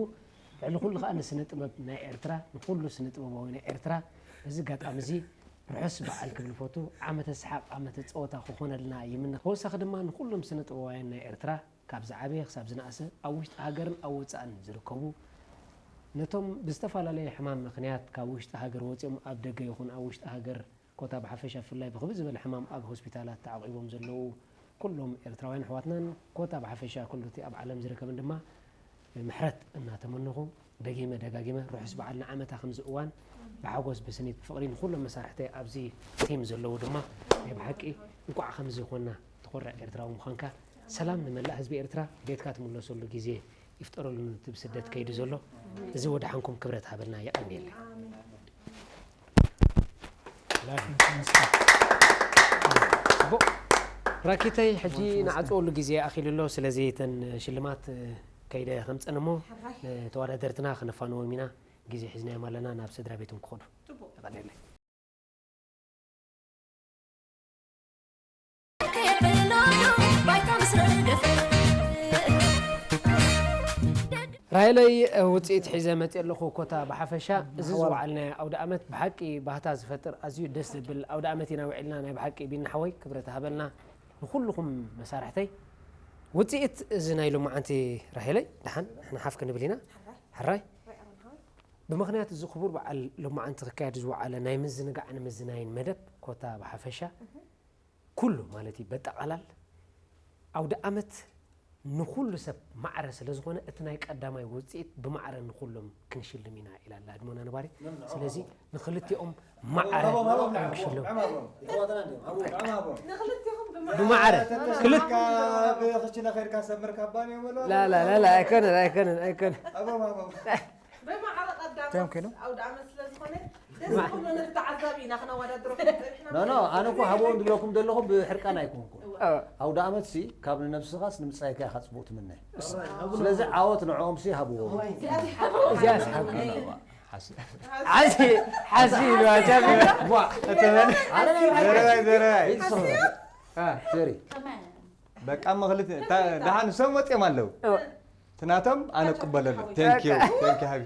ልዕሊ ኩሉ ከኣ ንስነ ጥበብ ናይ ኤርትራ፣ ንኩሉ ስነ ጥበባዊ ናይ ኤርትራ በዚ ኣጋጣሚ እዚ ርሑስ በዓል ክብል ፈቱ። ዓመተ ሰሓቕ፣ ዓመተ ጸወታ ክኾነልና ይምነ። ተወሳኺ ድማ ንኩሎም ስነ ጥበባውያን ናይ ኤርትራ ካብ ዝዓበየ ክሳብ ዝነኣሰ ኣብ ውሽጢ ሃገርን ኣብ ወጻእን ዝርከቡ፣ ነቶም ብዝተፈላለየ ሕማም ምኽንያት ካብ ውሽጢ ሃገር ወጺኦም ኣብ ደገ ይኹን ኣብ ውሽጢ ሃገር ኮታ ብሓፈሻ ብፍላይ ብክብድ ዝበለ ሕማም ኣብ ሆስፒታላት ተዓቂቦም ዘለዉ ኩሎም ኤርትራውያን ኣሕዋትናን ኮታ ብሓፈሻ ኩሉ እቲ ኣብ ዓለም ዝርከብን ድማ ምሕረት እናተመነኹ ደጊመ ደጋጊመ ርሑስ በዓል ንዓመታ ከምዚ እዋን ብሓጎስ ብስኒት ብፍቕሪ ንኩሎም መሳርሕተይ ኣብዚ ቲም ዘለዉ ድማ ናይ ብሓቂ እንቋዕ ከምዚ ኮና። ትኾርዕ ኤርትራዊ ምዃንካ። ሰላም ንመላእ ህዝቢ ኤርትራ። ቤትካ ትምለሰሉ ግዜ ይፍጠረሉ፣ ነቲ ብስደት ከይዱ ዘሎ። እዚ ወድሓንኩም ክብረት ሃበልና። የቐንየለይ። ጽቡቕ። ራኪተይ፣ ሕጂ ንዓጽወሉ ግዜ ኣኺሉ ኣሎ። ስለዚ እተን ሽልማት፣ እ፣ ከይደ ከምጸን እሞ፣ ሕራይ። ንተወዳደርትና ከነፋንዎም ኢና። ግዜ ሒዝናዮም ኣለና፣ ናብ ስድራ ቤቶም ክኸዱ። ጽቡቕ። የቐንየለይ። ራይለይ፣ ውፅኢት ሒዘ መፅእ ኣለኹ። ኮታ ብሓፈሻ እዚ ዝወዓልናዮ ኣውደ ኣመት ብሓቂ ባህታ ዝፈጥር ኣዝዩ ደስ ዘብል ኣውደ ኣመት ኢና ውዒልና። ናይ ብሓቂ ቢኒ ሓወይ ክብረት ሃበልና፣ ንኩልኹም መሳርሕተይ ውፅኢት እዚ ናይ ሎማዓንቲ ራሄለይ ደሓን ንሓፍ ክንብል ኢና። ሕራይ። ብምኽንያት እዚ ክቡር በዓል ሎማዓንቲ ክካየድ ዝወዓለ ናይ ምዝንጋዕን ምዝናይን መደብ ኮታ ብሓፈሻ ኩሉ ማለት እዩ በጠቓላል ኣውደ ኣመት ንኹሉ ሰብ ማዕረ ስለ ዝኾነ እቲ ናይ ቀዳማይ ውፅኢት ብማዕረ ንኹሎም ክንሽልም ኢና ኢላ ኣላ ህድሞና ነባሪ። ስለዚ ንክልቲኦም ማዕረ ክንሽልም ብማዕረ ክልተ ላላላ ኣይኮነን ኣይኮነን ኣይኮነን ብማዕረ ቀዳሞት ኣውደ ኣመት ስለ ዝኾነ ደስ ክብሎ ነቲ ተዓዛቢ ኢና ክነወዳድሮ ኖ ኖ ኣነ እኮ ሃብዎም ዝብለኩም ዘለኹ ብሕርቃን ኣይኮንኩ ኣውደ ኣመት ሲ ካብ ንነብስኻስ ንምጻይካ ኢኻ ጽቡቅ ትምነ ስለዚ ዓወት ንዕኦም ሲ ሃብዎም እዚኣ ሲ ሃብዎም ሓሲ ሓሲ ኢሉ ኣጃቢ ዘረባይ ዘረባይ ዘሪ በቃ መኽልት ደሓን ንሶም ወፅኦም ኣለዉ ትናቶም ኣነ ቅበለሉ ቴንኪዩ ቴንኪዩ ሃቢ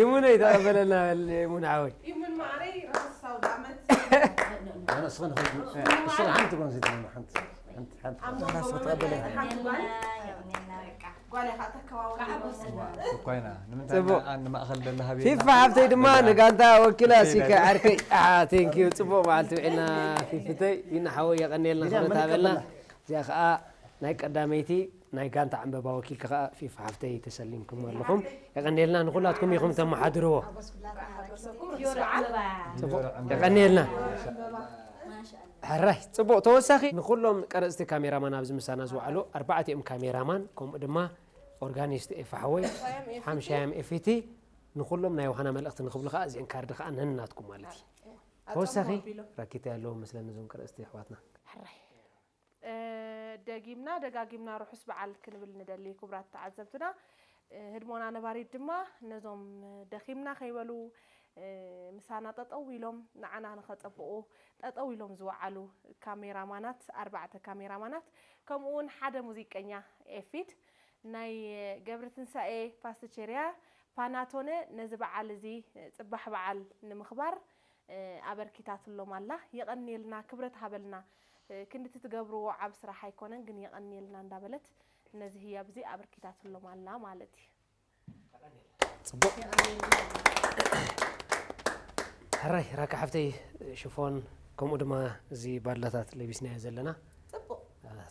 ይሙነ ይተቐበለልና ይሙን ሓወይ ይሙን ማዕረይ ርሑስ ኣውደ ዓመት ኣነ እስኸ ንኸ እስኸ ሓንቲ ጓል ዘይትብሉ ሓንቲ ሓንቲ ሓንቲ ኣብ መንጎ መመርሒ ሓንቲ ጓል ጓል ኢኻ ተከባብር ኮይና ንምንታይ ንማእኸል ደላ ሃቢ ፊፋ ሓብተይ ድማ ንጋንታ ወኪላ ሲከ ዓርከይ ቴንኪዩ ፅቡቕ በዓል ትውዒልና ፊፍተይ ይና ሓወይ የቐንየልና ክብረት ሃበልና እዚኣ ከዓ ናይ ቀዳመይቲ ናይ ጋንታ ዕምበባ ወኪልኪ ከዓ ፊፋ ሓፍተይ ተሰሊምኩም ኣለኹም። የቐንየልና ንኹላትኩም ኢኹም ተመሓድርዎ። የቐንየልና። ሕራይ ጽቡቕ ተወሳኺ ንኹሎም ቀረጽቲ ካሜራማን ኣብዚ ምሳና ዝወዓሉ ኣርባዕቲኦም ካሜራማን ከምኡ ድማ ኦርጋኒስት ኤፋ ሓወይ ሓምሻዮም ኤፊቲ ንኹሎም ናይ ውሃና መልእኽቲ ንኽብሉ ከዓ እዚአን ካርድ ከዓ ነናትኩም ማለት እዩ። ተወሳኺ ራኪታ ያለዎም መስለኒ እዞም ቀረጽቲ ኣሕዋትና። ደጊምና ደጋጊምና ርሑስ በዓል ክንብል ንደሊ ክቡራት ተዓዘብትና። ህድሞና ነባሪት ድማ ነዞም ደኺምና ከይበሉ ምሳና ጠጠው ኢሎም ንዓና ንኸጸብቑ ጠጠው ኢሎም ዝወዓሉ ካሜራማናት፣ ኣርባዕተ ካሜራማናት ከምኡ እውን ሓደ ሙዚቀኛ ኤፊድ ናይ ገብረትንሳኤ ፓስቲቸርያ ፓናቶነ ነዚ በዓል እዚ ጽባሕ በዓል ንምኽባር ኣበርኪታትሎም ኣላ። የቐንየልና፣ ክብረት ሃበልና። ክንድቲ ትገብርዎ ዓቢ ስራሕ ኣይኮነን ግን የቐንየልና እንዳበለት ነዚ ህያብ እዚ ኣበርኪታትሎም ኣላ ማለት እዩ። ጽቡቕ። ሕራይ ራካ ሓፍተይ ሽፎን ከምኡ ድማ እዚ ባድላታት ለቢስናዮ ዘለና ጽቡቕ።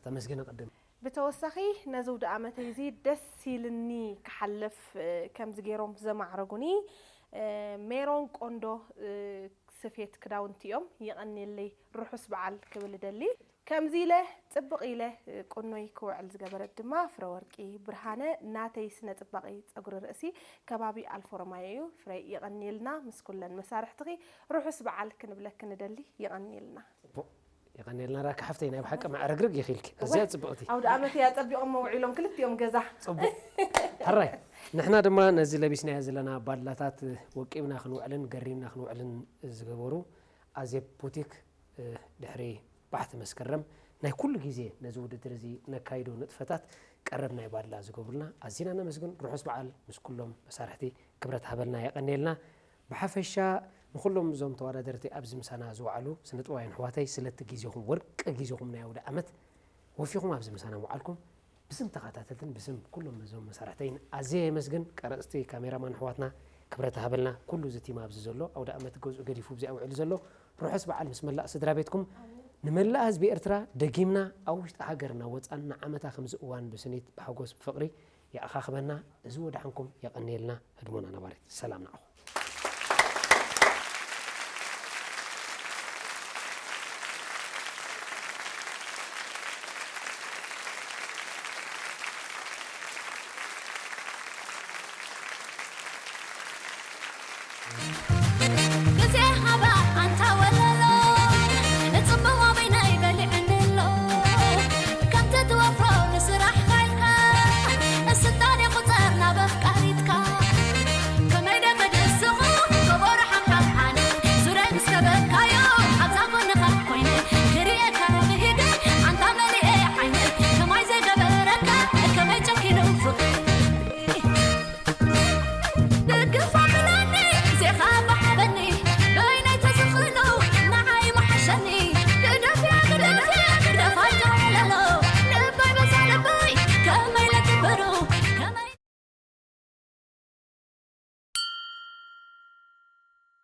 ተመስገን ቅድም ብተወሳኺ ነዚ ውድእ ዓመተይ እዚ ደስ ኢልኒ ክሓልፍ ከምዚ ገይሮም ዘማዕረጉኒ ሜሮን ቆንዶ ስፌት ክዳውንቲ እዮም። የቐንየለይ ርሑስ በዓል ክብል እደሊ። ከምዚ ኢለ ጽብቕ ኢለ ቁኖይ ክውዕል ዝገበረት ድማ ፍረወርቂ ብርሃነ ናተይ ስነ ጽባቐይ ጸጉሪ ርእሲ ከባቢ ኣልፎረማዮ እዩ። ፍረይ የቐንየልና ምስ ኩለን መሳርሕትኺ ርሑስ በዓል ክንብለኪ ንደሊ። የቐንየልና። የቐንየልና ራኪ ሓፍተይ ናይ ብሓቂ መዕረግርግ ኢኺ ኢልኪ ኣዝያ ጽብቕቲ ኣውደ ኣመት እያ ጸቢቖሞ ውዒሎም ክልቲኦም ገዛ ጽቡቕ ሕራይ ንሕና ድማ ነዚ ለቢስናዮ ዘለና ባድላታት ወቂብና ክንውዕልን ገሪምና ክንውዕልን ዝገበሩ ኣዜብ ቡቲክ ድሕሪ ባሕቲ መስከረም ናይ ኩሉ ግዜ ነዚ ውድድር እዚ ነካይዶ ንጥፈታት ቀረብ ናይ ባድላ ዝገብሩልና ኣዚና ነመስግን ርሑስ በዓል ምስ ኩሎም መሳርሕቲ ክብረት ሃበልና የቐንየልና ብሓፈሻ ንኹሎም እዞም ተወዳደርቲ ኣብዚ ምሳና ዝወዓሉ ስነጥበባውያን ኣሕዋተይ ስለቲ ግዜኹም ወርቂ ግዜኹም ናይ ኣውደ ዓመት ወፊኹም ኣብዚ ምሳና ምውዓልኩም ብስም ተኸታተልትን ብስም ኩሎም እዞም መሳርሕተይን ኣዝየ የመስግን። ቀረፅቲ ካሜራማን ኣሕዋትና ክብረት ሃበልና። ኩሉ እዚ ቲም ኣብዚ ዘሎ ኣውደ ዓመት ገዝኡ ገዲፉ ኣብዚኣ ውዒሉ ዘሎ ርሑስ በዓል ምስ መላእ ስድራ ቤትኩም ንመላእ ህዝቢ ኤርትራ ደጊምና ኣብ ውሽጢ ሃገርና ወፃን ንዓመታ ከምዚ እዋን ብስኒት ብሓጎስ ብፍቕሪ የኣኻኽበና። እዚ ወድሓንኩም የቐንየልና። ህድሞና ነባሪት ሰላም ንዓኹም።